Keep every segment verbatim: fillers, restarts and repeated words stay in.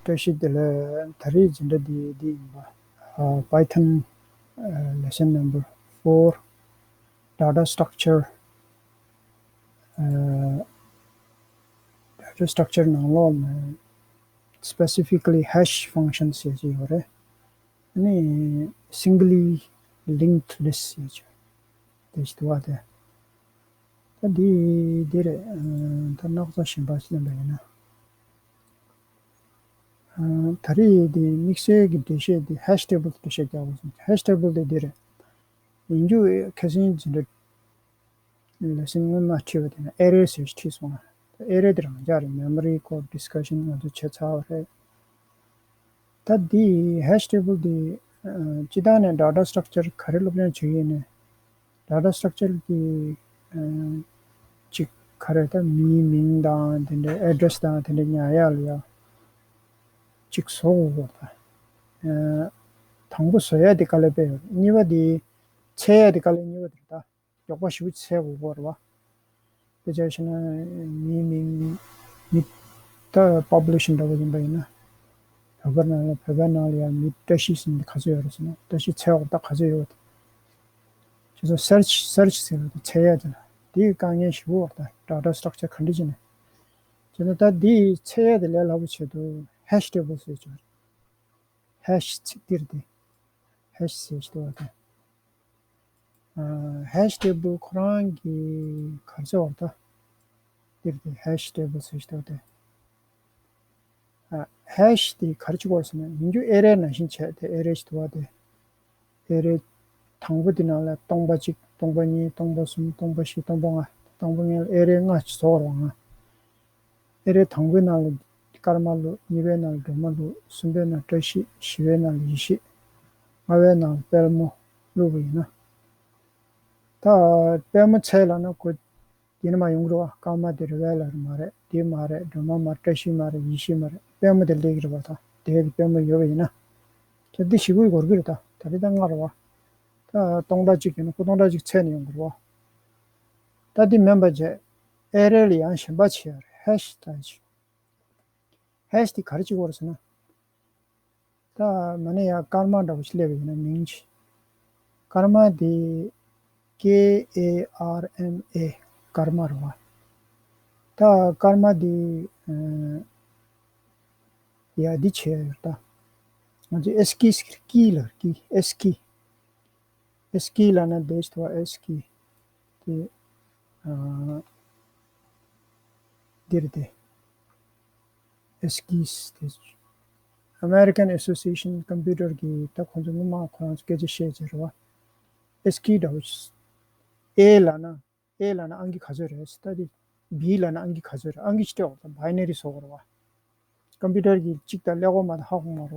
བཀྲ་ཤིས་བདེ་ལེགས། ད་རེས་འཛིན་གྲྭ་འདི་འདི་ཡིན་པ། Python lesson number four, data structure. Data structure ནང་ལོགས་ནས་specifically hash functions ཟེར་གྱི་ཡོད་རེད། ཨ་ནི་singly linked list ཟེར་གྱི་དེ་ཞིག་འདུག་བ། དེ་ད་འདི་འདི་རེད། ད་སྣག་ཚ་གཞན་པ་ཞིག་ལེན་པ་ཡིན་ན། ད་རེས་འདི་དམིགས་བསལ་གྱི་འགྲེལ་བཤད་འདི་hash table འགྲེལ་བཤད་རྒྱག་དགོས་སོང་། hash table དེ་འདི་རེད། ཡིན་རྒྱུ་ཁ་སང་འཛིན་གྲྭ་ལེ་སོན་སྔོན་མ་ཁྲིད་པ་དེ་ན་array ཟེར་ཞིག་ཁྲིད་སོང་ང་། array དེ་རང་འཇགས་རེད། memory core discussion ང་ཚོ་བྱས་ཚར་བ་རེད། ད་འདི་hash table འདི་སྤྱི་བཏང་ནས་data structure ག་རེ་སློབ་སྦྱོང་བྱེད་ཀྱི་ཡིན་ནས། data structure གི་ཅིག་ག་རེ་ད་མིའི་མིང་དང་དེ་འདྲའི་address དང་དེ་འདྲའི་ཉར་ཡག་ལ་ཡ་ཅིག་བཟོ་དགོས་པ་ད། དང་པོ་བཟོ་ཡག་དེ་དཀའ་ལས་དཔེ་ཡོད། གཉིས་པ་དེ་འཚོལ་ཡག་དེ་དཀའ་ལས་གཉིས་པ་དེ་རེད་ད། མགྱོགས་པ་ཞེ་པོ་ཅིག་འཚོལ་དགོས་ཀྱི་ཡོད་རེད་བ། དཔེ་ཆ་བཞག་ན་མིའི་མིང་མི་ད་population འདྲ་པོ་ཡིན་པ་ཡིན་ན། བོད་པ་ནང་ལ་བོད་པའི་ནང་ལ་ཡང་མི་བཀྲ་ཤིས་ཟེར་མཁན་ག་ཚོད་ཡོད་རེད་ཟེར་ན། བཀྲ་ཤིས་འཚོལ་དགོས་ད་ག་ཚོད་ཡོད། ཁྱེད་ཚོ་search search ཟེར་བ་དེ་འཚོལ་ཡག་དེ་ལ་དེའི་དཀའ་ངལ་ཞེ་པོ་ཡོད་རེད་ད། data structure ག་འདྲ་བྱས་ནས། བྱས་ན་ད་དེའི་འཚོལ་ཡག་དེ་ལས་སླ་པོ་བྱེད་དུས་hash table ཟེར་གྱི་ཡོད་རེད། hash ཚིག་འདི་རེད་དེ། hash ཟེར་གྱི་འདུག་བ་དེ། hash table ཁོ་རང་གི་ག་རེ་ཟེར་བ་ད། འདིར་དེ་hash table ཟེར་ཞིག་འདུག་སྟེ། hash དེ་ག་རེ་བྱེད་དགོས་ཟེར་ན་ཡིན་རྒྱུ་array ནང་བཞིན་བྱས་དེ་array ཞིག་འདུག་བ་དེ། array དང་པོ་དེ་ནང་ལ་སྟོང་པ་གཅིག་སྟོང་པ་གཉིས་སྟོང་པ་གསུམ་སྟོང་པ་བཞི་སྟོང་པ་ལྔ། སྟོང་པ་ལྔ་ལ་array ལྔ་ཞིག་བཟོ་བར་བ་ང་། array དང་པོའི་ནང་ལ་སྐར་མ་བླུགས། གཉིས་པའི་ནང་ལ་སྒྲོལ་མ་བླུགས། གསུམ་པའི་ནང་བཀྲ་ཤིས། བཞི་པའི་ནང་ལ་ཡེ་ཤེས། ལྔ་པའི་ནང་ལ་དཔལ་མོ་བླུགས་པ་ཡིན་ན། ད་དཔལ་མོ་འཚོལ་ལབ་ན་ཁོ་དེ་ནི་མ་ཡོང་གི་རེད་བ། སྐར་མ་དེ་རེད་བ་ལ་རེད་མ་རེད། དེ་མ་རེད། སྒྲོལ་མ་མ་རེད། བཀྲ་ཤིས་མ་རེད། ཡེ་ཤེས་མ་རེད། དཔལ་མོ་དེ་སླེབས་ཀྱི་རེད་བ། ད་དེ་དཔལ་མོ་ཡོད་པ་ཡིན་ན། ཁྱེད་འདི་ཞིག་དགོས་ཀྱི་རེད་ད། ད་རེས་ད་ལྔ་རེད་བ། ད་སྟོང་ཕྲག་གཅིག་ཡིན་ན་ཁོ་སྟོང་ཕྲག་གཅིག་འཚོལ་ནས་ཡོང་གི་རེད་བ། ད་འདི་མིན་པ་བྱས། array ལ་ཡང་གཞན་པ་བྱས་ཡོད་རེད། hash ད་hash དེ་ག་རེ་བྱེད་དགོས་རེད་ཟེར་ན། ད་མ་ནས་ཡང་སྐར་མ་འདྲ་པོ་ཞིག་སླེབས་པ་ཡིན་ན་མིང་ཅིག་སྐར་མ་དེ་K A R M A སྐར་མ་རེད་བ། ད་སྐར་མ་དེ་ཡ་འདི་བྱས་ཡོད་ད། ང་ཚོས་ASCII ཟེར་ཀི་ལ་ཀི་ASCII ASCII ལབ་ན་དེ་ཞིག་ཏུ་ASCII དེ། འདིར་དེ། ASCII དེ། American Association Computer གི་ད་ཁོང་ཚོ་སྔོན་མ་ཁོ་རང་ཚོ་སྐད་ཆ་བཤད་ཚེ་རེད་བ། ASCII འདྲ་བོ་ཞིག A ལབ་ན། A ལབ་ན་ཨང་ཀི་ག་ཚོད་རེད་ཟེར་ད་དེ། B ལབ་ན་ཨང་ཀི་ག་ཚོད་རེད། ཨང་ཀི་ཅིག་སྤྲད་འོང་ད་binary བཟོ་དགོས་རེད་བ། ཀམ་པུ་ཊར་གྱི་གཅིག་དང་ཀླད་ཀོར་མ་གཏོགས་ཧ་གོ་མ་རེད་བ།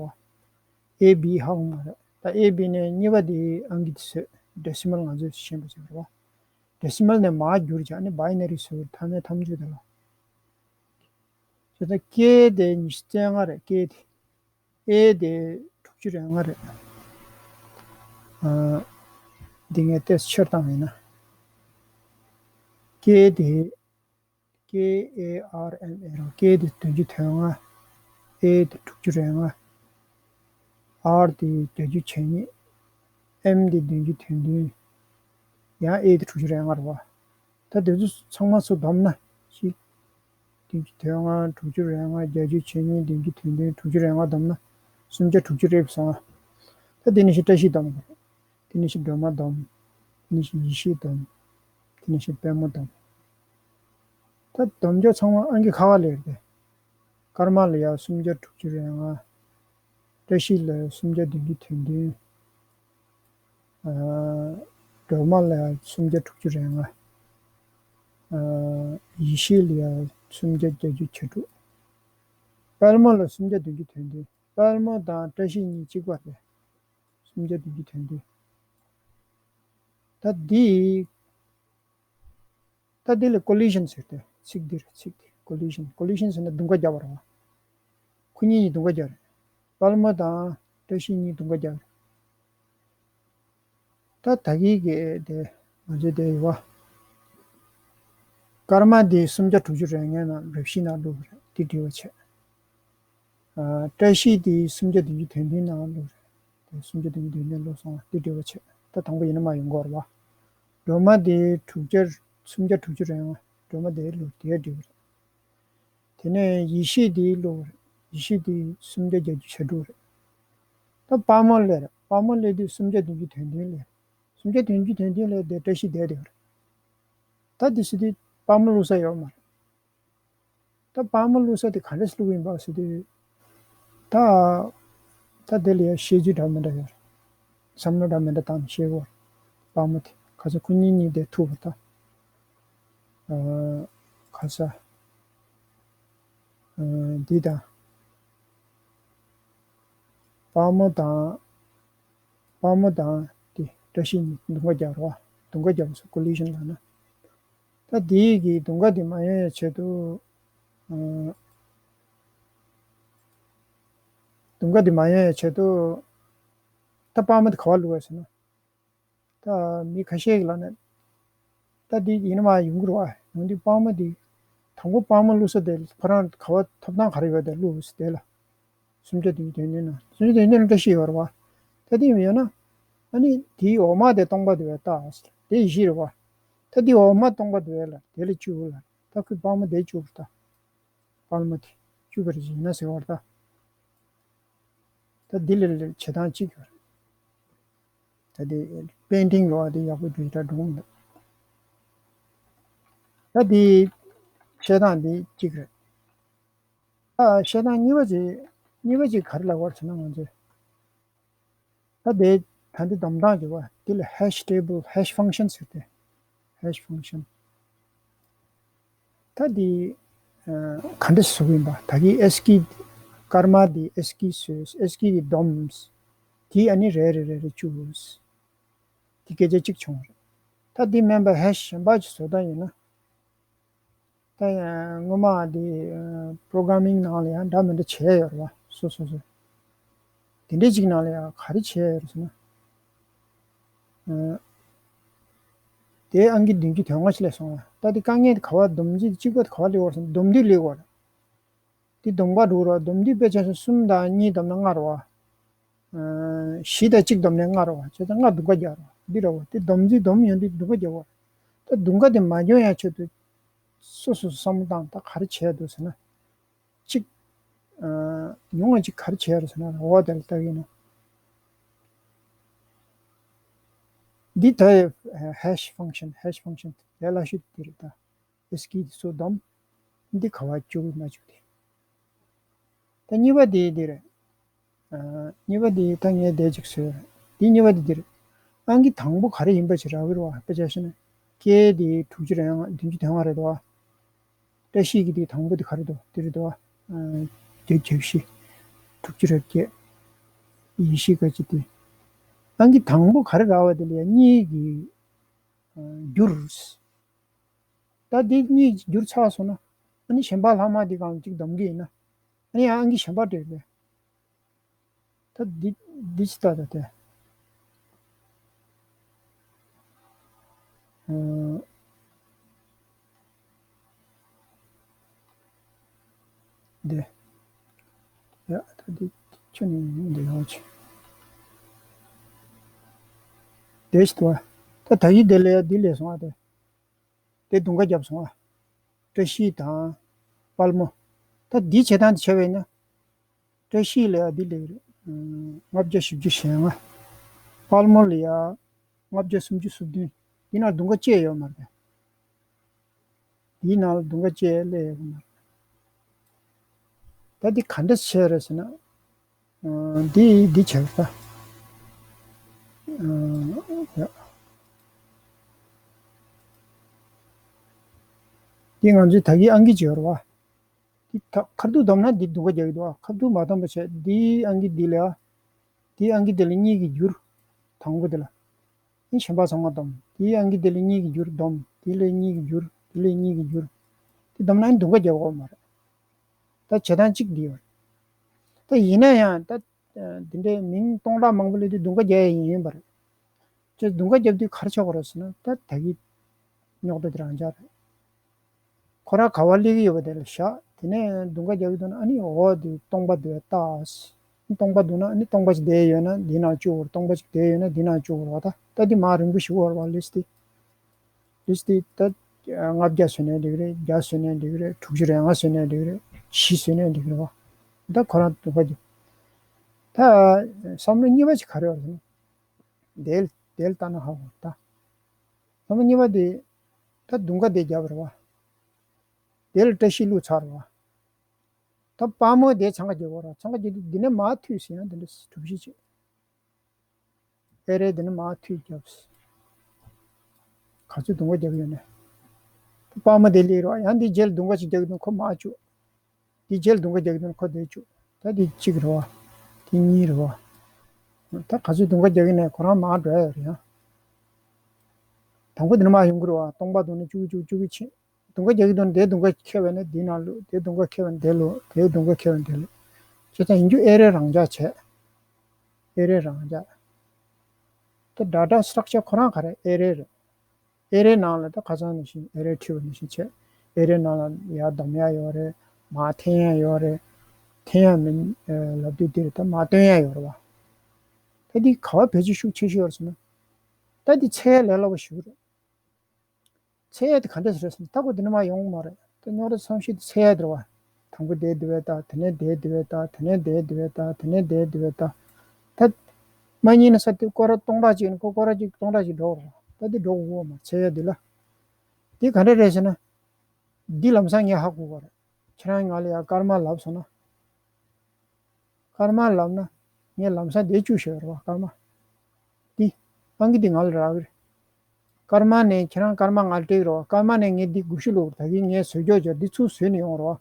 A B ཧ་གོ་མ་རེད། ད་A B ནས་གཉིས་པ་དེ་ཨང་ཀི་དེ་བཟོས། ཌེ་སི་མལ་ང་ཚོས་ཤེས་པ་བྱེད་པ་རེད་བ། ཌེ་སི་མལ་ནས་མར་བསྒྱུར་བྱས་ཨ་ནི་binary བཟོས་པར་ཐ་མའི་ཐམས་ཅད་དེ་ལ། བྱས་ཙང་K དེ་ཉི་ཤུ་རྩ་ལྔ་རེད། K དེ། A དེ་དྲུག་ཅུ་རེ་ལྔ་རེད། ཨ། འདི་ངས་ཏོག་ཙམ་ཆེར་བཏང་བ་ཡིན་ན། K དེ། K A R M A རེད། K དེ་བདུན་ཅུ་དོན་ལྔ། A དེ་དྲུག་ཅུ་རེ་ལྔ། R དེ་བརྒྱད་ཅུ་ཇེ་གཉིས། M དེ་བདུན་ཅུ་དོན་བདུན། ཡང་A དེ་དྲུག་ཅུ་རེ་ལྔ་རེད་བ། ད་དེ་ཚོ་ཚང་མ་ཚུར་བསྡོམས་ན་གཅིག་བདུན་ཅུ་དོན་ལྔ། དྲུག་ཅུ་རེ་ལྔ། བརྒྱད་ཅུ་ཇེ་གཉིས། བདུན་ཅུ་དོན་བདུན། དྲུག་ཅུ་རེ་ལྔ་བསྡོམས་ན་སུམ་བརྒྱ་དྲུག་ཅུ་རེ་བཞི་སོང་ང་། ད་དེ་ནས་ཤི་བཀྲ་ཤིས་བསྡོམས་དགོས། དེ་ནས་ཤི་སྒྲོལ་མ་བསྡོམས། དེ་ནས་ཤི་ཡེ་ཤེས་བསྡོམས། དེ་ནས་ཤི་དཔལ་མོ་བསྡོམས། ད་བསྡོམས་ཚོ་ཚང་མ་ཨང་ཀི་ཁ་ཁ་ལ་ཡོད་རེད། སྐར་མ་ལ་ཡ་སུམ་བརྒྱ་དྲུག་ཅུ་རེ་ལྔ། བཀྲ་ཤིས་ལ་སུམ་བརྒྱ་བདུན་ཅུ་དོན་བདུན། ཨ། སྒྲོལ་མ་ལ་ཡ་སུམ་བརྒྱ་དྲུག་ཅུ་རེ་ལྔ། ཨ། ཡེ་ཤེས་ལ་ཡ་སུམ་བརྒྱ་བརྒྱད་ཅུ་ཇེ་དྲུག་དཔལ་མོ་ལ་སུམ་བརྒྱ་བདུན་ཅུ་དོན་བདུན། དཔལ་མོ་དང་བཀྲ་ཤིས་གཉིས་གཅིག་པ་རེད། སུམ་བརྒྱ་བདུན་ཅུ་དོན་བདུན། ད་འདི། ད་འདི་ལ་collision ཟེར་ཏེ་ཚིག་འདིར་ཚིག་འདི་collision། collision ཟེར་ན་རྡུང་ཁ་རྒྱག་པ་རེད་བ། ཁོ་གཉིས་ཀྱིས་རྡུང་ཁ་རྒྱག་རེད། དཔལ་མོ་དང་བཀྲ་ཤིས་གཉིས་རྡུང་ཁ་རྒྱག་རེད། ད་ད་གིན་གྱི་དེ་ང་ཚོའི་དེ་ཡོད་བ། སྐར་མ་འདི་སུམ་བརྒྱ་དྲུག་ཅུ་རེ་ལྔའི་ནང་རེ་བཞི་ནང་བླུགས་པ་རེད། འདི་འབྲི་བ་བྱས། ཨ། བཀྲ་ཤིས་དེ་སུམ་བརྒྱ་བདུན་ཅུ་དོན་བདུན་ནང་བླུགས་རེད། དེ་སུམ་བརྒྱ་བདུན་ཅུ་དོན་བདུན་བླུགས་སོང་བ་དེ་འབྲེལ་བ་བྱས། ད་དང་པོ་ཡིན་ན་མ་ཡོང་གི་རེད་བ། སྒྲོལ་མ་དེ་དྲུག་བརྒྱ། སུམ་བརྒྱ་དྲུག་ཅུ་རེད་བ། སྒྲོལ་མ་དེ་བླུགས། དེ་འབྲེལ་བ་རེད། དེ་ནས་ཡེ་ཤེས་དེ་བླུགས་རེད། ཡེ་ཤེས་དེ་སུམ་བརྒྱ་བརྒྱད་ཅུ་གྱ་དྲུག་རེད། ད་དཔལ་མོ་སླེབས་རེད། དཔལ་མོ་སླེབས་དུས་སུམ་བརྒྱ་བདུན་ཅུ་དོན་བདུན་སླེབས་རེད། སུམ་བརྒྱ་བདུན་ཅུ་དོན་བདུན་སླེབས་དེ་བཀྲ་ཤིས་བསྡད་བསྡད་པ་རེད། ད་དེ་ཟེར་དུས་དཔལ་མོ་བླུགས་ས་ཡོད་མ་རེད། ད་དཔལ་མོ་བླུགས་ས་དེ་ག་འདྲས་བླུགས་ཡིན་པ་ཟེར་དུས། ད། ད་དེ་ལ་ཡང་བཤད་རྒྱུ་འདྲ་མི་འདྲ་ཡོད་རེད། བསམ་བློ་འདྲ་མི་འདྲ་བཏང་ནས་བཤད་དགོས་རེད། དཔལ་མོ་དེ་ཁ་སང་ཁོ་གཉིས་གཉིས་དེ་ཐུག་པ་ད། ཨ། ཁ་ས། ཨ། འདི་དང་། དཔལ་མོ་དང་། དཔལ་མོ་དང་དེ་བཀྲ་ཤིས་གཉིས་དུང་ཀ་རྒྱབ་རེད་བ། དུང་ཀ་རྒྱབ་སོ་ཀོ་ལི་ཤན་ལབ་ན། ད་དེ་གི་དུང་ཀ་དེ་མ་ཡོང་ཡའི་ཆེད་དུ། ཨ། དུང་ཀ་དེ་མ་ཡོང་ཡའི་ཆེད་དུ། ད་དཔལ་མོ་དེ་ག་པར་བླུགས་ཡོད་ཟེར་ན། ད་མི་ཁ་ཤས་ཀྱི་ལག་ནས། ད་འདི་ཡིན་ན་མ་ཡོང་གི་རེད་བ། ཡོང་དུས་དཔལ་མོ་འདི། དང་པོ་དཔལ་མོ་བླུགས་ས་དེ་ཁོ་རང་ཐོབ་ཐང་ག་རེ་ཡོད་དེ་བླུགས་ཟེར་དེ་ལ། སུམ་བརྒྱ་བདུན་ཅུ་དོན་བདུན་ན། སུམ་བརྒྱ་དོན་བདུན་ན་བཀྲ་ཤིས་ཡོད་རེད་བ། ད་འདི་ཡོད་ན། ཨ་ནི་དེའི་འོག་མ་དེ་སྟོང་པ་དེ་བས་ལྟ་ཟེར། དེ་བཞི་རེད་བ། ད་འདི་འོག་མ་སྟོང་པ་དེ་བས་ལ་དེ་ལ་བཅུ་ལ། ད་ཁོས་དཔལ་མོ་དེ་བཅུ་རེད་ད། དཔལ་མོ་དེ་བཅུ་པར་བྱས་ན་ཟེར་བར་ད། ད་འདི་ལ་ལ་བྱེད་སྟངས་གཅིག་ཡོད་རེད། ད་དེ་པེན་ཊིང་ལོ་བ་དེ་ཡག་པོ་འགྲོ་ཡི་ད་འགྲོ་གི་མི་འདུག་ད་དེ་བཤད་སྟངས་དེ་གཅིག་རེད། ད་བཤད་སྟངས་གཉིས་པ་ཅིག་གཉིས་པ་ཅིག་ག་རེ་ལབ་དགོས་རེད་ཟེར་ན་ང་ཚོས། ད་དེ་ད་འདི་སྡོམ་སྟངས་ཀྱི་བ་དེ་ལ་ཧེཤ་ཊེ་བལ་ཧེཤ་ཕང་ཤན་ཟེར་ཏེ། ཧེཤ་ཕང་ཤན། ད་འདི། ཨ། ག་འདྲ་བཟོ་གི་ཡིན་པ། ད་གི་ཨེ་སི་ཀི། སྐར་མ་འདི་ཨེ་སི་ཀི་བཟོས། ཨེ་སི་ཀི་འདི་བསྡོམས། དེ་ཨ་ནི་རེ་རེ་རེ་རེ་བཅུག་དེ་སྐད་ཆ་གཅིག་བྱུང་རེད། ད་འདི་མིན་པ་ཧེཤ་གཞན་པ་ཅིག་བཟོ་སྟངས་ཡིན་ན། ད་ཡང་སྔོན་མ་འདི། ཨ། པོ་རོ་གྷ་ར་མིང་ནང་ལ་ཡང་འདྲ་མི་འདྲ་བྱས་ཡོད་རེད་བ། སོ་སོ་སོ། དེ་འདྲའི་ཅིག་ནང་ལ་ཡང་ག་རེ་བྱས་ཡོད་རེད་ཟེར་ན། ཨ། དེ་ཨང་ཀི་བདུན་ཅུ་དོན་ལྔ་ཞིག་སླེབས་སོང་བ། ད་དེ་དཀའ་ངལ་དེ་ག་བ། སྡོམ་རྩིས་གཅིག་པ་དེ་ག་བ་སླེབས་པ་རེད་ཟེར་ན། སྡོམ་དུས་སླེབས་པ་རེད། དེ་སྡོམ་པ་འགྲོ་ར། སྡོམ་དུས་དཔེ་ཆ་བཞག་ན་གསུམ་དང་གཉིས་བསྡོམས་ན་ལྔ་རེད་བ། ཨ། བཞི་དང་གཅིག་བསྡོམས་ན་ལྔ་རེད་བ། བྱས་ཙང་ལྔ་དུང་ཀ་རྒྱག་རེད་བ། འདི་རེད་བ། དེ་སྡོམ་རྩིས་སྡོམ་ཡོང་དུས་དུང་ཀ་རྒྱག་པ་རེད། ད་དུང་ཀ་དེ་མ་འགྱོ་ཡ་ཆེད་དུ། སོ་སོ་བསམ་བློ་བཏང་། ད་ག་རེ་བྱས་འདུག་ཟེར་ན། གཅིག་ཨ། ཉུང་བ་གཅིག་ག་རེ་བྱས་རེད་ཟེར་ན། འོ་དེ་ལ་ལྟ་གི་ཡིན་ན། འདི་ད་ཧེཤ་ཕང་ཤན། ཧེཤ་ཕང་ཤན་དེ་ལ་ཤུད་དེ་རེད་ད། ཨེ་སི་ཀི་སོ་བསྡོམས། འདི་ག་བ་བཅུག་མ་བཅུག་དེ། ད་གཉིས་པ་དེ་འདི་རེད། ཨ། གཉིས་པ་དེ་ད་ངས་འདི་གཅིག་བཟོས་རེད། འདི་གཉིས་པ་དེ་འདི་རེད། ཨང་ཀི་དང་པོ་ག་རེ་ཡིན་པ་ཅིག་རག་གི་རེད་བ། དཔེ་ཆ་བཞག་ན། ཀེ་དེ་དྲུག་ཅུ་རེ་ལྔ། བདུན་ཅུ་དོན་ལྔ་རེད་བ། བཀྲ་ཤིས་ཀྱི་དེ་དང་པོ་དེ་ག་རེ་འདུག་དེ་རེད་བ། ཨ། བརྒྱད་ཅུ་གྱ་བཞི། དྲུག་ཅུ་རེ་བརྒྱད། ཡེ་ཤེས་ག་ཅི་དེ། ཨང་ཀི་དང་པོ་ག་རེ་རག་པ་དེ་ལ་ཡང་གཉིས་ཀྱིས། ཨ། བསྒྱུར། ད་འདི་གཉིས་བསྒྱུར་ཚར་སོང་ན། ཨ་ནི་གཞན་པ་ལྷག་མ་འདི་གང་གཅིག་བསྡོམས་ཀྱི་ཡིན་ན། ཨ་ནི་ཨང་ཀི་གཞན་པ་སྤྲད་པས། ད་འདི་འདི་ཅི་ལྟ་ད་དེ། ཨ། འདི། ཡ། ད་འདི་ཁྱོད་ནི་འདི་ཡོང་ཆེ། འདི་ཅི་ལྟ་བ། ད་ད་གི་འདི་ལས་འདི་ལས་སོང་ཨ་དེ། དེ་དུང་ཀ་བརྒྱབ་སོང་ཨ། བཀྲ་ཤིས་དང་། དཔལ་མོ། ད་འདི་བྱེད་སྟངས་དེ་བྱས་པས་ན། བཀྲ་ཤིས་ལ་ཡ་འདི་ལས། ཨ། ལྔ་བརྒྱ་བཞི་བཅུ་ཞེ་ལྔ། དཔལ་མོ་ལ་ཡ་ལྔ་བརྒྱ་སུམ་ཅུ་སོ་བདུན། འདི་ན་དུང་ཀ་བཅས་ཡོད་མ་རེད། འདིའི་ནང་ལ་དུང་ཀ་བཅས་སླེབས་ཡོད་མ་རེད། ད་འདི་ག་འདྲ་བྱས་རེད་ཟེར་ན། ཨ། འདི་འདི་བྱས་པ་ད། ཨ། ཡ། འདི་ང་ཚོའི་ད་གིན་ཨང་ཀི་བྱས་ཡོད་རེད་བ། འདི་ད་ཁ་ཐུག་བསྡོམས་ན་འདི་དུང་ཀ་རྒྱག་གི་འདུག་ཨ། ཁ་ཐུག་མ་བསྡོམས་པ་བྱས། འདིའི་ཨང་ཀི་འདི་ལ་ཡ། འདིའི་ཨང་ཀི་འདི་ལ་གཉིས་ཀྱིས་བསྒྱུར། དང་པོ་འདི་ལ། ཨ་ནི་གཞན་པ་ཚང་མ་བསྡོམས། དེའི་ཨང་ཀི་དེ་ལ་གཉིས་ཀྱིས་བསྒྱུར། བསྡོམས། དེ་ལ་གཉིས་ཀྱིས་བསྒྱུར། དེ་ལ་གཉིས་ཀྱིས་བསྒྱུར། དེ་བསྡོམས་ན་ཨ་ནི་དུང་ཀ་རྒྱག་གི་ཡོད་མ་རེད། ད་བྱེད་སྟངས་གཅིག་འདི་ཡོད་རེད། ད་ཡིན་ན་ཡང་ད། ཨ། འདི་འདྲའི་མིང་སྟོང་ཕྲག་མང་པོ་སླེབས་དུས་དུང་ཀ་རྒྱག་ཡ་ཡིན་ཡིན་པ་རེད། ཁྱེད་དུང་ཀ་རྒྱབ་དུས་ག་རེ་ཆགས་ཀྱི་རེད་ཟེར་ན། ད་ད་གི་རྙོག་དྲ་དེ་རང་འཇགས་རེད། ཁོ་རང་ག་བ་སླེབས་ཀྱི་ཡོད་པ་དེ་ལ་བཞག་དེ་ནས་འདུག་ག་རྒྱག་གི་འདུག་ན། ཨ་ནི་འོ་དེ་སྟོང་པ་དེ་ལྟ། སྟོང་པ་འདུག་ན་ཨ་ནི་སྟོང་པ་ཅིག་བསྡད་ཡོད་ན་འདི་ནང་བཅུག་རོགས། སྟོང་པ་ཅིག་བསྡད་ཡོད་ན་འདི་ནང་བཅུག་རོགས། ད་ད་འདི་མ་རིང་པོ་ཞིག་འོར་བ། ལིས་ཏི་ལིས་ཏི་ད་ལྔ་བརྒྱ་བཟོས་ནས་འགྲིག་རེད། བརྒྱ་བཟོས་ནས་འགྲིག་རེད། དྲུག་ཅུ་རེ་ལྔ་བཟོས་ནས་འགྲིག་རེད། བཞི་བཟོས་ནས་འགྲིག་རེད་བ། ད་ཁོ་རང་འདུག་ག་རྒྱུ། ད་བསམ་བློ་གཉིས་པ་ཅིག་ག་རེ་ཡོད་རེད་ཟེར་ན། དེ་དེ་ལྟ་ན་ཧ་གོ་ད། བསམ་བློ་གཉིས་པ་དེ། ད་འདུག་ག་དེ་རྒྱབ་རེད་བ། དེ་ལ་བཀྲ་ཤིས་བླུགས་ཚར་བ། ད་དཔའ་མོ་དེ་འཚང་ཁ་རྒྱག་གོ་ར། འཚང་ཁ་རྒྱག་དུས་འདི་ནས་མར་མཐུད་ཟིན་ཡང་དེ་འདྲ་གྲུབ་གཞི་བྱེད། ཨེ་རེ་འདི་ནས་མར་མཐུད་རྒྱབ། ག་ཚོད་འདུག་ག་རྒྱག་ཡོད་ན། ད་དཔའ་མོ་དེ་སླེབས་ར། ཡང་འདི་རྗེས་ལ་འདུག་ག་ཅིག་རྒྱག་དུས་ཁོ་མར་བཅུག་འདི་རྗེས་ལ་འདུག་ག་རྒྱག་དུས་ཁོ་དེ་བཅུག་ད་འདི་གཅིག་རེད་བ། འདི་གཉིས་རེད་བ། ད་ག་ཚོད་འདུག་ག་རྒྱག་ཡོད་ན་ཁོ་རང་མར་འགྲོ་ཡ་ཡོད་རེད་ཡ། དང་པོ་འདི་ནས་མར་ཡོང་གི་རེད་བ། སྟོང་པ་འདུག་ན་བཅུག་བཅུག་བཅུག་གི་ཕྱིན། འདུག་ག་རྒྱག་གི་འདུག་ན་དེ་འདུག་ག་ཁེལ་བ་ན་འདི་ནང་བླུགས། དེ་འདུག་ག་ཁེལ་བ་ན་དེ་བླུགས། དེ་འདུག་ག་ཁེལ་བ་ན་དེ་བླུགས། བྱས་ཙང་ཡིན་རྒྱུ་ཨེ་རེ་རང་འཇགས་བྱས། ཨེ་རེ་རང་འཇགས། ད་ཌེ་ཊ་སི་ཊྲག་ཅར་ཁོ་རང་ག་རེ་ཨེ་རེ་རེད། ཨེ་རེ་ནང་ལ་ད་ཁ་སང་ནང་བཞིན་ཨེ་རེ་བྲིས་པ་ནང་བཞིན་བྱས། ཨེ་རེ་ནང་ལ་ཡར་བསྡོམ་ཡ་ཡོད་རེད། མར་འཐེན་ཡ་ཡོད་རེད། འཐེན་ཡ་མིན་ལབ་དུས་འདིར་ད་མར་བཏོན་ཡ་ཡོད་རེད་བ། ད་འདི་ག་བ་བེད་སྤྱོད་ཤུགས་ཆེ་ཤོས་ཡོད་རེད་ཟེར་ན། ད་འདི་འཚོལ་ཡ་ལས་སླ་པོ་ཞིག་རེད། འཚོལ་ཡ་དེ་ག་འདྲས་རེད་ཟེར་ན། ད་ཁོ་འདི་ནས་མར་ཡོང་གི་མ་རེད། ད་རྙོག་དྲ་ཚང་ཤོས་དེ་འཚོལ་ཡ་དེ་རེད་བ། དང་པོ་དེ་འདི་བས་ལྟ། དེ་ནས་དེ་འདི་བས་ལྟ། དེ་ནས་དེ་འདི་བས་ལྟ། དེ་ནས་དེ་འདི་བས་ལྟ། ད་མ་ཉིན་ན་ས་དེ་སྐོར་ར་སྟོང་ཕྲག་གཅིག་ཡིན་ན་ཁོ་སྐོར་ར་གཅིག་སྟོང་ཕྲག་གཅིག་འགྲོ་གི་རེད་བ། ད་འདི་འགྲོ་གི་ཡོད་མ་རེད། འཚོལ་ཡ་འདི་ལ། འདི་ག་འདྲས་རེད་ཟེར་ན། འདི་ལམ་སང་ངས་ཧ་གོ་གི་རེད། ཁྱེད་རང་ང་ལ་ཡ་སྐར་མ་ལབ་སོང་ན། སྐར་མ་ལབ་ན། ངས་ལམ་སང་དེ་བཅུག་བཞག་རེད་བ། སྐར་མ། འདི། ཨང་ཀི་འདི་ང་ལ་རག་གི་རེད། སྐར་མ་ནས་ཁྱེད་རང་སྐར་མ་ང་ལ་སྤྲད་ཀྱི་རེད་བ། སྐར་མ་ནས་ངས་འདི་དགུ་བཅུ་བླུགས། ད་གིན་ངས་བཟོས་ཀྱོག་ཀྱོག་འདི་ཚུར་བཟོས་ནས་ཡོང་རེད་བ།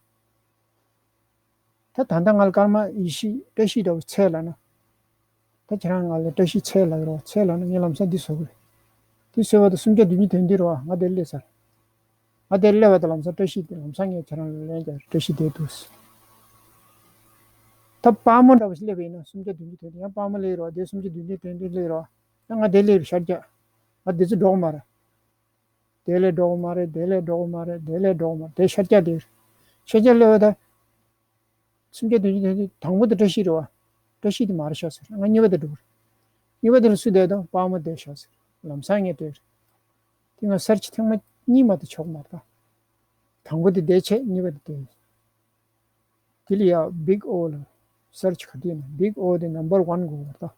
ད་ད་ལྟ་ང་ལ་སྐར་མ་ཡེ་ཤེས་བཀྲ་ཤིས་འདྲ་བོ་འཚོལ་ལབ་ན། ད་ཁྱེད་རང་ང་ལ་བཀྲ་ཤིས་འཚོལ་ལབ་ཀྱི་རེད་བ། འཚོལ་ལབ་ན་ངས་ལམ་སང་འདི་བཟོ་གི་རེད། འདི་བཟོས་པ་དང་སུམ་བརྒྱ་བདུན་ཅུ་དོན་འདི་རེད་བ། ང་དེར་སླེབས་ཚར། ང་དེར་སླེབས་པ་དང་ལམ་སང་བཀྲ་ཤིས་དེ་ལམ་སང་ངས་ཁྱེད་རང་ལ་ལན་རྒྱག་བཀྲ་ཤིས་བདེ་འདུག་ད་དཔའ་མོ་འདྲ་བོ་ཞིག་སླེབས་པ་ཡིན་ན་སུམ་བརྒྱ་བདུན་ཅུ་དོན་འདི་ཡང་དཔའ་མོ་སླེབས་རོགས། དེ་སུམ་བརྒྱ་བདུན་ཅུ་དོན་འདི་སླེབས་རོགས། ཡང་ང་དེ་སླེབས་རེད་ཤར་རྒྱག་ང་དེ་ཚོ་འགྲོ་གི་མ་རེད། དེ་ལས་འགྲོ་གི་མ་རེད། དེ་ལས་འགྲོ་གི་མ་རེད། དེ་ཤར་རྒྱག་དེ་ཤར་རྒྱག་སླེབས་པ་ད། སུམ་བརྒྱ་བདུན་ཅུ་དོན་འདི་དང་པོ་དེ་བཀྲ་ཤིས་རེད་བ། བཀྲ་ཤིས་དེ་མར་བཞག་ཟེར། ང་གཉིས་པ་དེ་འགྲོ་གི་རེད། གཉིས་པ་དེ་ལ་སུ་བསྡད་དང་། དཔའ་མོ་བསྡད་བཞག་ཟེར། ལམ་སང་ངས་བསྡད་རེད། དེ་ང་སར་ཆི་ཐེངས་མ་གཉིས་མ་གཏོགས་ཆོག་མ་རེད་ད། དང་པོ་དེ་བསྡད་བྱས་གཉིས་པ་དེ་བསྡད། དེ་ལ་ཡ་བིག་ཨོ་ལ་སར་ཆི་ག་དུས་ཡིན་ན་བིག་ཨོ་དེ་ནམ་བར་ཝན་དགོས་པ་རེད་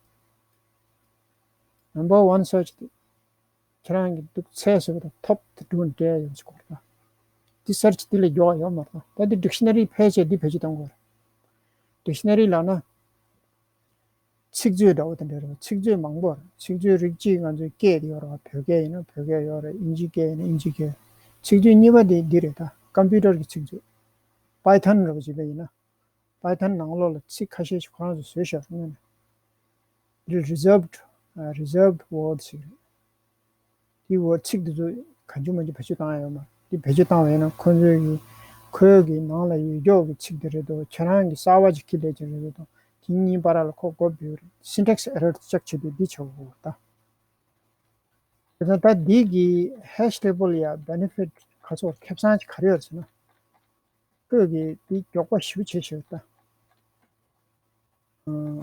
ད། ནམ་བར་ཝན་སར་ཆི་དེ། ཁྱེད་རང་གི་འདུག་འཚོལ་ཟེར་བ་དང་ཐོབ་དེ་འགྲོ་འདྲ་ཡོང་ཅིག་གོ་ར། འདི་སར་ཆི་འདི་ལས་མགྱོགས་ཡོད་མ་རེད། ད་འདི་ཌིག་ཤ་ན་རི་ཕལ་ཆེར་འདི་བེད་སྤྱོད་གཏོང་དགོས་རེད། ཌིག་ཤ་ན་རི་ལབ་ན། ཚིག་མཛོད་འདྲ་བོ་དང་འདྲ་རེད། ཚིག་མཛོད་མང་པོ་རེད། ཚིག་མཛོད་རིགས་གཅིག་ང་ཚོའི་སྐད་དེ་ཡོད་རེད། བོད་སྐད་ཡིན་ན་བོད་སྐད་ཡོད་རེད། ཨིན་ཇི་སྐད་ཡིན་ན་ཨིན་ཇི་སྐད། ཚིག་མཛོད་གཉིས་པ་དེ་འདི་རེད་ད། ཀམ་པུ་ཊར་གྱི་ཚིག་མཛོད། པའི་ཐོན་འདྲ་བོ་བྱས་པ་ཡིན་ན། པའི་ཐོན་ནང་ལོགས་ལ་ཚིག་ཁ་ཤས་ཤིག་ཁོ་རང་ཚོས་བཟོས་བཞག་སྔོན་ནས། འདི་རི་ཛརབ་ཌི་རི་ཛརབ་ཌི་ཝར་ཌི་ཟེར། དེའི་ཝར་ཌི་ཚིག་འདི་ཚོ་གང་བྱུང་མང་བྱུང་བེད་སྤྱོད་བཏང་ཡ་ཡོད་མ་རེད། འདི་བེད་སྤྱོད་བཏང་བ་ཡིན་ན་ཁོ་ཚོའི་གི་ཁོའི་གི་ནང་ལ་ཡོད་ཀྱོག་གི་ཚིག་དེ་རེད་དོ། ཁྱེད་རང་གི་གསར་པ་ཅིག་ཁྱེར་བསྡད་ཀྱི་རེད་དོ། དེ་གཉིས་བར་ལ་ཁོ་དགོས་ཡོད་རེད། སིན་ཊེག་སི་ཨེ་རར་ཅེག་བྱེད་དུས་འདི་བྱེད་དགོས་ད། དེ་ད་འདི་གི་ཧེཤ་ཊེ་བལ་ཡ་བེ་ནེ་ཕིཊ་ག་ཚོད་ཁེ་བཟང་ཅིག་ག་རེ་ཡོད་ཟེར་ན། ཁོས་གི་འདི་མགྱོགས་པ་ཞེ་པོ་བྱེད་ཤེས་ད།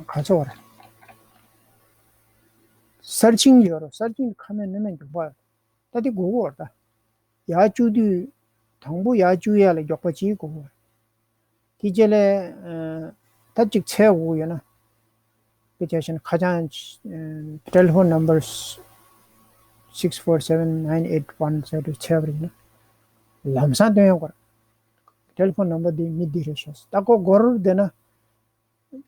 ག་ཚོད་རེད། སར་ཆིང་ཡོད་རེད། སར་ཆིང་ཁ་མེད་ནི་མེད་མགྱོགས་པ་རེད། ད་དེ་དགོས་ཀྱི་ཡོད་རེད་ད། ཡར་བཅུག་དུས་དང་པོ་ཡར་བཅུག་ཡ་ལ་མགྱོགས་པ་ཅིག་དགོས་ཀྱི་ཡོད་རེད། དེ་རྗེས་ལ་ད་ཅིག་འཚོལ་དགོས་ཀྱི་ཡོད་ན། དཔེ་ཆ་བཞག་ན་ཁ་བྱང་ཊེ་ལེ་ཕོན་ནམ་བར་six four seven nine eight one ཟེར་དུ་འཚོལ་བ་ཡིན་ན། ལམ་སང་སྟོན་ཡོང་གི་རེད། ཊེ་ལེ་ཕོན་ནམ་བར་འདི་མི་འདི་རེད་ཤག་ད་ཁོ་སྒོར་བསྡད་ན།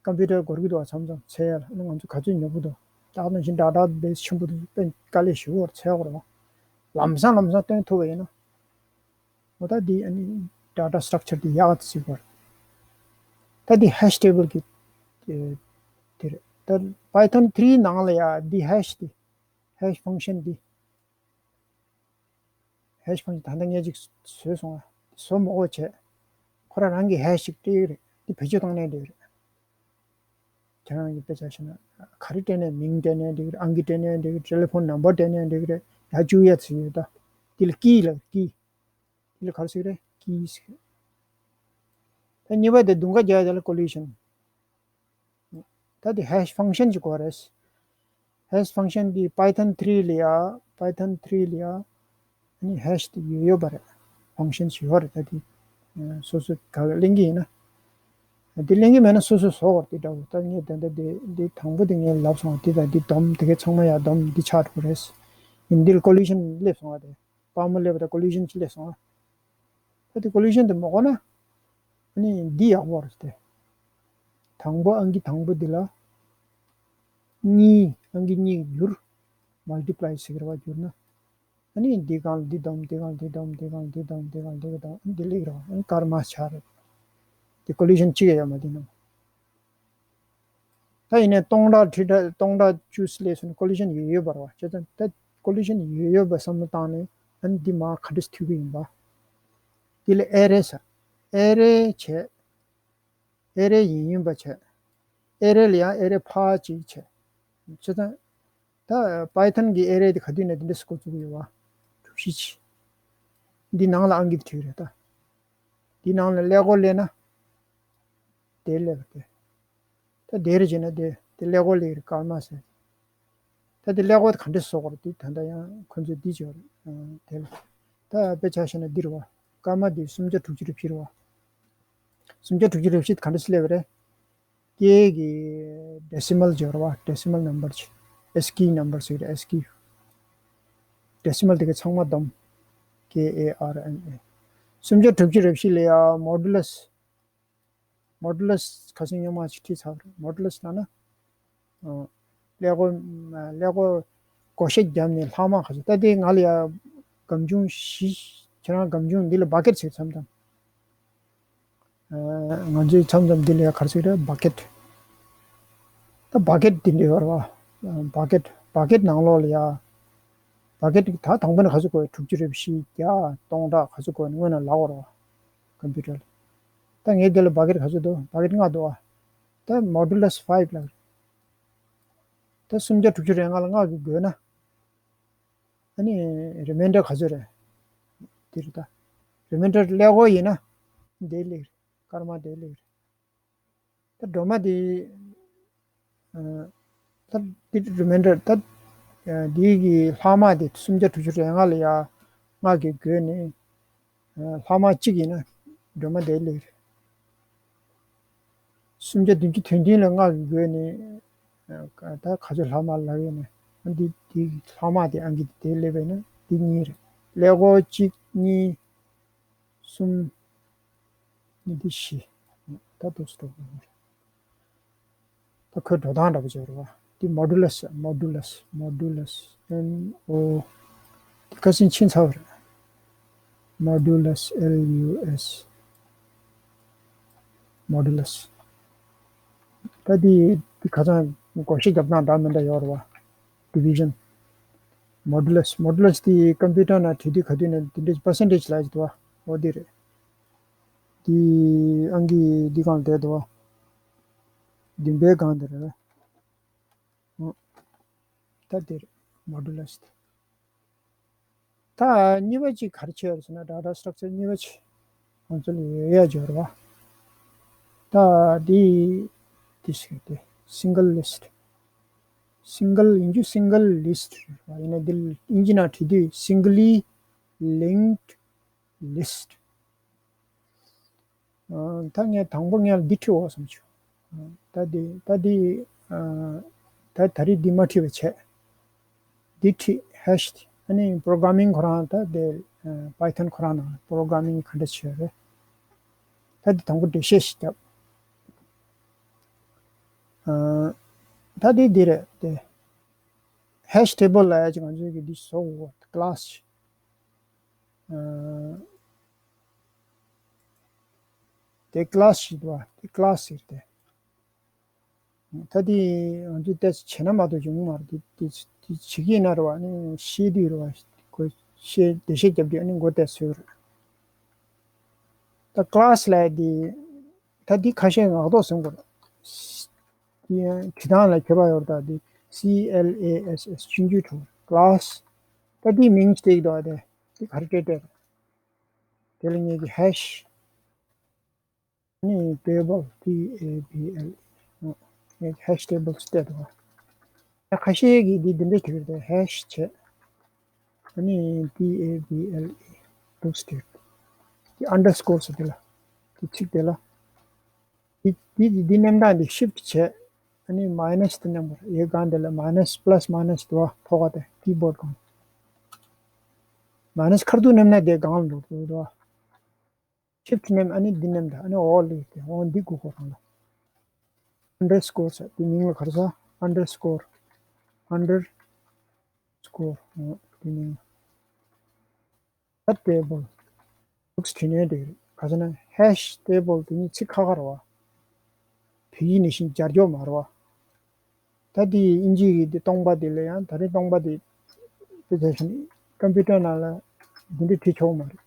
ཀམ་པུ་ཊར་སྒོར་གྱི་འདུག་བ། མཚམས་མཚམས་འཚོལ་ཡ་ལ་ཨ་ནི་ང་ཚོ་ག་ཚོད་ཉོ་གི་འདུག་ད་ནང་བཞིན་ཌེ་ཊ་བེ་སི་ཆེན་པོ་འདུག་དཔེ་དཀའ་ལས་ཞེ་པོ་འཚོལ་དགོས་རེད་བ། ལམ་སང་ལམ་སང་སྟོན་ཐུབ་པ་ཡིན་ན། འོ་ད་འདི་ཨ་ནི་ཌེ་ཊ་སི་ཊྲག་ཅར་འདི་ཡག་ཏུ་བརྩི་དགོས་རེད། ད་འདི་ཧེཤ་ཊེ་བལ་གྱི་དེ་དེ་རེད། ད་པའི་ཐོན་ཐི་རི་ནང་ལ་ཡ་འདི་ཧེཤ་འདི་ཧེཤ་ཕང་ཤན་འདི། ཧེཤ་ཕང་ཤན་ད་ལྟ་ངས་ཅིག་བཟོས་སོང་ང་། བཟོ་མ་དགོས་བྱས། ཁོ་རང་རང་གི་ཧེཤ་ཅིག་སྤྲད་ཀྱི་རེད། འདི་བེད་སྤྱོད་གཏོང་གནས་འདྲ་རེད། ཁྱེད་རང་གིས་དཔེ་ཆ་བཞག་ན་ག་རེ་སྤྲད་ནའི་མིང་སྤྲད་ནའི་འགྲིག་གི་རེད། ཨང་ཀི་སྤྲད་ནའི་འགྲིག་གི་རེད། ཊེ་ལེ་ཕོན་ནམ་བར་སྤྲད་ནའི་འགྲིག་གི་རེད། ཡར་བཅུག་ཡ་ཚིག་ཡོད་ད། འདི་ལ་ཀི་ལབ་ཀི། འདི་ལ་ག་རེ་ཟེར་གི་རེད། keys། ད་གཉིས་པ་དེ་དུང་ཁ་རྒྱག་ཡ་དེ་ལ་collision། ད་དེ་hash function ཅིག་དགོས་རེད། Hash function འདི Python three ལ་ཡ། Python three ལ་ཡ། ཨ་ནི་hash དེ་ཡོད་ཡོད་པ་རེད། function ཞིག་ཡོད་རེད། ད་དེ་སོ་སོ་ག་ག་གླེང་གི་ཡིན་ན། དེ་གླེང་གི་མེད་ན་སོ་སོ་བཟོ་དགོས་རེད། དེ་འདྲ་བོ་ད་ངས་ད་ལྟ་དེ་འདི་དང་པོ་དེ་ངས་ལབ་སོང་བ། དེ་དང་འདི་སྡོམ་དེ་གའི་ཚང་མ་ཡ་སྡོམ་འདི་ཆགས་འགྲོ་གི་རེད། ཡིན་འདི་ལ་collision སླེབས་སོང་བ། དེ་དཔའ་མོ་སླེབས་པ་དང་collision ཅིག་སླེབས་སོང་བ། ད་དེ་collision དེ་མ་དགོས་ན། ཨ་ནི་འདི་ཡག་པོ་རེད་དེ། དང་པོ་ཨང་ཀི་དང་པོ་འདི་ལ་གཉིས། ཨང་ཀི་གཉིས་བསྒྱུར། multiply ཟེར་བ་བསྒྱུར་ན། ཨ་ནི་འདི་སྒང་ལ་འདི་སྡོམ། འདི་སྒང་ལ་འདི་སྡོམ། འདི་སྒང་ལ་འདི་སྡོམ། འདི་སྒང་ལ་འདི་སྡོམ། འདི་སླེབས་རེད་བ། ཨ་ནི་སྐར་མ་ཆགས་རེད། དེ་collision གཅིག་ཡང་ཡོད་མ་རེད་འདི་ནང་། ད་ཡིན་ནའི་སྟོང་ཕྲག་ཁྲི་ཕྲག་སྟོང་ཕྲག་བཅུ་སླེབས་སོང་ན་collision ཡོད་ཡོད་པ་རེད་བ། བྱས་ཙང་ད་collision ཡོད་ཡོད་པ་བསམ་བློ་བཏང་ནས་ཨ་ནི་འདི་མར་ག་འདྲས་མཐུད་ཀྱི་ཡིན་པ། འདི་ལ་array ཟེར། array བྱས། array ཡིན་ཡིན་པ་བྱས། array ལ་ཡང་array ཕར་གཅིག་བྱས། བྱས་ཙང་ད་Python གི་array དེ་ག་དུས་ནས་དེ་འདྲས་འགོ་བཙུགས་ཀྱི་ཡོད་པ། གྲུ་བཞི་བྱས། འདི་ནང་ལ་ཨང་ཀི་དེ་བྲིས་རེད་ད། འདི་ནང་ལ་ཀླད་ཀོར་སླེབས་ན། དེ་སླེབས་པ་དེ། ད་དེ་རེད་བྱས་ན་དེ་དེ་ཀླད་ཀོར་སླེབས་རེད། སྐར་མ་ཟེར། ད་དེ་ཀླད་ཀོར་ག་འདྲས་བཟོ་དགོས་རེད། དེ་ད་ལྟ་ཡང་ཁོ་ཚོས་འདི་བྱས་རེད། ཨ། དེ་ལ་ད་དཔེ་ཆ་བཞག་ན་འདི་རེད་བ། སྐར་མ་དེ་སུམ་བརྒྱ་དྲུག་ཅུ་རེ་བཞི་རེད་བ། སུམ་བརྒྱ་དྲུག་ཅུ་རེ་བཞི་དེ་ག་འདྲས་སླེབས་པ་རེད། སྐད་ཀྱི་decimal བྱས་རེད་བ། decimal number ཅིག ASCII number ཟེར་རེད། ASCII། decimal དེ་གའི་ཚང་མ་སྡོམ། K A R M A། སུམ་བརྒྱ་དྲུག་ཅུ་རེ་བཞི་ལ་ཡ་modulus། modulus ཁ་སང་སྔོན་མ་ཅིག་ཁྲིད་ཚར་བ་རེད། modulus ལབ་ན། ཨ། ཀླད་ཀོར། ཀླད་ཀོར་བགོ་བཤའ་བརྒྱབ་ནས་ལྷག་མ་ག་ཚོད། ད་དེ་ང་ལ་ཡ་སྒམ་ཆུང་བཞི། ཁྱེད་རང་སྒམ་ཆུང་འདི་ལ་bucket ཟེར་མཚམས་མཚམས། ཨ། ང་ཚོའི་མཚམས་མཚམས་འདི་ལ་ཡ་ག་རེ་ཟེར་རེད། bucket། ད་bucket འདི་འདྲ་ཡོད་རེད་བ། bucket། bucket ནང་ལོགས་ལ་ཡ། bucket ད་དང་པོ་ནས་ག་ཚོད་དགོས། དྲུག་ཅུ་རེ་བཞི། བརྒྱ། སྟོང་ཕྲག་ག་ཚོད་དགོས་ནས་སྔོན་ནས་ལབ་དགོས་རེད་བ། computer ལ། ད་ངའི་དེ་ལ་bucket ག་ཚོད་འདུག bucket ལྔ་འདུག་བ། ད་modulus five ལ། ད་སུམ་བརྒྱ་དྲུག་ཅུ་རེ་ལྔ་ལ་ལྔ་གིས་བགོས་ན། ཨ་ནི་remainder ག་ཚོད་རེད། དེ་རེད་ད། remainder ཀླད་ཀོར་ཡིན་ན། དེ་སླེབས་རེད། སྐར་མ་དེ་སླེབས་རེད། ད་སྒྲོལ་མ་དེ། ཨ། ད་དེ་remainder ད། ཨ། དེ་གི་ལྷག་མ་དེ་སུམ་བརྒྱ་དྲུག་ཅུ་རེ་ལྔ་ལ་ཡ་ལྔ་གིས་བགོས་ནས། ཨ། ལྷག་མ་གཅིག་ཡིན་ན་སྒྲོལ་མ་དེ་སླེབས་རེད། སུམ་བརྒྱ་བདུན་ཅུ་དོན་བདུན་ལ་ལྔ་གིས་བགོས་ནས། ཨ། ད་ག་ཚོད་ལྷག་མ་ལབ་ཡོད་ན། ཨ། འདི་འདི་ལྷག་མ་དེ་ཨང་ཀི་དེ་སླེབས་པ་ཡིན་ན་འདི་གཉིས་རེད། ཀླད་ཀོར་གཅིག་གཉིས། གསུམ། ཨ་ནི་འདི་བཞི། ད་འདུག་སེ་འགྲོ་གི་ཡོད་རེད། ད་ཁོའི་འགྲོ་སྟངས་འདྲ་པོ་ཅིག་རེད་བ། འདི་modulus། modulus། modulus། M O། འདི་ཁ་སང་ཕྱིན་ཚར་བ་རེད། modulus། L U S། modulus། ད་འདི་འདི་ཁ་སང་བགོ་བཤའ་བརྒྱབ་སྟངས་འདྲ་མི་འདྲ་ཡོད་རེད་བ། division། modulus། modulus དེ་computer ནང་བྲིས་དུས་ག་དུས་ནས་དེ་འདྲའི་percentage ལབ་ཀྱི་འདུག་བ། འོ་དེ་རེད། དེ་ཨང་ཀི་འདི་སྒང་བསྡད་འདུག་བ། བདུན་པའི་སྒང་དེ་རེད། ཨོ། ད་དེ་རེད། modulus དེ། ད་གཉིས་པ་གཅིག་ག་རེ་བྱས་ཡོད་ཟེར་ན། data structure གཉིས་པ་གཅིག་ང་ཚོ་ལ་ཡོད་ཡ་འབྱོར་བ། ད་འདི་འདི་ཟེར་ཏེ་single list། single ཡིན་རྒྱུ་single list རེད་བ། ཡིན་ན་འདི་ཨིན་ཇི་ནང་བྲིས་དུས་singly linked list། ཨ། ད་ངས་དང་པོ་ངས་འདི་ཁྲིད་འོ་བསམ་བྱུང་། ཨ། ད་འདི་ད་འདི། ཨ། ད་ད་རེས་འདི་མ་ཁྲིད་པ་བྱས། འདི་ཁྲིད་hash དེ། ཨ་ནི་programming ཁོ་རང་ད་འདི། ཨ། Python ཁོ་རང་ནང་programming ག་འདྲ་བྱས་རེད། ད་འདི་དང་པོ་འགྲེལ་བཤད་ཞིག་བརྒྱབ། ཨ། ད་འདི་འདི་རེད་དེ། hash table ལབ་ཡ་ཅིག་ང་ཚོས་ཀྱི་འདི་བཟོ་དགོས་class ཅིག་ཨ། དེ་class ཞིག་འདུག་བ། དེ་class ཟེར་ཏེ། ད་དེ་ང་ཚོས་ཏོག་ཙམ་བྱས་ན་མ་གཏོགས་ཡོང་གི་མ་རེད། དེ་དེ་དེ་བྱེད་ཀྱི་ཡིན་ན་རེད་བ། ཨ་ནི་ཤེས་དུས་རེད་བ། ཁོ་ཤེས་འགྲེལ་བཤད་རྒྱབ་དུས་ཨ་ནི་མགོ་བཏད་སྲོལ་རེད། ད་class ལབ་ཡ་དེ། ད་འདི་ཁ་ཤས་ངག་ཐོག་ཟིན་དགོས་རེད། འདི་ཡང་བྲིས་སྟངས་ལ་ཁྱད་པར་ཡོད་རེད། ད་འདི་C L A S S ཆུང་ཆུང་བྲིས། class། ད་འདི་མིང་སྤྲད་ཀྱི་འདུག་བ། དེ་འདི་ག་རེ་སྤྲད་སྤྲད་རེད། དེ་ལ་ངེད་ཀྱི་hash ནི་table, T A B L E། ངེད་ཀྱི་hash table བལྟས་འདུག་བ། ཁ་ཤས་ཀྱིས་འདི་འདི་འདྲ་བྲིས་ཏེ་hash བྱས། ཨ་ནི་T A B L E འདུག་སེ་བྲིས། འདི་underscore ཟེར་དེ་ལ། འདི་ཚིག་དེ་ལ། འདི་འདི་འདི་འདི་མནན་སྟངས་འདི་shift བྱས། ཨ་ནི་minus དེ་མནན་པ་རེད། ཡའི་སྒང་དེ་ལ་minus plus minus འདུག་བ། ཐོག་ཁ་དེ་keyboard སྒང་། minus ཁ་ཐུག་མནན་ན་དེ་སྒང་ལ་འགྲོ་འདུག་བ། shift མནན། ཨ་ནི་འདི་མནན་ད། ཨ་ནི་འོག་ལ་དེ་འོ་འདི་དགོས་ཁོ་རང་ལ། underscore ཟེར། འདི་མིང་ལ་ག་རེ་ཟེར། underscore underscore འོ་འདི་མིང་ལ། ད་table འདུག་སེ་བྲིས་ནས་འགྲིག་རེད། ག་ཟེར་ན་hash table དེ་ནི་ཚིག་ཁ་ཁ་རེད་བ། བོད་ཡིག་ནང་བཞིན་སྦྱར་རྒྱུ་མ་རེད་བ། ད་དེ་དབྱིན་ཇི་ཡི་དེ་སྟོང་པ་དེ་ལ་ཡང་ད་རེས་སྟོང་པ་དེ་དེ་བྱས་ཤིང་ཀམ་པུ་ཊར་ནང་ལ་དེ་འདྲ་བྲིས་ཆོག་མ་རེད།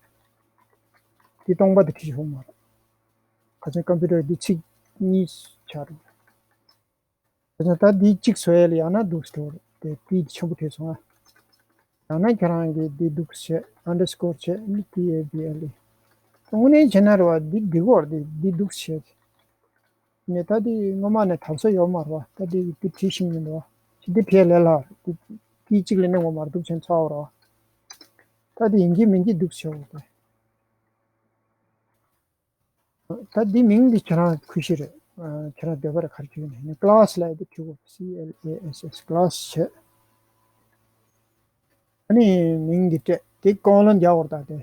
དེ་སྟོང་པ་དེ་བྲིས་ཆོག་མ་རེད། ག་ཟེར་ན་ཀམ་པུ་ཊར་དེ་ཚིག་གཉིས་ཆགས་འགྲོ་རེད། དེ་ཚོ་ད་འདི་གཅིག་བཟོ་ཡས་ལ་ཡང་ན་འདུག་སེ་འགྲོ་རེད། དེ་པི་དེ་ཆེན་པོ་བྲིས་སོང་ང་། ཡང་ན་ཁྱེད་རང་གིས་འདི་འདུག་སེ་བྱས། underscore བྱས། ནི་T A B L E། དངོས་གནས་བྱས་ན་རེད་བ། འདི་འདི་གོ་རེད། འདི་འདི་འདུག་སེ་བྱས། ངས་ད་འདི་སྔོན་མ་ནས་དར་ས་ཡོད་མ་རེད་བ། ད་འདི་འདི་བྲིས་ཤིང་ཡིན་རེད་བ། ཅི་འདི་བྲིས་ལས་སླ་རེད། འདི་པི་གཅིག་ལས་ནས་ངོ་མར་འདུག་བྱས་ཚར་བ་རེད་བ། ད་འདི་ཡིན་གྱི་མིན་གྱི་འདུག་སེ་བྱས་འོ་དེ། ད་འདི་མིང་འདི་ཁྱེད་རང་ཁུལ་ཤེས་རེད། ཨ། ཁྱེད་རང་འདོད་པ་རེད། ག་རེ་བྲིས་ནས་ནི་class ལབ་ཡ་འདི་བྲིས་དགོས། C L A S S class བྱས། ཨ་ནི་མིང་འདི་སྤྲད། དེ་colon རྒྱག་དགོས་རེད། ད་དེ་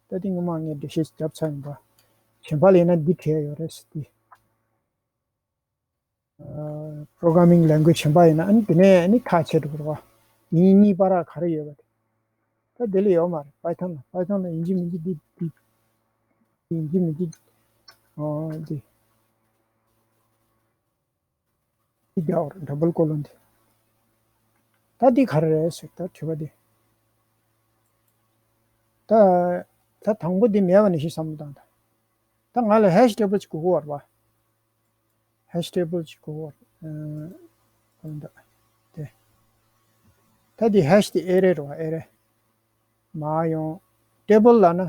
དེ་ད་འདི་སྔོན་མ་ངས་འགྲེལ་བཤད་བརྒྱབ་ཚར་ཡིན་པ། གཞན་པ་ལ་ཡིན་ན་འདི་བྲིས་ཡ་ཡོད་རེད་ཟེར་དེ། ཨ། programming language གཞན་པ་ཡིན་ན་ཨ་ནི་དེ་ནས་ཨ་ནི་ཐག་ཆད་འགྲོ་གི་རེད་བ། མིང་གཉིས་བར་ག་རེ་ཡོད་པ་དེ། ད་དེ་ལ་ཡོད་མ་རེད། Python ལ། Python ལ་ཡིན་གཅིག་མིན་གཅིག་འདི་འདི་ཡིན་གཅིག་མིན་གཅིག་ཨ། འདི་འདི་རྒྱག་རེད། double colon འདི། ད་འདི་ག་རེ་རེད་ཟེར། ད་དྲི་བ་འདི། ད་ད་དང་པོ་འདི་མེད་པ་ནང་བཞིན་བསམ་བློ་བཏང་དང་། ད་ང་ལ་hash table ཅིག་དགོས་ཀྱི་ཡོད་རེད་བ། hash table ཅིག་དགོས་ཀྱི་ཡོད་རེད། ཨ། འོ་ད་དེ། ད་འདི་hash དེ་array རེད་བ། array མར་ཡོང་། table ལབ་ན།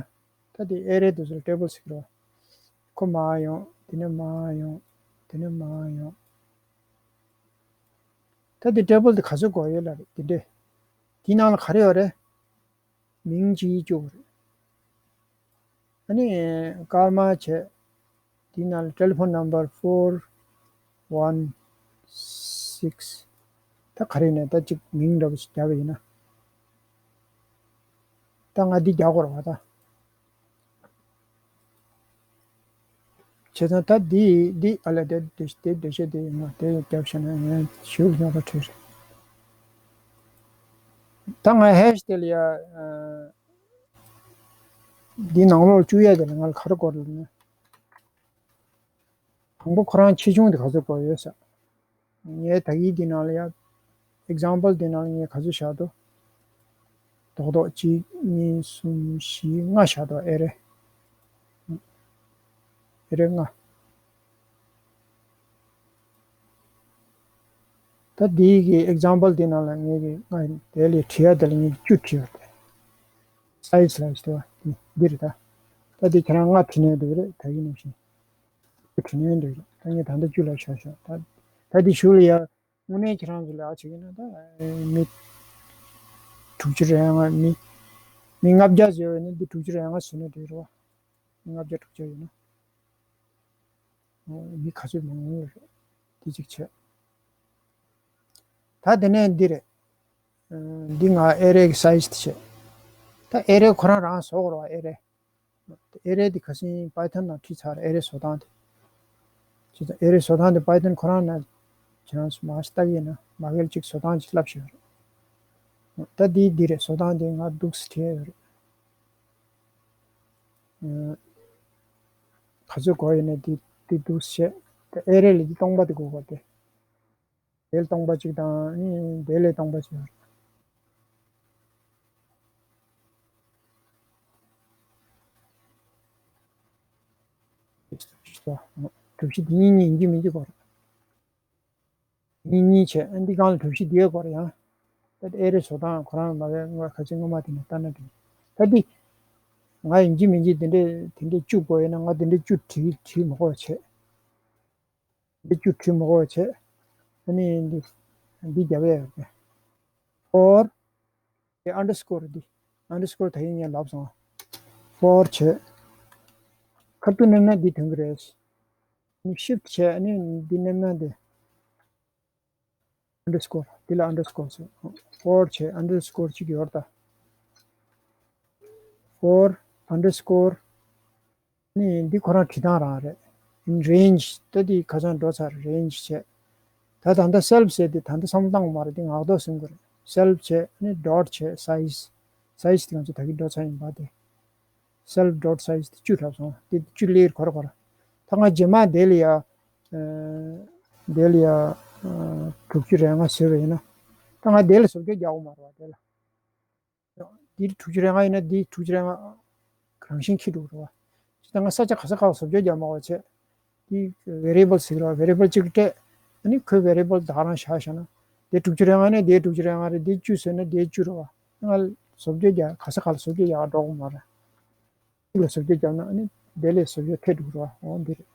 ད་འདི་array དེ་ཚོ་ལ་table ཟེར་གྱི་རེད་བ། ཁོ་མར་ཡོང་། དེ་ནས་མར་ཡོང་། དེ་ནས་མར་ཡོང་། ད་འདི་table དེ་ག་ཚོད་དགོས་ཡོད་ལབ་རེད། འདི་འདྲས། དེའི་ནང་ལ་ག་རེ་ཡོད་རེད། མིང་གཅིག་གཅིག་རེད། ཨ་ནི་སྐར་མ་བྱས། དེའི་ནང་ལ་telephone number four one six། ད་ག་རེ་ནས་ད་ཅིག་མིང་འདྲ་པོ་ཞིག་རྒྱབ་པ་ཡིན་ན། ད་ང་འདི་རྒྱག་དགོས་རེད་བ་ད། བྱས་ཙང་ད་འདི་འདི་ཨ་ལས་དེ་དེ་དེ་འགྲེལ་བཤད་དེ་ཡིན་ན་དེ་རྒྱབ་བྱས་ན་ངས་ཞུ་ཉོག་པ་བྲིས་རེད། ད་ང་hash དེ་ལ་ཡ། ཨ། འདི་ནང་ལོགས་བཅུག་ཡ་དེ་ལ་ང་ལ་ག་རེ་དགོས་རེད་ལབ་ན། དང་པོ་ཁོ་རང་ཆེ་ཆུང་དེ་ག་ཚོད་དགོས་ཡོད་ཟེར། ངས་ད་གིན་འདི་ནང་ལ་ཡ། example འདི་ནང་ལ་ངས་ག་ཚོད་བཞག་འདུག་རྡོག་རྡོག་གཅིག་གཉིས་གསུམ་བཞི་ལྔ་བཞག་འདུག array array ལྔ། ད་འདི་གི་example འདི་ནང་ལ་ངས་ཀྱི་ལྔ་དེ་ལས་བྲིས་ཡ་དེ་ལ་ངས་བཅུ་བྲིས་ཡོད་དེ། size ལ་ཟེར་བ་འདི་རེད་ད། ད་འདི་ཁྱེད་རང་ལྔ་བྲིས་ནས་འདུག་རེད། ད་གིན་ནང་བཞིན། བྲིས་ནས་འདུག་ད་ངས་ད་ལྟ་བཅུ་ལ་བཞག་བཞག་ད་ད་འདི་གཞུག་ལ་ཡ། དངོས་གནས་ཁྱེད་རང་ཚོ་ལ་ཨ་བྱེད་ཀྱི་ན་ད་མི་དྲུག་ཅུ་རེ་ལྔ། མི་མི་ལྔ་བརྒྱ་ཟེར་བ་ནི་འདི་དྲུག་ཅུ་རེ་ལྔ་ཟེར་ན་འགྲིག་རེད་བ། ལྔ་བརྒྱ་དྲུག་ཅུ་ཡོད་ན། ཨོ། མི་ག་ཚོད་མང་མང་རེད། འདི་གཅིག་བྱས། ད་དེ་ནས་འདི་རེད། ཨ། འདི་ང་array གི་size དེ་བྱས། ད་array ཁོ་རང་རང་བཟོ་དགོས་རེད་བ། array array དེ་ཁ་སང་Python ནང་བྲིས་ཚར། array བཟོ་སྟངས་དེ། བྱས་ཙང་array བཟོ་སྟངས་དེ་Python ཁོ་རང་ནང་ཁྱེད་རང་ཚོ་མར་ལྟ་གི་ཡིན་ན་མ་གལ་ཅིག་བཟོ་སྟངས་ཅིག་བསླབ་ཤེས་ཡོད་རེད། ད་འདི་འདི་རེད། བཟོ་སྟངས་དེ་ང་འདུག་སེ་བྲིས་ཡོད་རེད། ཨ། ག་ཚོད་དགོས་ཡོད་ན་འདི་འདི་འདུག་སེ་བྱས། ད་array ལ་འདི་སྟོང་པ་དེ་དགོས་པ་དེ། དེ་ལ་སྟོང་པ་གཅིག་དང་། ཨ་ནི་དེ་ལ་སྟོང་པ་གཅིག་གྲུ་བཞི་དེ་གཉིས་གཉིས་ཡིན་གཅིག་མིན་གཅིག་དགོས་རེད། གཉིས་གཉིས་བྱས། ཨ། འདི་སྒང་ལ་གྲུ་བཞི་འདི་ཡོད་དགོས་རེད་ཡང་། ད་དེ་array བཟོ་སྟངས་ཁོ་རང་མ་བས་ང་ཁ་ཚིག་སྔོན་མ་དེ་ནས་ལྟ་ན་འགྲིག་ད་འདི། ང་ཡིན་གཅིག་མིན་གཅིག་དེ་འདྲས་དེ་འདྲས་བཅུ་དགོས་ཡིན་ན། ང་དེ་འདྲས་བཅུ་བྲིས་བྲིས་མི་དགོས་བྱས། འདི་བཅུ་བྲིས་མི་དགོས་བྱས། ཨ་ནི་འདི་འདི་རྒྱབ་ཡ་ཡོད་པས། ཕོར། དེ་ཨན་ཌར་སི་ཀོར་འདི། ཨན་ཌར་སི་ཀོར་ད་ཡིན་ངས་ལབ་སོང་། ཕོར་བྱས། ཁ་ཐུག་མནན་ན་འདི་ཐོན་གི་རེད། ནི་ཤིཕ་བྱས་ནི་འདི་མནན་ན་འདི། ཨན་ཌར་སི་ཀོར། འདི་ལ་ཨན་ཌར་སི་ཀོར་ཟེར། ཕོར་བྱས་ཨན་ཌར་སི་ཀོར་གཅིག་ཡོད་ད། ཕོར་ཨན་ཌར་སི་ཀོར། ནི་འདི་ཁོ་རང་བྲིས་སྟངས་རང་རེད། རེན་ཇི། ད་འདི་ཁ་སང་འགྲོ་ཚར། རེན་ཇི་བྱས། ད་ད་ལྟ་སེལབ་ཟེར་དེ་ད་ལྟ་བསམ་བློ་བཏང་བ་མ་རེད། འདི་ངག་ཐོག་ཟིན་དགོས་རེད། སེལབ་བྱས་ནི་ཌོཊ་བྱས་སའིཛ། སའིཛ་དེ་ང་ཚོ་ད་གིན་འགྲོ་ཚར་ཡིན་པ་དེ། སེལབ་ཌོཊ་སའིཛ་དེ་བཅུ་གྲབས་སོང་། དེ་བཅུ་ལེ་ཡར་ཁོ་ར་ཁོ་ར། ད་ང་རྗེས་མ་དེ་ལ་ཡ། ཨ། དེ་ལ་ཡ། ཨ། དྲུག་ཅུ་རེ་ལྔ་བཟོས་པ་ཡིན་ན། ད་ང་དེ་ལ་བཟོ་བཅོས་རྒྱག་དགོས་མ་རེད་བ་དེ་ལ། འདིར་དྲུག་ཅུ་རེ་ལྔ་ཡིན་ན་འདི་དྲུག་ཅུ་རེ་ལྔ་རང་བཞིན་འཁྱེར་འགྲོ་གི་རེད་བ། ཅི་ད་ང་ས་ཆ་ག་ས་ག་ལ་བཟོ་བཅོས་རྒྱག་མ་དགོས་བྱས། འདི་ཝེ་རི་ཨེ་བལ་ཟེར་གི་རེད་བ། ཝེ་རི་ཨེ་བལ་གཅིག་སྤྲད། ཨ་ནི་ཁོའི་ཝེ་རི་ཨེ་བལ་བདག་རང་བཞག་བཞག་ན། འདི་དྲུག་ཅུ་རེ་ལྔ་ནས་འདི་དྲུག་ཅུ་རེ་ལྔ་རེད། འདི་བཅུ་བཟོས་ན་འདི་བཅུ་རེད་བ། ང་བཟོ་བཅོས་རྒྱག་ག་ས་ག་ལ་བཟོ་བཅོས་རྒྱག་འགྲོ་གི་མ་རེད། གཅིག་ལ་བཟོ་བཅོས་རྒྱག་ན་ཨ་ནི་དེ་ལས་བཟོ་བཅོས་ཐེབས་འགྲོ་གི་རེད་བ། འོ་འདི་རེད།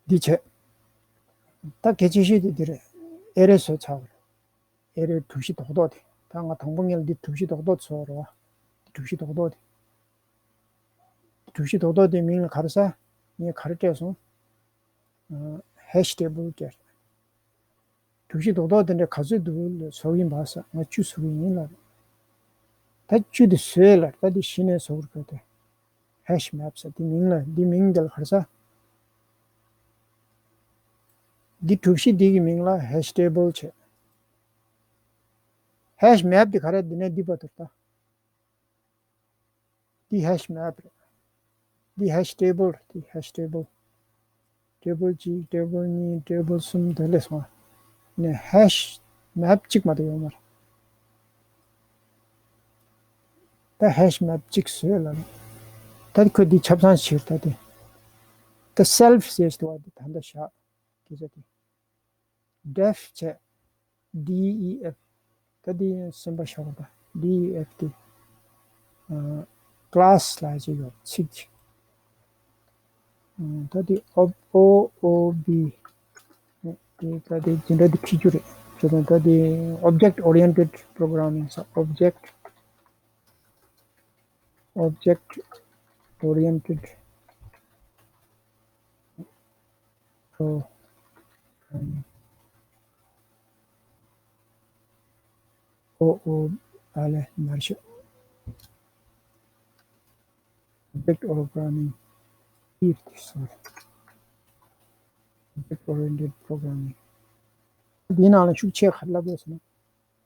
འདི་བྱས། ད་གལ་ཆེ་ཤོས་དེ་འདི་རེད། ཨེ་རེ་བཟོས་ཚར་བ་རེད། ཨེ་རེ་གྲུ་བཞི་རྡོག་རྡོག་དེ། ད་ང་དང་པོ་ངས་འདི་གྲུ་བཞི་རྡོག་རྡོག་བཟོས་རེད་བ། གྲུ་བཞི་རྡོག་རྡོག་དེ། གྲུ་བཞི་རྡོག་རྡོག་དེ་མིང་ལ་ག་རེ་ཟེར། ངས་ག་རེ་སྤྲད་སོང་། ཨ། ཧེཤ་ཊེ་བལ་སྤྲད། གྲུ་བཞི་རྡོག་རྡོག་དེ་འདྲ་ག་ཚོད་འདུག་ལ་བཟོ་གི་ཡིན་པ་ཟེར། ང་བཅུ་བཟོ་གི་ཡིན་ལབ། ད་བཅུ་དེ་བཟོས་ལ་ད་དེ་གཞི་ནས་བཟོ་དགོས་ཀྱི་དེ། ཧེཤ་མེབ་ཟེར་དེ་མིང་ལ། འདི་མིང་འདི་ལ་ག་རེ་ཟེར། འདི་གྲུ་བཞི་འདི་གི་མིང་ལ་ཧེཤ་ཊེ་བལ་བྱས། ཧེཤ་མེབ་འདི་ག་རེ། འདི་ནས་འདི་བར་དུ་ད། འདི་ཧེཤ་མེབ་རེད། འདི་ཧེཤ་ཊེ་བལ་རེད། འདི་ཧེཤ་ཊེ་བལ། ཊེ་བལ་གཅིག་ཊེ་བལ་གཉིས་ཊེ་བལ་གསུམ་དེ་ལས་སོང་། ནས་ཧེཤ་མེབ་གཅིག་མ་གཏོགས་ཡོད་མ་རེད། ད་ཧེཤ་མེབ་གཅིག་བཟོས་ལ་ནི། ད་ཁོས་འདི་ཆ་ཚང་ཕྱིར་ད་དེ། ད་སེལབ་ཟེར་དུས་བ་འདི་ད་ལྟ་བཞག་སྐད་ཆ་དེ། ཌེཕ་བྱས། ཌི་ཨི་ཨེཕ། ད་འདི་སེམས་པ་ཤོར་བ། ཌི་ཨི་ཨེཕ་དེ། ཨ། ཀླ་སི་ལབ་ཅིག་ཡོད། ཚིག་ཅིག་ཨ། ད་འདི་ཨོ་ཨོ་ཨོ་བི། དེ་ད་དེ་འདི་འདྲ་འདི་ཁྲིད་རྒྱུ་རེད། ཁྱོད་ད་ད་འདི་ཨོབ་ཇེག་ཊི་ཨོ་རི་ཡེན་ཊེཌ་པོ་རོ་གྷ་ར་མིང་ཟེར། ཨོབ་ཇེག་ཊི། Object oriented pro- ཨོ་ཨོ། ཨ་ལས་མར་ཤོག Object programming. If this one. Object oriented programming. འདིའི་ནང་ལ་ཤུགས་ཆེ་ག་རེ་ལབ་དགོས་ཟེར་ན།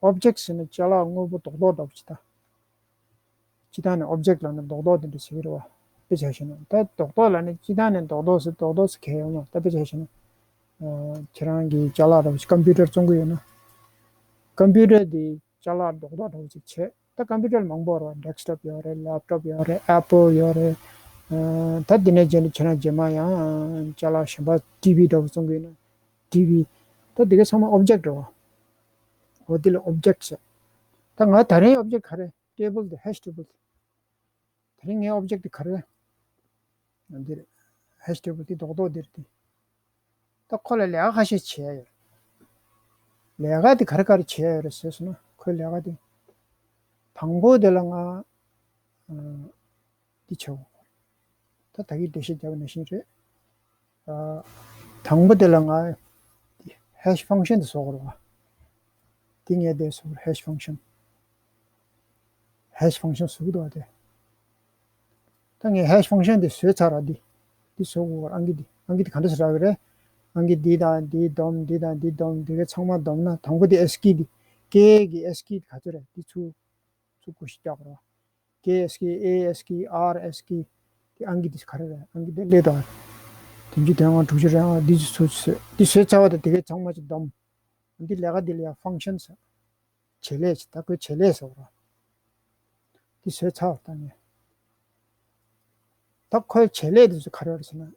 Object ཟེར་ན་ཅ་ལག་དངོས་པོ་རྡོག་རྡོག་འདྲ་པོ་ཅིག་ད། སྤྱིར་བཏང་ནས་ཨོབ་ཇེག་ཊི་ལབ་ན་རྡོག་རྡོག་དེ་འདྲ་ཟེར་གྱི་རེད་བ། དཔེ་ཆ་བཞག་ན་ད་རྡོག་རྡོག་ལབ་ན་སྤྱིར་བཏང་ནས་རྡོག་རྡོག་ཟེར་རྡོག་རྡོག་ཟེར་གང་ཡང་ཡོད་མ་རེད། ད་དཔེ་ཆ་བཞག་ན། ཨ། ཁྱེད་རང་གིས་ཅ་ལག་འདྲ་པོ་ཞིག་ཀམ་པུ་ཊར་བཙོང་གི་ཡོད་ན། ཀམ་པུ་ཊར་དེ་ཅ་ལག་རྡོག་རྡོག་འདྲ་པོ་ཅིག་བྱས། ད་ཀམ་པུ་ཊར་མང་པོ་རེད་བ། ཌེ་སི་ཊོབ་ཡོད་རེད། ལེབ་ཊོབ་ཡོད་རེད། ཨེ་པལ་ཡོད་རེད། ཨ། ད་དེ་ནས་རྗེས་ནས་ཁྱེད་རང་རྗེས་མ་ཡང་ཅ་ལག་གཞན་པ་ཊི་ཝི་འདྲ་པོ་བཙོང་གི་ཡོད་ན། ཊི་ཝི། ད་དེ་ག་ཚང་མ་ཨོབ་ཇེག་ཊི་རེད་བ། འོ་དེ་ལ་ཨོབ་ཇེག་ཊི་ཟེར། ད་ང་ད་རིང་ཨོབ་ཇེག་ཊི་ག་རེ། ཊེ་བལ་དེ། ཧེཤ་ཊེ་བལ་དེ། དེ་རིང་ངའི་ཨོབ་ཇེག་ཊི་དེ་ག་རེ་རེད། འདི་རེད། ཧེཤ་ཊེ་བལ་དེ་རྡོག་རྡོག་འདིར་དེ། ད་ཁོ་ལ་ལས་ཀ་ཁ་ཤས་བྱས་ཡོད་རེད། ལས་ཀ་དེ་ག་རེ་ག་རེ་བྱས་ཡོད་རེད་ཟེར་སོང་ན། ཁོའི་ལས་ཀ་དེ། དང་པོ་དེ་ལ་ང་ཨ། འདི་བྱའོ། ད་ད་གིན་འགྲེལ་བཤད་བརྒྱབ་པ་ནང་བཞིན་རེད། ཨ། དང་པོ་དེ་ལ་ང་ཧེཤ་ཕང་ཤན་དེ་བཟོ་དགོས་རེད་བ། འདི་ངས་དེ་བཟོ་དགོས་རེད། ཧེཤ་ཕང་ཤན། ཧེཤ་ཕང་ཤན་བཟོ་གི་འདུག་བ་དེ། ད་ངས་ཧེཤ་ཕང་ཤན་དེ་བཟོས་ཚར་ར། འདི། འདི་བཟོ་དགོས་ར། ཨང་ཀི་འདི། ཨང་ཀི་འདི་ག་འདྲ་ཞིག་རག་གི་རེད། ཨང་ཀི་འདི་དང་འདི་བསྡོམས། འདི་དང་འདི་བསྡོམས། འདི་གའི་ཚང་མ་བསྡོམས་ན། དང་པོ་འདི་ཨེ་སི་ཀི་འདི། ཀེ་གི་ཨེ་སི་ཀི་འདི་ག་ཚོད་རེད། འདི་ཚུར་ཚུར་བགོ་བཤའ་རྒྱག་དགོས་ར། ཀེ་ཨེ་སི་ཀི། ཨེ་ཨེ་སི་ཀི། ཨར་ཨེ་སི་ཀི། དེ་ཨང་ཀི་དེ་ག་རེ་རེད། ཨང་ཀི་དེ་སླེབས་དང་། བདུན་ཅུ་དོན་ལྔ། དྲུག་ཅུ་རེ་ལྔ། འདི་ཚོ་ཚོ་འདི་བཟོས་ཚར་བ་དང་དེ་གའི་ཚང་མ་ཅིག་བསྡོམས། འདི་ལས་ཀ་འདི་ལ་ཡང་ཕང་ཤན་ཟེར། བྱེད་ལས་ཅིག་ད་ཁོའི་བྱེད་ལས་ཟེར་བ་རེད། འདི་བཟོས་ཚར་བ་ད་ངས། ད་ཁོའི་བྱེད་ལས་དེ་ཚོ་ག་རེ་རེད་ཟེར་ན།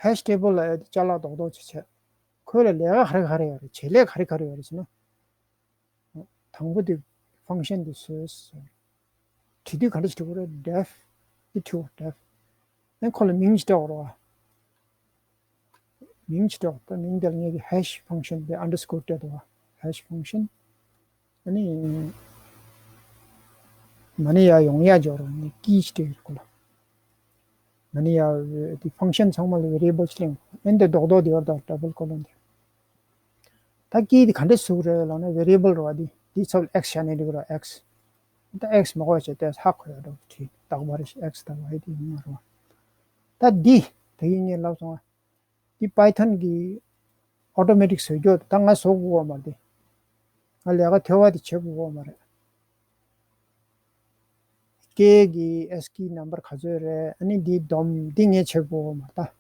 ཧེཤ་ཊེ་བལ་ལབ་ཡ་དེ་ཅ་ལག་རྡོག་རྡོག་ཅིག་བྱས། ཁོའི་ལ་ལས་ཀ་ག་རེ་ག་རེ་ཡོད་རེད། བྱེད་ལས་ག་རེ་ག་རེ་ཡོད་རེད་ཟེར་ན། དང་པོ་དེ་ཕང་ཤན་དེ་བཟོས་ཟེར། བྲིས་དུས་ག་འདྲ་ཞིག་བྲི་དགོས་རེད། def འདི་བྲིས་དགོས། def ཨ་ནི་ཁོ་ལ་མིང་ཞིག་སྤྲད་དགོས་རེད་བ། མིང་ཞིག་སྤྲད་དགོས། ད་མིང་དེ་ལ་ངེད་ཀྱི་hash function དེ་underscore སྤྲད་འདུག་བ། hash function ཨ་ནི་མ་ཎི་ཡར་ཡོང་ཡ་འཇོག་རོགས། ངས་ཀི་ཞིག་སྤྲད་ཡོད་ཁོ་ལ། མ་ཎི་ཡར་དེ་function ཚང་མ་ལ་variable ཞིག་ལེན་དགོས། ཨ་ནི་འདི་རྡོག་རྡོག་དེ་ཡོད་རེད། ད་double colon དེ། ད་ཀི་དེ་ག་འདྲ་བཟོ་གི་རེད་ལབ་ན་variable རེད་བ། དེ་དེའི་ཚབ་ལ་x བྱས་ནས་འགྲིག་གི་རེད། x ད་x མ་དགོས་བྱས་ཏེ་ཧ་གོ་ཡ་འགྲོ་བྲིས་རྟག་པར་x དང་y དེ་ཡོང་བ་རེད་བ། ད་འདི་དེ་ཡིན་ངས་ལབ་སོང་བ། འདི་Python གི་automatic བཟོ་རྒྱུ་ད་ང་བཟོ་དགོས་བ་མ་རེད། ང་ལས་ཀ་ཐོལ་པ་དེ་བྱེད་དགོས་བ་མ་རེད། སྐད་ཀྱི་ASCII number ག་ཚོད་རེད། ཨ་ནི་འདི་སྡོམ་འདི་ངས་བྱེད་དགོས་བ་མ་རེད།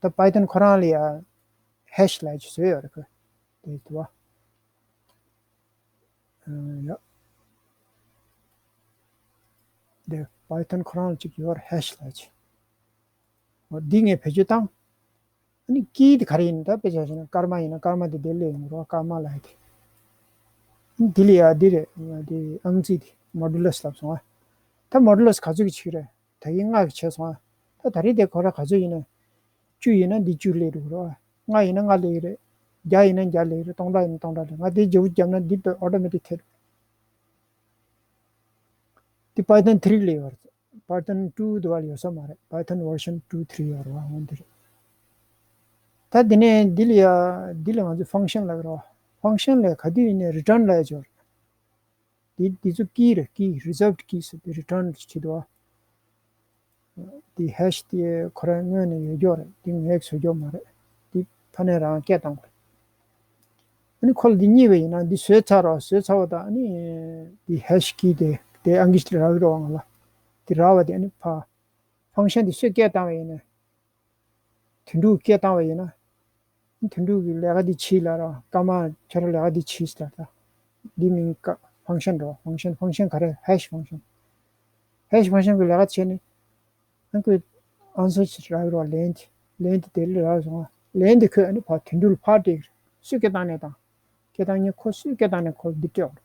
ད་ད་Python ཁོ་རང་ལ་ཡ་hash ལབ་ཅིག་བཟོས་ཡོད་རེད། ཁོས་དེ་དུ་བ། ཡ། དེ་Python ཁོ་རང་ལ་ཅིག་ཡོད་རེད། hash ལབ་ཅིག་འོ་འདི་ངས་བེད་སྤྱོད་བཏང་། ཨ་ནི་ཀི་དེ་ག་རེ་ཡིན་ད་དཔེ་ཆ་བཞག་ན་སྐར་མ་ཡིན་ན་སྐར་མ་དེ་དེ་ལས་ཡོང་རོགས། སྐར་མ་ལབ་ཡ་དེ། ཨ་ནི་དེ་ལ་ཡ་འདི་རེད། ང་དེ་ཨང་རྩིས་དེ་modulus ལབ་སོང་ཨ། ད་modulus ག་ཚོད་ཀྱི་ཆིག་རེད། ད་གིན་ལྔ་གི་བྱས་སོང་ཨ། ད་ད་རེས་དེ་ཁོ་ར་ག་ཚོད་ཡིན་ན། བཅུ་ཡིན་ན་འདི་བཅུ་ལས་འགྲོ་གི་རེད་བ། ལྔ་ཡིན་ན་ལྔ་ལས་ཀྱི་རེད། བརྒྱ་ཡིན་ན་བརྒྱ་ལས་ཀྱི་རེད། སྟོང་ཕྲག་ཡིན་ན་སྟོང་ཕྲག་ལས། ང་དེ་བརྗེ་པོ་བརྒྱབ་ན་འདི་ལྟ་automatic ཐེབས། འདི་Python three ལས་ཡོད་རེད། Python two དུ་བ་ལ་ཡོད་ས་མ་རེད། Python version two three ཡོད་རེད་བ། འོན་ཏེ་རེད། ད་དེ་ནས་འདི་ལ་ཡ་འདི་ལ་ང་ཚོས་function ལབ་ཀྱི་རེད་བ། function ལས་ག་དུས་ཡིན་ནའི་return ལབ་ཡ་ཅིག་ཡོད་རེད། འདི་འདི་ཚོ་ཀི་རེད། ཀི་reserved keys དེ་return བྱེད་འདུག་བ། འདི་hash དེ་ཁོ་རང་སྔོན་ནས་ཡོད་རྒྱུ་རེད། འདི་ངས་བཟོ་རྒྱུ་མ་རེད། འདི་ཕ་ནས་རང་སྐད་བཏང་དགོས། ཨ་ནི་ཁོ་ལ་འདི་རྙེད་པ་ཡིན་ན་འདི་བཟོས་ཚར་རོ། བཟོས་ཚར་བ་དང་ཨ་ནི་འདི་hash key དེ་དེ་ཨང་ཀི་ཞིག་ལ་རག་གི་རེད་བ། ང་ལ་འདི་རག་པ་དེ་ཨ་ནི་ཕ་function དེ་སུས་སྐད་བཏང་བ་ཡིན་ན། དོན་གྲུབ་སྐད་བཏང་བ་ཡིན་ན། དོན་གྲུབ་ཀྱི་ལས་ཀ་འདི་བྱེད་ལབ་ར། སྐར་མ་ཁྱོད་རང་ལས་ཀ་འདི་བྱེད་ལབ་ད། འདི་མིང་ཀ་function འགྲོ། function function ག་རེ། hash function hash function གི་ལས་ཀ་བྱས་ནས་ཨ་ཁོས་answer ཞིག་རག་རོགས། ལན་དེ་ལན་དེ་དེ་ལས་རག་སོང་ང་། ལན་དེ་ཁོས་ཨ་ནི་ཕར་དོན་གྲུབ་ལ་ཕར་སྤྲད་ཀྱི་རེད། སུས་སྐད་བཏང་ནས་དང་། སྐད་བཏང་མཁན་ཁོ་སུས་སྐད་བཏང་ནས་ཁོ་ལ་འདི་སྤྲད་དགོས་རེད་བ།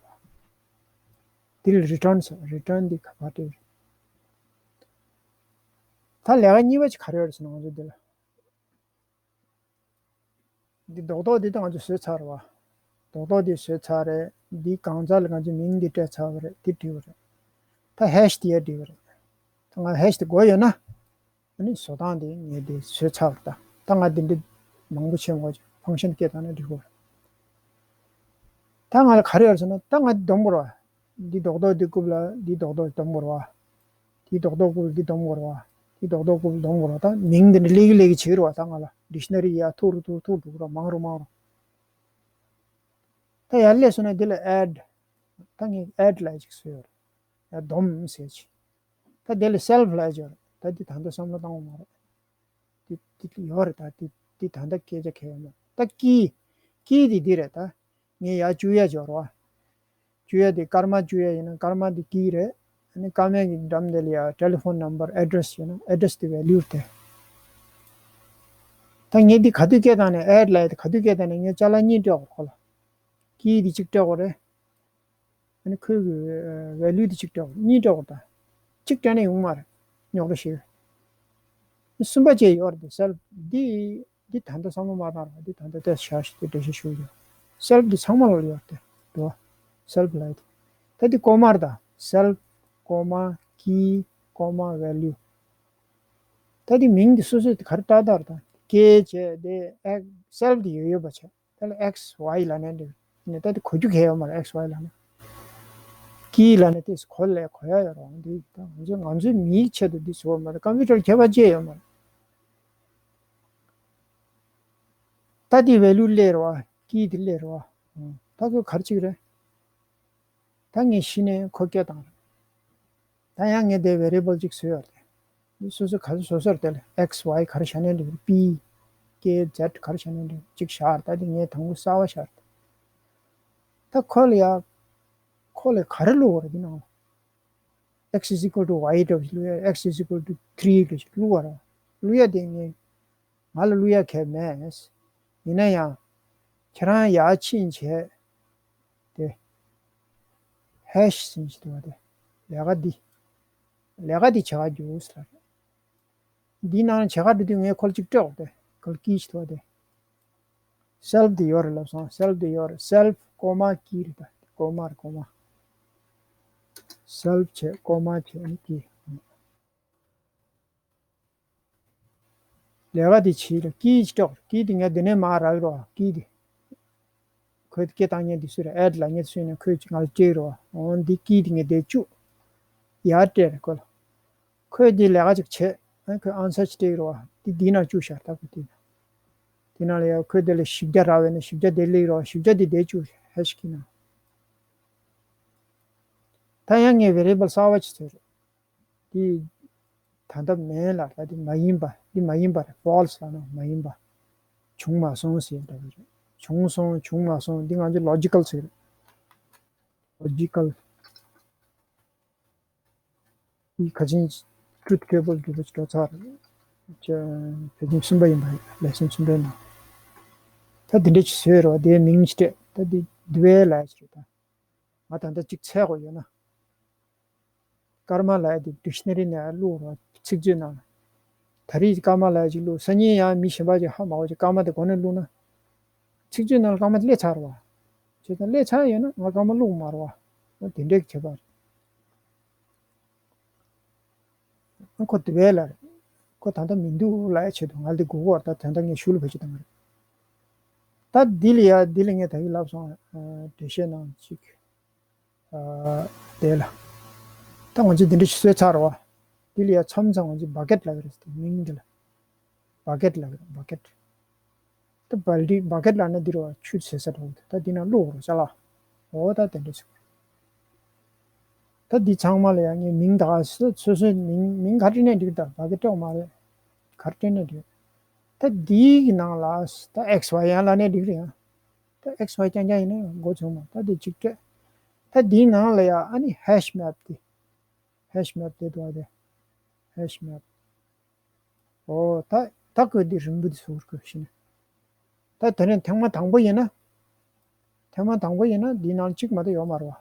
འདི་ལ་return ཟེར། return འདི་ག་པར་སྤྲད་རེད། ད་ལས་ཀ་གཉིས་པ་ཅིག་ག་རེ་ཡོད་རེད་ཟེར་ན་ང་ཚོ་འདི་ལ། འདི་རྡོག་རྡོག་འདི་ད་ང་ཚོ་བཟོས་ཚར་བ། རྡོག་རྡོག་འདི་བཟོས་ཚར་རེད། འདི་གང་ཟག་ལ་ང་ཚོ་མིང་འདི་སྤྲད་ཚར་བ་རེད། འདི་བྲིས་པ་རེད། ད་hash འདི་ཡར་བྲིས་པ་རེད། ད་ང་hash འདི་དགོས་ཡོད་ན། ཨ་ནི་བཟོ་སྟངས་འདི་ངས་འདི་བཟོས་ཚར་བ་རེད། ད་ད་ང་འདི་འདྲི་མང་པོ་བྱེད་མ་དགོས། function སྐད་བཏང་ན་འགྲིག་གོ། ད་ང་ལ་ག་རེ་ཡོད་ཟེར་ན་ད་ང་འདི་སྡོམ་དགོས་རེད་བ། འདི་རྡོག་རྡོག་འདི་རྐུབ་ལ་འདི་རྡོག་རྡོག་སྡོམ་དགོས་རེད་བ། འདི་རྡོག་རྡོག་རྐུབ་འདི་སྡོམ་དགོས་རེད་བ། འདི་རྡོག་རྡོག་རྐུབ་སྡོམ་དགོས་རེད་བ། ད་མིང་འདི་འདྲ་ལེགས་ཀྱི་ལེགས་ཀྱི་བྱེད་རེད་བ། ད་ང་ལ་dictionary ཡ་ཐུག་རུ་ཐུག་ཐུག་འགྲོ་གི་རེད། མང་རུ་མང་རུ། ད་ཡར་སླེབས་སོང་ན་འདི་ལ་add ད་ངས་add ལབ་ཅིག་བཟོས་ཡོད་རེད། ཡ་སྡོམ་ཟེར་ཅིག་ད་དེ་ལ་self ལབ་ཅིག་ཡོད་རེད། ད་འདི་ད་ལྟ་བསམ་བློ་བཏང་བ་མ་རེད། དེ་དེ་ཡོད་རེད། ད་དེ་དེ་ད་ལྟ་སྐད་ཆ་གལ་ཡོད་མ་རེད། ད་ཀི་ཀི་དེ་འདི་རེད་ད། ངས་ཡར་བཅུག་ཡ་ཅིག་ཡོད་རེད་བ། བཅུག་ཡ་དེ་སྐར་མ་བཅུག་ཡ་ཡིན་ན་སྐར་མ་དེ་ཀི་རེད། ཨ་ནི་སྐར་མའི་གི་འགྲམ་དེ་ལ་ཡ་telephone number address ཡིན་ན་address དེ་value དེ། ད་ངས་འདི་ག་དུས་སྐད་བཏང་ནས་add ལབ་ཡ་དེ་ག་དུས་སྐད་བཏང་ནས་ངས་ཅ་ལག་གཉིས་སྤྲད་དགོས་རེད་ཁོ་ལ། ཀི་དེ་གཅིག་སྤྲད་དགོས་རེད། ཨ་ནི་ཁོའི་གི་value དེ་གཅིག་སྤྲད་དགོས། གཉིས་སྤྲད་དགོས་ད། གཅིག་སྤྲད་ན་ཡོང་མ་རེད། རྙོག་དྲ་ཞིག་གསུམ་པ་བཅས་ཡོད་རེད་དེ། self འདི་འདི་ད་ལྟ་བསམ་བློ་མ་བཏང་རོགས། འདི་ད་ལྟ་ཏོག་ཙམ་བཞག་ཞིག་དེ་འགྲེལ་བཤད་ཞུ་རྒྱུ། self འདི་ཚང་མ་ལ་ཡོད་རེད་དེ། འདུག self ལབ་ཡ་དེ། ད་འདི་ཀོ་མ་རེད་ད། self ཀོ་མ་ཀི་ཀོ་མ་value། ད་འདི་མིང་འདི་སོ་སོ་དེ་ག་རེ་ཏག་ཏག་རེད་ད། ཀི་བྱས་དེ་ཨེ་self འདི་ཡོད་ཡོད་པ་བྱས། དེ་ལ་x y ལབ་ནས་འདི་ནས་ད་དེ་གོ་རྒྱུ་གལ་ཡོད་མ་རེད། x y ལབ་ན། ཀི་ལབ་ནས་དེ་གོ་ལས་གོ་ཡ་ཡོད་རེད། འདི་ད་ང་ཚོ་ང་ཚོའི་མིའི་ཆེད་དུ་འདི་བཟོ་བ་མ་རེད། ཀམ་པུ་ཊར་ཁྱད་པར་ཅི་ཡང་ཡོད་མ་རེད། ད་དེ་value སླེབས་རེད་བ། ཀི་དེ་སླེབས་རེད་བ། ད་ཁོ་ག་རེ་བྱེད་ཀྱི་རེད། ད་ངས་གཞི་ནས་ཁོ་སྐད་བཏང་རེད། ད་ཡང་ངས་དེ་variable གཅིག་བཟོས་ཡོད་རེད། འདི་སོ་སོ་ག་རེ་བཟོ་སར་དེ་ལ་x y ག་རེ་བྱ་ནས་འགྲིག་པི་ཀེ་ཛེད་ག་རེ་བྱ་ནས་འགྲིག་གཅིག་བཞག་རེད། ད་དེ་ངས་དང་པོ་གསར་པ་བཞག་རེད། ད་ཁོ་ལ་ཡ་ཁོ་ལ་ག་རེ་བླུགས་པ་རེད། འདི་ནང་ལ་x is equal to y འདྲ་བ་ཞིག་བླུགས་ཡ། x is equal to three འདྲ་ཞིག་བླུགས་པ་རེད། བླུགས་ཡ་དེ་ངས་ང་ལ་བླུགས་ཡ་གལ་མེད། ཡིན་ན་ཡང་ཁྱེད་རང་ཡར་ཕྱིན་བྱས་དེ་hash ཟིན་ཞིག་འདུག་བ། དེ་ལས་ཀ་འདི་ ལས་ཀ་དེ་བྱེད་ག་རྒྱུགས་ལབ། འདིའི་ནང་བྱེད་ག་འགྲོ་དུས་ངས་ཁོ་ལ་གཅིག་སྤྲད་འོ་དེ། ཁོ་ལ་ཀི་ཞིག་ཐོགས་དེ། སེལ་ཕི་དེ་ཡོད་རེད་ལབ་སོང་། སེལ་ཕི་དེ་ཡོད་རེད། སེལ་ཕི་ཀོ་མ་ཀི་རེད་ད། ཀོ་མ་རེད་ཀོ་མ། སེལ་ཕི་བྱས་ཀོ་མ་བྱས་ཨ་ནི་ཀི། ལས་ཀ་དེ་བྱེད་ལ་ཀི་ཞིག་སྤྲད་འོ། ཀི་དེ་ངས་འདི་ནས་མར་རག་རོགས་ཀི་དེ། ཁོས་སྐད་བཏང་མཁན་དེ་སུ་རེད། ཨེ་ཌི་ལབ་མཁན་དེ་སུ་ཡིན་ན་ཁོས་ང་ལ་སྤྲད་རོགས། འོ་འདི་ཀི་དེ་ངས་དེ་བཅུག་ཡར་སྤྲད་རེད་ཁོ་ལ། ཁོས་འདི་ལས་ཀ་ཅིག་བྱེད། ཨ་ཁོས་ཨན་སར་ཅིག་སྤྲད་རོགས། འདི་འདི་ནང་བཅུག་ཤག་ད་ཁོས་དེ་ན། དེ་ནང་ལ་ཡ་ཁོས་དེ་ལ་བཞི་བརྒྱ་རག་པས་ན་བཞི་བརྒྱ་དེ་སླེབས་རོགས། བཞི་བརྒྱ་དེ་དེ་བཅུག་ཧེ་ཤི་ཁི་ན། ད་ཡང་ངས་ཝེ་རི་ཡེ་བལ་གསར་པ་ཅིག་བཟོས་རེད། འདི་ད་ལྟ་མེད་ལ། ད་འདི་མ་ཡིན་པ། འདི་མ་ཡིན་པ་རེད། ཕོལ་སི་ལབ་ན་མ་ཡིན་པ། བྱུང་མ་སོང་ཟེར་འདྲ་བོ་རེད། བྱུང་སོང་བྱུང་མ་སོང་འདི་ང་ཚོ་ལོ་ཇི་ཀལ་ཟེར་རེད། ལོ་ཇི་ཀལ། འདི་ཁ་ཆེན་ཊུ་རུ་ཐི་ཊེ་བལ་འདྲ་བོ་ཅིག་འགྲོ་ཚར་རེད། ཅེ་བོད་ཁྱིམ་གསུམ་པ་ཡིན་པ་ལེ་སོན་གསུམ་པའི་ནང་། ད་འདི་འདྲ་ཅིག་བཟོས་རེད་བ། དེའི་མིང་ཅིག་སྤྲད། ད་འདི་འདི་བའི་ལབ་ཡ་ཅིག་རེད་ད། ང་ད་ལྟ་གཅིག་འཚོལ་དགོས་ཡོད་ན། ཀརྨ་ལབ་ཡ་དེ་ཌིག་ཤ་ན་རི་ནང་བླུགས་རོགས། ཚིག་མཛོད་ནང་། ད་རེས་ཀརྨ་ལབ་ཡ་ཅིག་བླུགས། སང་ཉིན་ཡང་མི་གཞན་པ་ཅིག་ཧ་མ་གོ་ཅིག་ཀརྨ་དེ་མགོ་ནས་བླུགས་ན། ཚིག་མཛོད་ནང་ལ་ཀརྨ་དེ་སླེབས་ཚར་བ། བྱས་ཙང་སླེབས་ཚར་ཡོད་ན་ང་ཀརྨ་བླུགས་མ་རེད་བ། འོ་དེ་འདྲའི་ཁྱད་པར་རེད། ཨ་ཁོ་དེ་བས་ལ་རེད། ཁོ་ད་ལྟ་མི་འདུག་ལབ་ཡ་ཆེད་དུ་ང་ལ་དེ་སྒུག་གོ། ད་ད་ལྟ་ངས་ཤུལ་བེད་སྤྱོད་བཏང་གི་རེད། ད་འདི་ལ་ཡ་འདི་ལ་ངས་ད་གིན་ལབ་སོང་། ཨ་འགྲེལ་བཤད་ནང་གཅིག་ཨ་དེ་ལ། ད་ང་ཚོས་འདི་འདྲ་ཞིག་བཟོས་ཚར་བ། འདི་ལ་ཡ་མཚམས་མཚམས་ང་ཚོས་བ་ཀེ་ཊི་ལབ་ཀྱི་རེད་ཟེར། མིང་འདི་ལ། བ་ཀེ་ཊི་ལབ་ཀྱི་རེད། བ་ཀེ་ཊི། ད་བལ་ཏི་བ་ཀེ་ཊི་ལབ་ན་འདི་རུ་ཆུ་བཟོས་ས་འགྲོ་གི་འདུག་ད་འདི་ནང་བླུགས་རོགས་ཅ་ལག་འོ་ད་དེ་འདྲ་ཟེར། ད་འདི་ཚང་མ་ལ་ཡང་ངས་མིང་ད་ག་སོ་སོའི་མིང་མིང་ག་རེ་སྤྲད་ནས་འགྲིག་ད་བ་ཀེ་ཊི་ཡོད་མ་རེད། ག་རེ་སྤྲད་ནས་འགྲིག་ད་འདིའི་གི་ནང་ལ་ད་ཨེག་སི་ཝའི་ཡང་ལབ་ནས་འགྲིག་རེད་ཡང་། ད་ཨེག་སི་ཝའི་རྐྱང་རྐྱང་ཡིན་ན་མགོ་ཚོས་མ། ད་འདི་གཅིག་སྤྲད། ད་འདིའི་ནང་ལ་ཡང་ཨ་ནི་ཧེཤ་མེབ་དེ། ཧེཤ་མེབ་དེ་འདུག་ཨ་དེ། ཧེཤ་མེབ། ཨོ་ད་ད་ཁོས་འདི་རིང་པོ་འདི་བཟོ་དགོས་ཤེ་ན། ད་དེ་ནས་ཐེངས་མ་དང་པོ་ཡིན་ན། ཐེངས་མ་དང་པོ་ཡིན་ན་འདི་ནང་གཅིག་མ་གཏོགས་ཡོད་མ་རེད་བ།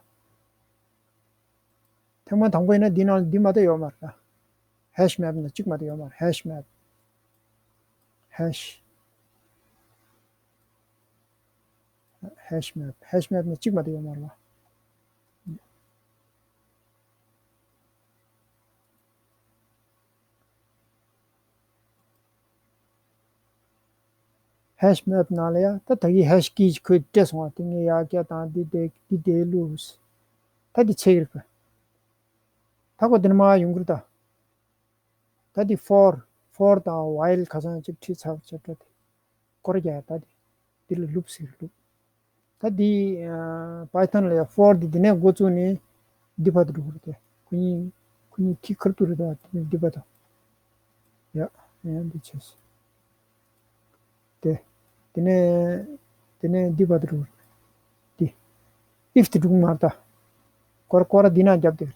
ཐེངས་མ་དང་པོ་ཡིན་ན་འདི་ནང་འདི་མ་གཏོགས་ཡོད་མ་རེད། ཧེཤ་མེབ་ནང་གཅིག་མ་གཏོགས་ཡོད་མ་རེད། ཧེཤ་མེབ། ཧེཤ། ཧེཤ་མེབ། ཧེཤ་མེབ་ནང་གཅིག་མ་གཏོགས་ཡོད་མ་རེད་བ། ཧེཤ་མེབ་ནང་ལ་ཡ་ད་ད་གི་ཧེཤ་ཀི་ཞིག་ཁོས་སྤྲད་སོང་བ། དེ་ངས་ཡར་བཀྱག་དང་འདི་དེ་འདི་དེ་བླུགས། ད་འདི་ཚེག་རེད་པ། ད་ཁོ་འདི་ནས་མར་ཡོང་གི་རེད་ད། ད་འདི་ཕོར། ཕོར་དང་ཝའིལ་ཁ་སང་ཅིག་ཁྲིད་ཚར་བ་ཆགས་འགྲོ་དེ། སྐོར་རྒྱག་ཡ་ད་འདི། འདི་ལ་ལུབ་ཟེར་ལུབ། ད་འདི་ཨ་པའི་ཐོན་ལ་ཡ་ཕོར་འདི་འདི་ནས་འགོ་བཙུགས་ནས་འདི་བར་དུ་འགྲོ་གི་རེད་དེ། ཁོ་གཉིས་ཁོ་གཉིས་ཐིག་ཁེར་ཐུག་རེད་དོ། འདི་བར་དུ། ཡ་ཡ་འདི་བྱས། དེ། དེ་ནས་དེ་ནས་འདི་བར་དུ་འགྲོ་གི་རེད། འདི། ཨིཕ་དེ་འགྲོ་གི་མ་རེད་ད། སྐོར་སྐོར་འདི་ནང་རྒྱབ་དེ།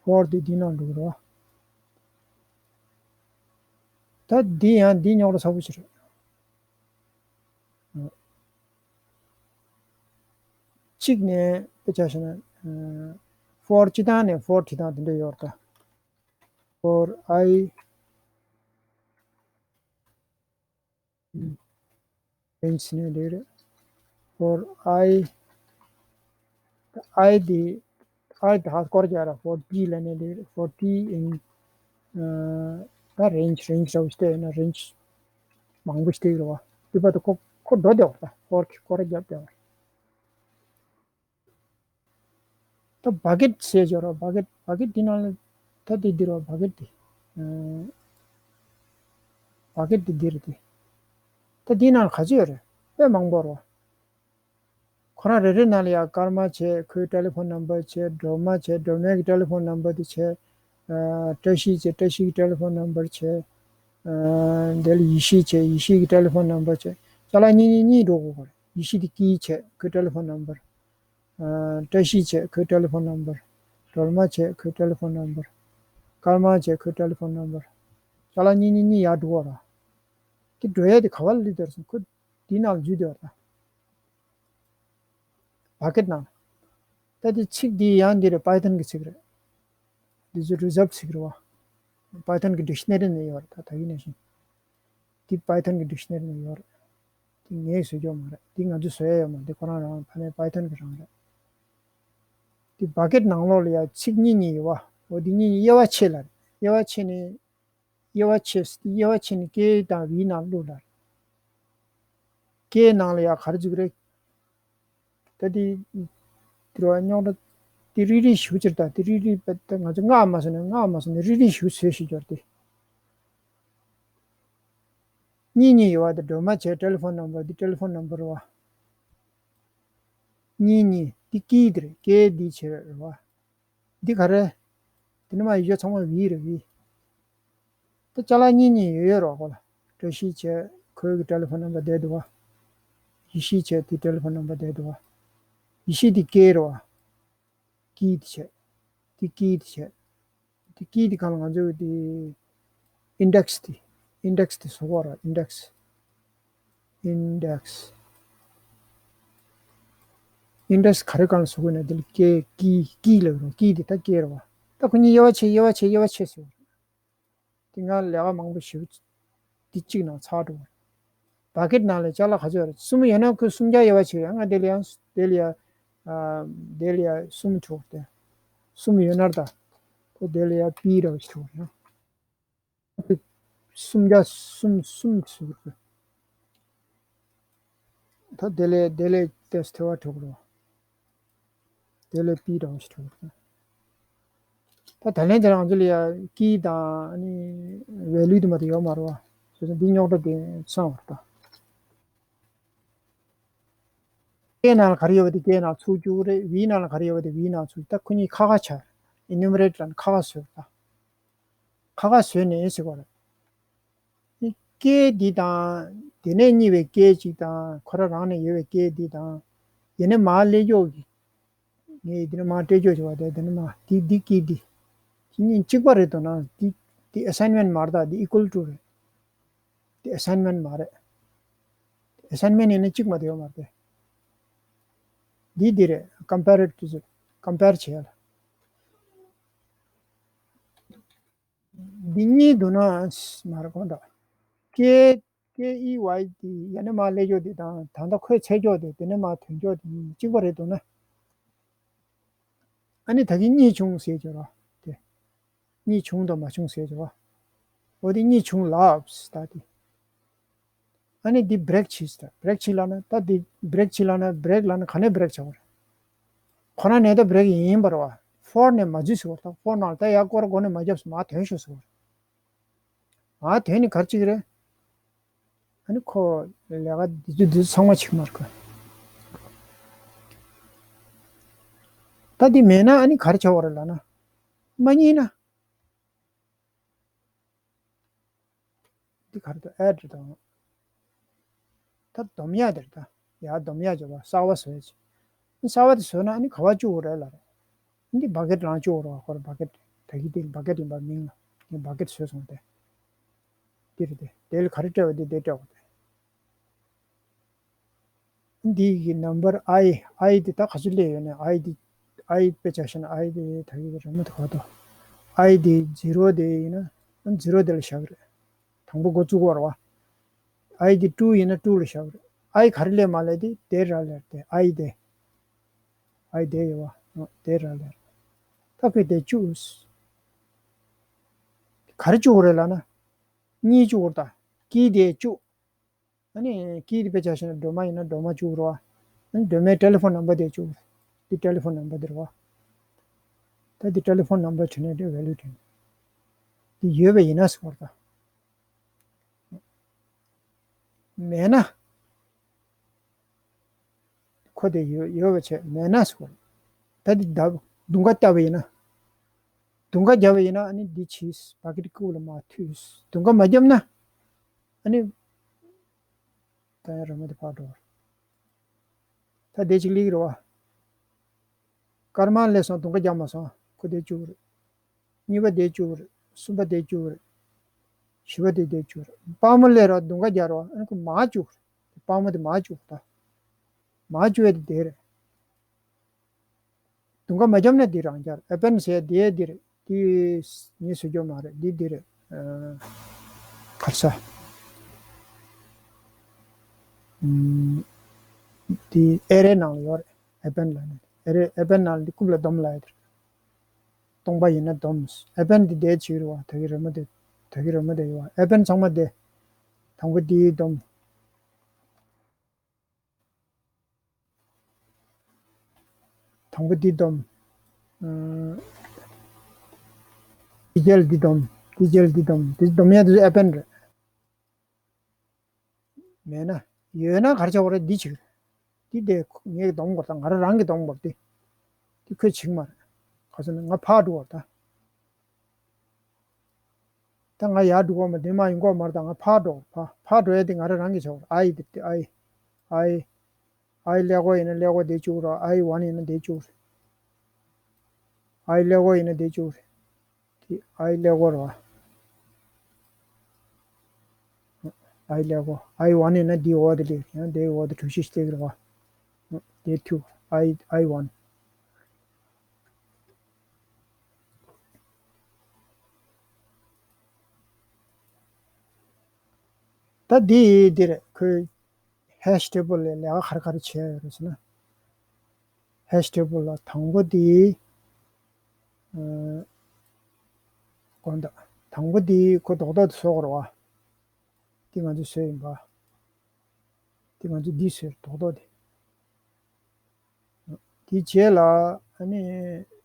ཕོར་དེ་འདི་ནང་འགྲོ་གི་རེད་བ། ད་འདི་ཡང་འདི་རྙོག་དྲ་ཚ་པོ་ཞིག་རེད། གཅིག་ནས་དཔེ་ཆ་བཞག་ན་ཕོར་སྤྱི་བཏང་ནས་ཕོར་བྲིས་སྟངས་དེ་འདྲ་ཡོད་རེད་ད། ཕོར་ཨའི། རེན་ཇི་ནས་འདི་རེད། ཕོར་ཨའི། ཨའི་དེ་ཨའི་དེ་ཧ་སྐོར་རྒྱག་ར་ཕོར་ཊི་ལབ་ནས་འདི་རེད། ཕོར་ཊི་ཨིན། ད་རེན་ཇི་རེན་ཇི་ར་བ་ཞིག་ཡོད་ན་རེན་ཇི་མང་པོ་ཞིག་རེད་བ། དེ་བར་དུ་ཁོ་ཁོ་འགྲོ་བདེ་བ། ད་ཕོར་གྱི་སྐོར་རྒྱབ་བདེ་བ། ད་བ་ཀེ་ཊི་ཟེར་ཅིག་ཡོད་རེད། བ་ཀེ་ཊི་བ་ཀེ་ཊི་འདི་ནང་ལ་ད་དེ་འདི་རེད་བ། བ་ཀེ་ཊི་འདི། ཨ་བ་ཀེ་ཊི་འདི་འདི་རེད་དེ། ད་འདི་ནང་ལ་ག་ཚོད་ཡོད་རེད། དཔེ་མང་པོ་རེད་བ། ཁོ་རང་རེ་རེ་ནང་ལ་ཡ་ཀརྨ་བྱས། ཁོའི་ཊེ་ལི་ཕོན་ནམ་བར་བྱས། སྒྲོལ་མ་བྱས། སྒྲོལ་མའི་གི་ཊེ་ལི་ཕོན་ནམ་བར་དེ་བྱས། ཨ་བཀྲ་ཤིས་བྱས། བཀྲ་ཤིས་ཀྱི་ཊེ་ལི་ཕོན་ནམ་བར་བྱས། ཨ་དེ་ལ་ཡེ་ཤེས་བྱས། ཡེ་ཤེས་ཀྱི་ཊེ་ལི་ཕོན་ནམ་བར་བྱས། ཅ་ལག་གཉིས་གཉིས་གཉིས་འགྲོ་དགོས་པ་རེད། ཡེ་ཤེས་དེ་ཀི་བྱས། ཁོའི་ཊེ་ལི་ཕོན་ནམ་བར། ཨ་བཀྲ་ཤིས་བྱས། ཁོའི་ཊེ་ལི་ཕོན་ནམ་བར། སྒྲོལ་མ་བྱས། ཁོའི་ཊེ་ལི་ཕོན་ནམ་བར། ཀརྨ་བྱས། ཁོའི་ཊེ་ལི་ཕོན་ནམ་བར། ཅ་ལག་གཉིས་གཉིས་གཉིས་ཡར་འགྲོ་བ་ར། དེ་འགྲོ་ཡ་དེ་ག་བ་ལ་སླེབས་དེར་སོང་ཁོ། དེའི་ནང་ལ་འཛུལ་བསྡད་པ་རེད། བ་ཀེཊ་ནང་ལ། ད་དེ་ཚིག་དེ་ཡང་འདི་རེད། པའི་ཐོན་གྱི་ཚིག་རེད། འདི་ཚོ་རི་ཛརབ་ཚིག་རེད་བ། པའི་ཐོན་གྱི་ཌིག་ཤ་ན་རི་ནས་ཡོད་རེད། ད་ད་གིན་ནང་བཞིན། འདི་པའི་ཐོན་གྱི་ཌིག་ཤ་ན་རི་ནས་ཡོད་རེད། འདི་ངས་བཟོས་ཀྱི་ཡོད་མ་རེད། འདི་ང་ཚོས་བཟོ་ཡ་ཡོད་མ་རེད། འདི་ཁོ་རང་རང་ཕ་མའི་པའི་ཐོན་གྱི་རང་རེད། འདི་བ་ཀེཊ་ནང་ལོགས་ལ་ཡ་ཚིག་གཉིས་གཉིས་ཡོད་བ། འོ་འདི་གཉིས་གཉིས། དབྱེ་བ་ཕྱེ་ལབ་རེད། དབྱེ་བ་ཕྱེ་ནས། དབྱེ་བ་ཕྱེ། དབྱེ་བ་ཕྱེ་ནས་ཀེ་དང་བི་ནང་བླུགས་ལབ་རེད། ཀེ་ནང་ལ་ཡ་ག་རེ་འཛུགས་རེད། ད་དེ། དེ་རུ་རྙོག་དྲ། དེ་རིལ་རིལ་ཞེ་པོ་ཅིག་རེད། ད་དེ་རིལ་རིལ་བས་ད་ང་ཚོ་སྔགས་མ་བཟོས་ནས། སྔགས་མ་བཟོས་ནས་རིལ་རིལ་ཞེ་པོ་བཟོས་ཤིག་ཀྱོར་ཏེ། གཉིས་གཉིས་ཡོད་བ། དེ་སྒྲོལ་མ་བྱས། ཊེ་ལི་ཕོན་ནམ་བར། འདི་ཊེ་ལི་ཕོན་ནམ་བར་རེད་བ། གཉིས་གཉིས། འདི་ཀི་དེ་རེད། ཀེ་འདི་བྱས་རེད་བ། འདི་ག་རེ། དེ་ནས་མར་ཡོད་ཚང་མ་བི་རེད། བི། ད་ཅ་ལག་གཉིས་གཉིས་ཡོད་ཡོད་རེད་བ། ཁོ་ལ་བཀྲ་ཤིས་བྱས། ཁོའི་གི་ཊེ་ལི་ཕོན་ནམ་བར་བསྡད་འདུག་བ། ཡེ་ཤེས་བྱས། དེ་ཊེ་ལི་ཕོན་ནམ་བར་བསྡད་འདུག་བ། ཡེ་ཤེས་དེ་ཀེ་རེད་བ། ཀི་དེ་བྱས། དེ་ཀི་དེ་བྱས། དེ་ཀི་དེ་གང་ལ་ང་ཚོས་དེ་ཨིན་ཌེག་སི་དེ། ཨིན་ཌེག་སི་དེ་བཟོ་དགོས་རེད། ཨིན་ཌེག་སི། ཨིན་ཌེག་སི། ཨིན་ཌེག་སི་ག་རེ་གང་ལ་བཟོ་དགོས་ན། དེ་ལ་ཀེ། ཀི། ཀི་ལབ་རེད། ཀི་དེ་ད་ཀེ་རེད་བ། ད་ཁོ་གཉིས་དབྱེ་བ་ཕྱེ། དབྱེ་བ་ཕྱེ། དབྱེ་བ་ཕྱེ་ཟེར་བ་རེད། དེ་སྔ་ལས་ཀ་མང་པོ་ཞེ་པོ་འདི་གཅིག་ནང་ཚར་འགྲོ་བ་རེད། བ་ཀེཊ་ནང་ལ་ཅ་ལག་ག་ཚོད་རེད། གསུམ་ཡོད་ན་ཁོས་སུམ་བརྒྱ་དབྱེ་བ་ཕྱེ་ཡ། ང་དེ་ལ་ཡང་། དེ་ལ་ཡ། ཨ། དེ་ལ་ཡ་གསུམ་འགྲོ་བ་རེད། གསུམ་ཡོད་ན་ད། ཁོ་དེ་ལ་ཡ་པི་འདྲ་བ་ཞིག་འགྲོ་བ་རེད། སུམ་བརྒྱ་གསུམ། གསུམ་ཟེར་གི་རེད། ད་དེ་ལས། དེ་ལས་ཏེས་ཐེ་བ་ཐོག་རོ། དེ་ལས་པི་འདྲ་བ་ཞིག་ཐོག་རོ། ད་ད་ལན་དེ་རང་ཚོ་ལ་ཡ་ཀི་དང་ཨ་ནི་ཝེ་ལུ་དེ་མ་གཏོགས་ཡོད་མ་རེད་བ། བྱས་ཙང་འདི་རྙོག་དྲ་དེ་སངས་པ་རེད་ད། ཀེ་ནང་ལ་ག་རེ་ཡོད་པ་དེ་ཀེ་ནང་ཚུད་རྒྱུ་རེད། བི་ནང་ལ་ག་རེ་ཡོད་པ་དེ་བི་ནང་ཚུད། ད་ཁོ་གཉིས་ཁ་ཁ་བྱ། ཨི་ནུ་མེ་རེ་ཊར་ལ་ཁ་ཁ་བཟོས་ད། ཁ་ཁ་བཟོས་ནས་ཟེར་བ་རེད། ནི་ཀེ་འདི་དང་། དེ་ནས་རྙེད་པའི་ཀེ་གཅིག་དང་། ཁོ་རང་རང་ནས་ཡོད་པའི་ཀེ་འདི་དང་། དེ་ནས་མར་སླེབས་ཀྱོག་གི། ངས་འདི་ནས་མར་སྤྲད་ཀྱོག་བྱས་པ་དེ། དེ་ནས་མར་འདི། འདི་ཀེ་འདི། ཁྱེད་གཉིས་གཅིག་པ་རེད་འདུག་ན། འདི། འདི་ཨེ་སའིན་མེན་ཊི་མ་རེད་ད། འདི་ཨི་ཀུལ་ཊུ་རེད། འདི་ཨེ་སའིན་མེན་ཊི་མ་རེད། ཨེ་སའིན་མེན་ཊི་ཡིན་ན་གཅིག་མ་གཏོགས་ཡོད་མ་རེད་དེ། འདི་འདི་རེད། ཀམ་པེ་རེ་ཊིབ། ཀམ་པེར་བྱེད་ཡ་ལ། འདི་གཉིས་འདུག་ན་མ་རེད་གོ། ད་ཀེ། ཀེ་ཨི་ཝའི་དེ་ཡ་ནས་མར་སླེབས་ཀྱོག་དེ་དང་། ད་ལྟ་ཁོས་འཚོལ་ཀྱོག་དེ། དེ་ནས་མར་ཐོན་ཀྱོག་དེ་གཉིས་གཅིག་པ་རེད་འདུག་ན། ཨ་ནི་ད་གིན་གཉིས་བྱུང་ཟེར་ཀྱོག་ར་དེ། གཉིས་བྱུང་དང་མ་བྱུང་ཟེར་ཀྱོག་ར། འོ་དེ་གཉིས་བྱུང་ལབ་ད་དེ། ཨ་ནི་འདི་བྷེ་རེག་བྱས་ཟེར། བྷེ་རེག་བྱས་ལབ་ན། ད་འདི་བྷེ་རེག་བྱས་ལབ་ན། བྷེ་རེག་ལབ་ན་ག་ནས་བྷེ་རེག་བྱ་བ་རེད། ཁོ་རང་ནས་ད་བྷེ་རེག་ཡིན་པ་རེད་བ། ཕོར་ནས་མ་འཛུལ་ཟེར་བ། ད་ཕོར་ནང་ལ་ད་ཡར་སྐོར་སྒོ་ནས་མ་བརྒྱབ་ཟེར། མར་ཐོན་ཤོག་ཟེར་བ་རེད། མར་ཐོན་ནས་ག་རེ་བྱེད་ཀྱི་རེད། ཨ་ནི་ཁོ་ལས་ཀ་འདི་ཚོ་འདི་ཚོ་ཚང་མ་བྱེད་ཀྱི་མ་རེད་ཁོ། ད་འདི་མེད་ན་ཨ་ནི་ག་རེ་བྱ་བ་རེད་ལབ་ན། མ་རྙེད་ན། འདི་ག་རེ་འདུག་ཨེ་ཌི་དང་། ད་སྡོམ་ཡ་དེ་རེད་ད། ཡར་སྡོམ་ཡ་བྱས་པ། གསར་པ་བཟོས་བྱས། གསར་པ་དེ་བཟོས་ན་ཨ་ནི་ག་པར་བཅུག་དགོས་རེད་ལབ་རེད། འདི་བ་ཀེཊ་ནང་བཅུག་དགོས་རེད་བ། ཁོ་རང་བ་ཀེཊ། ད་གིན་དེ་བ་ཀེཊ་ཡིན་པ་མིང་ལ། ངས་བ་ཀེཊ་བཟོས་སོང་སྟེ། འདི་རེད་དེ། དེ་ལ་ག་རེ་སྤྲད་པ་དེ་དེ་སྤྲད་དགོས་ཏེ། འདི་གི་ནམ་བར་ཨའི། ཨའི་འདི་ད་ག་ཚོད་སླེབས་ཡོད་ནས། ཨའི་འདི། ཨའི་དཔེ་ཆ་བཞག་ན་ཨའི་འདི་ད་གི་རང་མ་དེ་ག་དོ། ཨའི་འདི་ཛི་རོ་དེ་ཡིན་ན། ཛི་རོ་དེ་ལ་བཞག་གི་རེད། དང་པོ་འགོ་བཙུགས་པ་རེད་བ། ཨའི་འདི་ཊུ་ཡིན་ན་ཊུ་ལ་བཞག་གི་རེད། ཨའི་ག་རེ་སླེབས་མ་སླེབས་དེ་དེ་ར་ལེར་དེ། ཨའི་དེ། ཨའི་དེ་ཡོད་བ། དེ་ར་ལེར། ད་ཁོས་དེ་བཅུག་ག་རེ་བཅུག་དགོས་རེད་ལབ་ན། གཉིས་བཅུག་དགོས་རེད་ད། ཀི་དེ་བཅུག་ཨ་ནི་ཀི་དེ་དཔེ་ཆ་བཞག་ན་སྒྲོལ་མ་ཡིན་ན་སྒྲོལ་མ་བཅུག་རོགས། ཨ་ནི་སྒྲོལ་མའི་ཊེ་ལི་ཕོན་ནམ་བར་དེ་བཅུག་འདི་ཊེ་ལི་ཕོན་ནམ་བར་དེ་རེད་བ། ད་འདི་ཊེ་ལི་ཕོན་ནམ་བར་བྲིས་ནས་འདི་ཝེ་ལུ་བྲིས་ནས། འདི་ཡོད་པ་ཡིན་ན་ཟེར་བ་རེད་ད། མེད་ན། ཁོ་དེ་ཡོད་ཡོད་པ་བྱས། མེད་ན་ཟེར་བ་རེད། ད་འདི་ད་དུང་ཀ་བཏབ་པ་ཡིན་ན། དུང་ཀ་བརྒྱབ་པ་ཡིན་ན་ཨ་ནི་འདི་བྱས། བ་ཀེཊ་ཀུ་ལ་མར་མཐུད། དུང་ཀ་མ་བརྒྱབ་ན། ཨ་ནི། ད་ཡང་རང་མ་དེ་ཕར་འགྲོ་བར། ད་དེ་གཅིག་སླེབས་ཀྱི་རེད་བ། སྐར་མ་སླེབས་སོང་། དུང་ཀ་རྒྱག་མ་སོང་། ཁོ་དེ་བཅུག་རེད། གཉིས་པ་དེ་བཅུག་རེད། གསུམ་པ་དེ་བཅུག་རེད། བཞི་པ་དེ་དེ་བཅུག་རེད། དཔའ་མོ་སླེབས་ར་དུང་ཀ་རྒྱག་རོགས། ཨ་ནི་ཁོ་མར་བཅུག་རེད། དཔར་མོ་དེ་མར་བཅུག་ད། མར་བཅུག་ཡས་དེ་དེ་རེད། དུང་ཁ་མ་བརྒྱབ་ན་འདི་རང་རྒྱལ། ཨེ་པེན་ཟེར་འདི་ཡས་འདི་རེད། འདི་ངས་བཟོ་རྒྱུ་མ་རེད། འདི་འདི་རེད། ཨ། ག་རེ་ཟ། ཨམ། འདི་ཨེ་རེ་ནང་ལ་ཡོད་རེད། ཨེ་པེན་ལ་ནི་ཨེ་རེ། ཨེ་པེན་ནང་ལ་འདི་རྐུབ་ལ་སྡོམ་ལ་ཡོད་རེད། སྟོང་པ་ཡིན་ན་སྡོམ། ཨེ་པེན་འདི་འདས་བྱེད་རེད་བ། ད་གི་རི་མོ་དེ། ད་གི་རི་མོ་དེ་ཡོད་བ། ཨེ་པེན་ཚང་མ་དེ། དང་པོ་འདི་སྡོམ། དང་པོ་འདི་སྡོམ། ཨ། འདི་རྗེས་ལ་འདི་སྡོམ། འདི་རྗེས་ལ་འདི་སྡོམ། འདི་སྡོམ་ཡ་དེ་ཚོ་ཨེ་པེན་རེད། མེད་ན། ཡོད་ན་ག་རེ་བྱ་དགོས་རེད། འདི་བྱེད་ཀྱི་རེད། འདི་དེ་ངས་སྡོམ་དགོས་རེད། ད་ང་རང་རང་གིས་སྡོམ་དགོས་རེད། འདི་འདི་ཁོས་བྱེད་ཀྱི་མ་རེད། ག་ཚོད་ན་ང་ཕར་འགྲོ་བར་ད། ད་ང་ཡར་འགྲོ་གི་མ་རེད། དེ་མ་ཡོང་གི་མ་རེད། ད་ང་ཕར་འགྲོ། ཕར་ཕར་འགྲོ་ཡ་དེ་ང་རང་རང་གིས་བྱ་བར། ཨའི་དེ་དེ་ཨའི། ཨའི། ཨའི་ཀླད་ཀོར་ཡིན་ན་ཀླད་ཀོར་དེ་བཅུག་རོགས། ཨའི་ཝན་ཡིན་ན་དེ་བཅུག་རོགས། ཨའི་ཀླད་ཀོར་ཡིན་ན་དེ་བཅུག་རོགས། དེ་ཨའི་ཀླད་ཀོར་རོགས། ཨའི་ཀླད་ཀོར། ཨའི་ཝན་ཡིན་ན་དེའི་འོག་དེ་སླེབས། ཡང་དེའི་འོག་དེ་གྲུ་བཞི་ཞིག་སླེབས་རོགས། དེ་ཐུག་ཨའི། ཨའི་ཝན། ད་འདི་འདིར་ཁོས་ཧེཤ་ཊེ་བལ་ལ་ལས་ཀ་ག་རེ་ག་རེ་བྱས་ཡོད་རེད་ཟེར་ན། ཧེཤ་ཊེ་བལ་ལ་དང་པོ་འདི། ཨ། དགོངས་དག་དང་པོ་འདི་ཁོ་རྡོག་རྡོག་དེ་བཟོ་དགོས་རེད་བ། འདི་ང་ཚོས་བཟོས་ཡིན་པ། འདི་ང་ཚོས་འདི་བཟོས་རྡོག་རྡོག་དེ། དེའི་རྗེས་ལ་ཨ་ནི་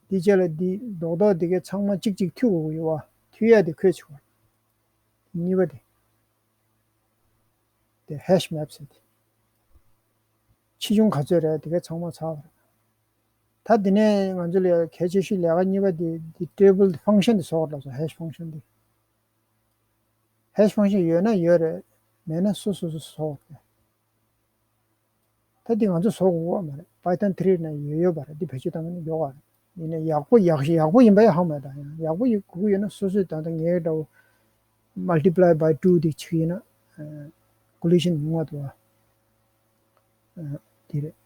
དེའི་རྗེས་ལ་འདི་རྡོག་རྡོག་འདི་གའི་ཚང་མ་གཅིག་གཅིག་མཐུད་དགོས་ཀྱི་ཡོད་པ། མཐུད་ཡ་དེ་ཁོས་བྱེད་དགོས། གཉིས་པ་དེ། དེ་ཧེཤ་མེབ་ཟེར་དེ། ཆེ་ཆུང་ག་ཚོད་རེད། དེ་གའི་ཚང་མ་ཚར་བ་རེད། ད་དེ་ནས་ང་ཚོ་ལ་གལ་ཆེ་ཤོས་ལས་ཀ་གཉིས་པ་དེ་དེ་ཊེ་བལ་ཕང་ཤན་དེ་བཟོ་དགོས་ལབ་སོང་། ཧེཤ་ཕང་ཤན་དེ། ཧེཤ་ཕང་ཤན་ཡོད་ན་ཡོད་རེད། མེད་ན་སོ་སོ་སོ་སོ་བཟོ་དགོས་རེད། ད་འདི་ང་ཚོ་བཟོ་དགོས་པ་མ་རེད། པའི་ཐོན་ཐི་རི་ནང་ཡོད་ཡོད་པ་རེད། འདི་བེད་སྤྱོད་བཏང་ན་ཡོད་པ་རེད། ཡིན་ན་ཡག་པོ་ཡག་ཡག་པོ་ཡིན་པ་ཡང་ཧ་མ་ད། ཡང་ཡག་པོ་ཡིན་དགོས་ཀྱི་ཡོད་ན་སོ་སོས་ད་ལྟ་ངའི་འདྲ་བོ་མལ་ཊི་པ་ལའི་བའི་ཊུ་དེ་བྱེད་ཀྱི་ཡིན་ན། ཨ། ཀོ་ལི་ཤན་ཉུང་བ་འདུག་བ། ཨ། དེ་རེད།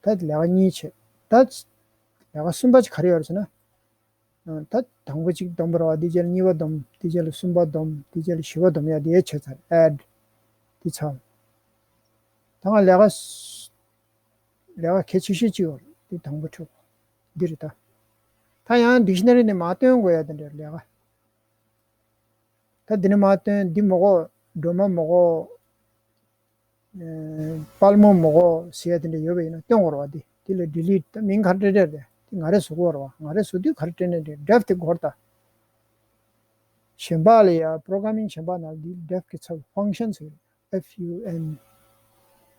ད་ལས་ཀ་གཉིས་བྱས། ད་ལས་ཀ་གསུམ་པ་ཅིག་ག་རེ་ཡོད་རེད་ཟེར་ན། ད་དང་པོ་གཅིག་སྡོམ་པ་རེད་བ། དེ་རྗེས་གཉིས་པ་སྡོམ། དེ་རྗེས་ལ་གསུམ་པ་སྡོམ། དེ་རྗེས་ལ་བཞི་པ་སྡོམ་ཡ་དེ་བྱས་ཚར། ཨེཌ། དེ་ཚར། ད་ང་ལས་ཀ་ལས་ཀ་གལ་ཆེ་ཤོས་གཅིག་ཡོད་རེད། དེ་དང་པོ་འཕྲོད། འདི་རེད་ད། ད་ཡང་ཌིག་ཤ་ན་རི་ནས་མར་བཏོན་དགོས་ཡ་དེ་འདྲ་ལས་ཀ། ད་འདི་ནས་མར་བཏོན། འདི་མི་དགོས། སྒྲོལ་མ་མི་དགོས། ཨ། དཔལ་མོ་མི་དགོས་ཟེར་ཡ་དེ་འདྲ་ཡོད་པ་ཡིན་ན་བཏོན་དགོས་རེད་བ། དེ་དེ་ལ་ཌི་ལིཊ། ད་མིང་ག་རེ་སྤྲད་སྤྲད་རེད། དེ་ང་རས་བཟོ་དགོས་རེད་བ། ང་རས་བཟོ་དུས་ག་རེ་སྤྲད་ནས་རེད། ཌེཕ་དེ་འགོར་ད། གཞན་པ་ལ་ཡ་པོ་རོ་གྷ་ར་མིང་གཞན་པ་ནང་འདི་ཌེཕ་གི་ཚབ་ཕང་ཤན་ཟེར། ཨེཕ་ཡུ་ཨེན།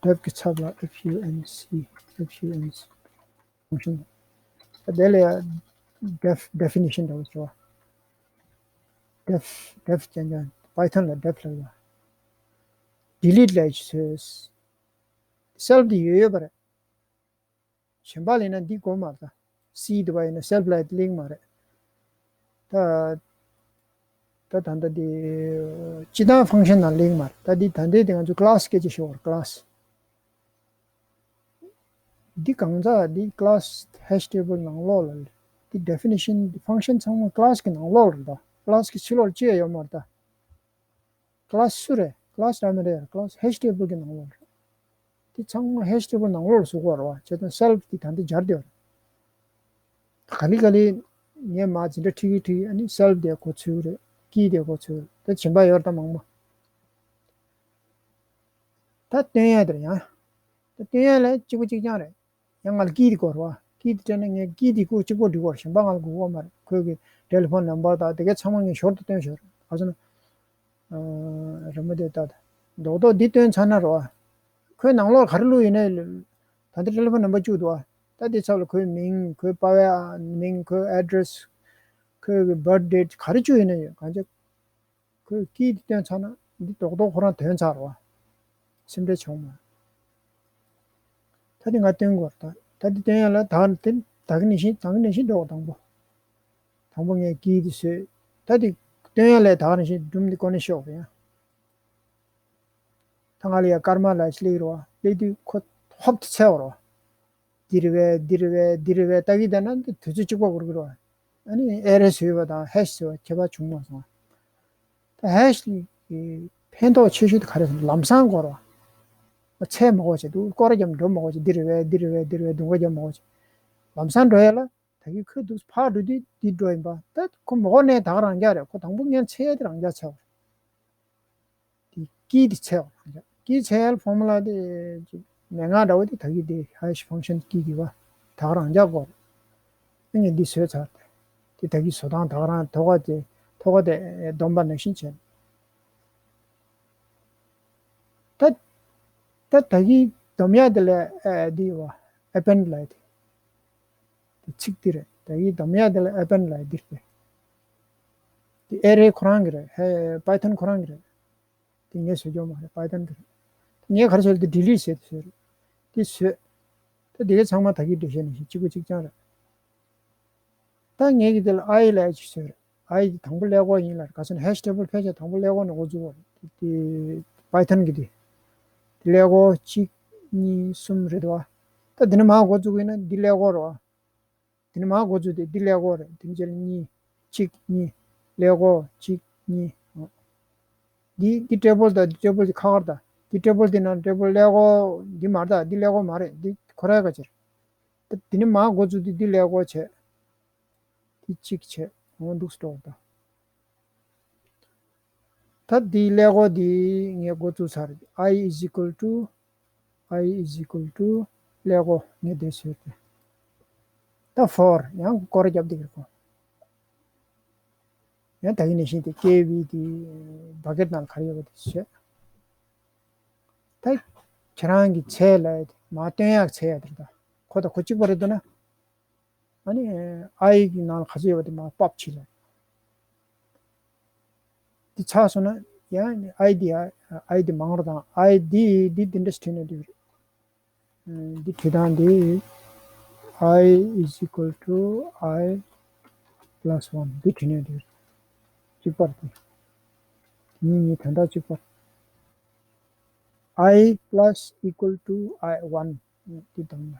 ཌེཕ་གི་ཚབ་ལ་ཨེཕ་ཡུ་ཨེན་སི། ཨེཕ་ཡུ་ཨེན་སི། ཕང་ཤན། ད་དེ་ལ་ཡ་ཌེཕ། ཌེ་ཕི་ནི་ཤན་འདྲ་བོ་བྱས་པ། ཌེཕ། ཌེཕ་ཅན་ཅན། པའི་ཐོན་ལ་ཌེཕ་ལབ་ཡ། ཌི་ལིཊ་ལབ་ཀྱི་ཚོད། སེལཕ་དེ་ཡོད་ཡོད་པ་རེད། གཞན་པ་ལ་ཡིན་ན་འདི་དགོས་མ་རེད་ད། སི་འདུག་པ་ཡིན་ན་སེལཕ་ལ་གླེང་མ་རེད། ད། ད་ད་ལྟ་འདི་སྤྱི་བཏང་ཕང་ཤན་ནང་གླེང་མ་རེད། ད་འདི་ད་ལྟའི་འདི་ང་ཚོ་ཀླ་སི་སྐད་ཆ་ཤོད་པར། ཀླ་སི། འདི་གང་ཟག་འདི་ཀླ་སི་ཧེཤ་ཊེ་བལ་ནང་ལོགས་ལ་རེད། འདི་ཌེ་ཕི་ནི་ཤན་འདི་ཕང་ཤན་ཚང་མ་ཀླ་སི་གི་ནང་ལོགས་ལ་རེད་ད། ཀླ་སི་གི་ཕྱི་ལོགས་ལ་ཅི་ཡང་ཡོད་མ་རེད་ད། ཀླ་སི་སུ་རེད། ཀླ་སི་ར་མི་རེད། ཀླ་སི་ཧེཤ་ཊེ་བལ་གི་ནང་ལོགས་རེད། འདི་ཚང་མ་ཧེཤ་ཊེ་བལ་ནང་ལོགས་ལ་བཟོ་དགོས་རེད་བ། བྱས་ཙང་སེལཕ་འདི་ད་ལྟ་སྦྱར་བསྡད་ཡོད་རེད། ག་ལེ་ག་ལེ་ངས་མར་འཛིན་གྲྭ་ཁྲིད་ཀྱི་ཁྲིད་ཀྱི། ཨ་ནི་སེལཕ་དེ་གོ་ཚོད་རེད། ཀི་དེ་གོ་ཚོད་རེད། ད་གཞན་པ་ཡོད་རེད་ད་མང་པོ། ད་སྟོན་ཡ་དེར་ཡང་། ད་སྟོན་ཡ་ལ་གཅིག་པ་གཅིག་རྐྱང་རེད། ཡང་ང་ལ་ཀི་དེ་དགོས་རེད་བ། ཀི་དེ་སྤྲད་ན་ངས་ཀི་དེ་ཁོ་གཅིག་པོ་འགྲིག་གི་རེད། གཞན་པ་ང་ལ་དགོས་ཀྱི་མ་རེད། ཁོའི་གི་ཊེ་ལི་ཕོན་ནམ་བར་དང་དེ་གའི་ཚང་མ་ངས་ཞོར་དུ་སྟོན་ཞོར་རེད། ག་ཚོད་ན། ཨ། རི་མོ་དེ་ལྟ་དང་། རྡོག་རྡོག་འདི་སྟོན་ཚར་ན་རེད་བ། ཁོའི་ནང་ལོགས་ག་རེ་བླུགས་ཡིན་ནའི། ད་ལྟ་ཊེ་ལི་ཕོན་ནམ་བར་བཅུག་འདུག་བ། ད་དེ་ཚབ་ལ་ཁོའི་མིང་། ཁོའི་པ་ཕའི་མིང་། ཁོའི་ཨེ་ཌི་རེ་སི། ཁོའི་གི་བར་ཐི་ཌེ་ཊི་ག་རེ་བཅུག་ཡིན་ནའི་ཡོད། གང་ཅི། ཁོས་ཀི་དེ་སྟོན་ཚར་ན་འདི་རྡོག་རྡོག་ཁོ་རང་ཐོན་ཚར་བ། སེམས་ཁྲལ་བྱུང་མ། ད་དེ་ང་སྟོན་དགོས་རེད་ད། ད་དེ་སྟོན་ཡ་ལ་ད་དེ་ད་ག་ནང་བཞིན། ད་ག་ནང་བཞིན་འགྲོ་བ། དང་པོ། དང་པོ་ངས་ཀི་དེ་བཟོས། ད་དེ་སྟོན་ཡ་ལ་ད་ག་ནང་བཞིན་སྒྲུང་དེ་ཀོ་ནས་ཤོག་རེད་ཡ། ད་ང་ལ་ཡ་སྐར་མ་ལ་ཞིག་སླེབས་རོ། སླེབས་དུས་ཁོ་ཧོབ་ཏེ་འཚོལ་བ་རོ། འདི་རེད་པས། འདི་རེད་པས། འདི་རེད་པས། ལྟ་གི་བསྡད་ན་འདི་དུས་ཚོད་གཅིག་པ་འགོར་གི་རོ། ཨ་ནི་ཨེ་རེ་བཟོས་པ་དང་ཧེཤ་བཟོས་པ་ཁྱད་པར་བྱུང་མ་སོང་། ད་ཧེཤ་གི་ཕན་ཐོགས་ཆེ་ཤོས་དེ་ག་རེ་ཟེར་ན་ལམ་སང་འགོར་བ། འཚོལ་མ་དགོས་བྱས་འདུག་སྐོར་ར་རྒྱབ་འགྲོ་མ་དགོས་བྱས། འདི་རེད་པས། འདི་རེད་པས། འདི་རེད་པས། སྡུག་ག་རྒྱབ་མ་དགོས་བྱས། ལམ་སང་འགྲོ་ཡ་ལ། ད་གིན་ཁོས་འདུག་ཕར་འགྲོ་དུས་འདི་འགྲོ་ཡིན་པ། ད་ཁོ་མ་དགོས་ནའི་ད་ག་རང་འཇགས་རེད། ཁོ་དང་པོ་ངས་འཚོལ་ཡ་དེ་རང་འཇགས་འཚོལ་བ་རེད། དེ་ཀི་དེ་འཚོལ་བ་རང་འཇགས། ཀི་འཚོལ་ཡ་ལ་ཕོར་མུ་ལ་དེ་ཅིག་མན་ངག་འདྲ་བོ་དེ། ད་གིན་དེ་ཧེཤ་ཕང་ཤན་ཀི་དེ་བ་ད་ག་རང་འཇགས་དགོས་རེད། ཨ་ངས་འདི་བཟོས་ཚར་ཏེ། དེ་ད་གིན་བཟོ་སྟངས་ད་ག་རང་ཐོག་ཁ་དེ་ཐོག་ཁ་དེ་སྡོམ་པ་ནང་བཞིན་བྱས། ད་ད་ད་གིན་སྡོམ་ཡ་དེ་ལ་ཨ་འདི་ཡོད་པ། ཨེ་པེན་ཌི་ལབ་ཡ་དེ། དེ་ཚིག་དེ་རེད། ད་གིན་སྡོམ་ཡ་དེ་ལ་ཨེ་པེན་ཌི་ལབ་ཡ་འདི་རེད། དེ་ཨེ་རེ་ཁོ་རང་གི་རེད། ཧེ་པའི་ཐོན་ཁོ་རང་གི་རེད། དེ་ངས་བཟོས་རྒྱུ་མ་རེད། པའི་ཐོན་གི་རེད། ངས་ག་རེ་བཟོས་རེད། དེ་ཌི་ལིཊ་བྱས་ཏེ་བཟོས་རེད། དེ་བཟོས། ད་དེ་ག་ཚང་མ་ད་གིན་འགྲེལ་བཤད་ནང་བཞིན་གཅིག་པ་གཅིག་རྐྱང་རེད། ད་ངས་ཀྱི་དེ་ལ་ཨའི་ལབ་ཡ་ཅིག་བཟོས་རེད། ཨའི་དེ་དང་པོ་ཀླད་ཀོར་ཡིན་ལབ་རེད། ག་ཟེར་ན་ཧེཤ་ཊེ་བལ་ཕལ་ཆེར་དང་པོ་ཀླད་ཀོར་ནས་འགོ་བཙུགས་པ་རེད། དེ་པའི་ཐོན་གྱི་དེ། དེ་ཀླད་ཀོར་གཅིག་གཉིས་གསུམ་རེད་འདུག་བ། ད་དེ་ནས་མར་འགོ་བཙུགས་ཀྱི་ཡིན་ན་འདི་ཀླད་ཀོར་རེད་བ། དེ་ནས་མར་འགོ་བཙུགས་ཏེ་འདི་ཀླད་ཀོར་རེད། དེ་ནས་རྗེས་ལ་གཉིས། གཅིག་གཉིས། ཀླད་ཀོར་གཅིག་གཉིས། འདི་འདི་ཊེ་བལ་དང་འདི་ཊེ་བལ་དེ་ཁ་ཁར་དང་། འདི་ཊེ་བལ་དེ་ནང་ཊེ་བལ་ཀླད་ཀོར་འདི་མ་རེད། ད་འདི་ཀླད་ཀོར་མ་རེད། འདི་ཁོ་རའི་ཁ་ཕྱིར། ད་དེ་ནས་མར་འགོ་བཙུགས་ཏེ་འདི་ཀླད་ཀོར་བྱས། དེ་གཅིག་བྱས། འོ་འདུག་སེ་འགྲོ་བ་དང་། ད་འདི་ཀླད་ཀོར་འདི་ངས་འགོ་བཙུགས་ཚར། I is equal to I is equal to ཀླད་ཀོར་ངས་འདི་བཟོས་ཏེ། ད་ཕོར་ཡང་སྐོར་ར་རྒྱབ་བསྡད་ཀྱི་རེད་ཁོ། ཡང་ད་གིན་ནང་བཞིན་དེ་ཀེ་བི་དེ་བ་ཀེཊ་ནང་ག་རེ་ཡོད་པ་དེ་བྱས། ད་ཁྱེད་རང་གི་འཚོལ་ལ་མར་སྟོན་ཡག་འཚོལ་ཡག་དེ་རེད་ད། ཁོ་དང་ཁོ་གཅིག་པ་རེད་འདུག་ན། ཨ་ནི་ཨའི་གི་ནང་ལ་ག་ཚོད་ཡོད་པ་དེ་མར་པོབ་བྱེད་ལ། འདི་ཚར་སོང་ན་ཡང་ཨའི་འདི་ཨའི་འདི་མང་རུ་དང་། ཨའི་འདི་འདི་འདི་འདྲ་ཞིག་བྲིས་ན་འགྲིག་རེད། འདི་བྲིས་སྟངས་འདི་I is equal to I plus one འདི་བྲིས་ན་འགྲིག་རེད། གཅིག་པ་རེད་དེ། གཉིས་གཉིས་དོན་དག་གཅིག་པ། I plus equal to I one འདི་བདམས་ན།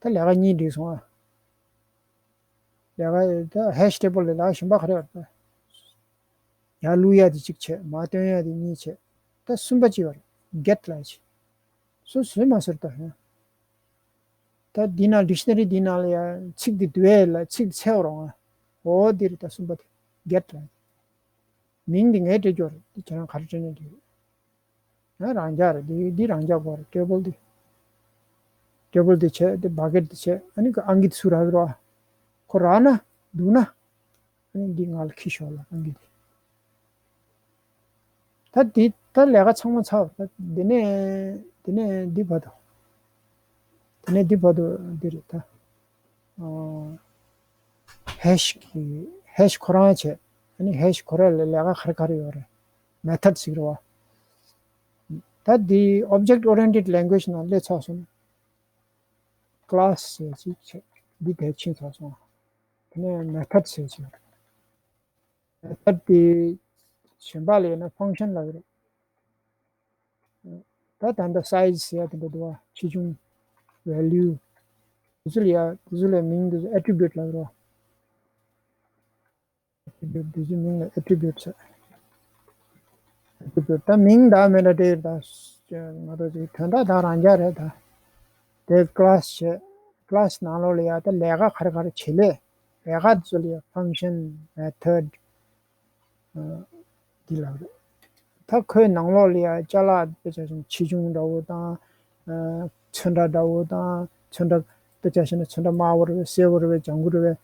ད་ལས་ཀ་གཉིས་འགྲིག་སོང་ཨ། ལས་ཀ་ད་ཧེཤ་ཊེ་བལ་ལས་ལས་ཀ་གཞན་པ་ག་རེ་ཡོད་རེད། ཡར་བླུག་ཡ་དེ་གཅིག་བྱས། མར་སྟོན་ཡ་དེ་གཉིས་བྱས། ད་གསུམ་པ་གཅིག་ཡོད་རེད། གེཊ་ལབ་ཡ་ཅིག་སུ་བཟོས་མ་ཟེར་ད་ཧེ། ད་འདི་ནང་ཌིག་ཤ་ན་རི་འདི་ནང་ལ་ཡ་ཚིག་འདི་བསྡུ་ཡ་ལ་ཚིག་འདི་འཚོལ་རོགས་ཨ། འོ་འདི་རེད། ད་གསུམ་པ་དེ་གེཊ་ལབ་ཡ། མིང་འདི་ངས་སྤྲད་རྒྱུ་རེད། འདི་ཁྱེད་རང་ག་རེ་སྤྲད་ན་འགྲིག་རེད། ང་རང་འཇགས་རེད། འདི་འདི་རང་འཇགས་དགོས་རེད། ཊེ་བལ་འདི། ཊེ་བལ་འདི་བྱས། འདི་བ་ཀེཊ་འདི་བྱས། ཨ་ནི་ཨང་ཀི་འདི་ཚུར་རག་གི་རེད་བ། ཁོ་རག་ན་འདུག་ན། ཨ་ནི་འདི་ང་ལ་འཁྱེར་ཤོག་ལབ། ཨང་ཀི་འདི། ད་འདི་ད་ལས་ཀ་ཚང་མ་ཚར་བ། ད་འདི་ནས་འདི་ནས་འདི་བར་དུ། འདི་ནས་འདི་བར་དུ་འདི་རེད་ད། ཨ། ཧེཤ་གི་ཧེཤ་ཁོ་རང་བྱས། ཨ་ནི་ཧེཤ་ཁོ་རང་ལ་ལས་ཀ་ག་རེ་ག་རེ་ཡོད་རེད། མེ་ཐོཌ་ཟེར་གི་རེད་བ། ད་འདི་Object Oriented Language ནང་སླེབས་ཚར་སོང་ན། ཀ་ལ་སི་ཟེར་ཅིག་བྱས། འདི་དེ་ཕྱིན་ཚར་སོང་། དེ་ནས་མེ་ཐོཌ་ཟེར་ཅིག་ཡོད་རེད། མེ་ཐོཌ་དེ་གཞན་པ་ལ་ཡིན་ན་ཕང་ཤན་ལབ་ཀྱི་རེད། ད་ད་ལྟ་སའི་ཛི་ཟེར་ཡ་དེ་འདྲ་འདུག་བ། ཆེ་ཆུང་། ཝེ་ལུ། དེ་ཚོ་ལ་ཡ་དེ་ཚོ་ལ་མིང་དེ་ཚོ་ཨེ་ཊི་རི་བིའུ་ཊི་ལབ་ཀྱི་རེད་བ། ཨེ་ཊི་རི་བིའུ་ཊི། དེ་ཚོའི་མིང་ལ་ཨེ་ཊི་རི་བིའུ་ཊི་ཟེར། ཨེ་ཊི་རི་བིའུ་ཊི། ད་མིང་འདྲ་མི་འདྲ་སྤྲད་ཡོད་ད། ང་ཚོ་ཅིག་དོན་དག་ད་རང་འཇགས་རེད་ད། དེ་ཀ་ལ་སི་བྱས། ཀ་ལ་སི་ནང་ལོགས་ལ་ཡ་ད་ལས་ཀ་ག་རེ་ག་རེ་བྱེད་ལས། ལས་ཀ་དེ་ཚོ་ལ་ཡ་ཕང་ཤན། མེ་ཐོཌ། འདི་ལ་རེད། ད་ཁོའི་ནང་ལོགས་ལ་ཡ་ཅ་ལག་དཔེ་ཆ་བཞག་ན་ཆེ་ཆུང་འདྲ་བོ་དང་། ཚོན་ཁྲ་འདྲ་བོ་དང་། ཚོན་ཁྲ་དཔེ་ཆ་བཞག་ན་ཚོན་ཁྲ་དམར་པོ་རེད་པས། སེར་པོ་རེད་པས། ལྗང་གུ་རེད་པས།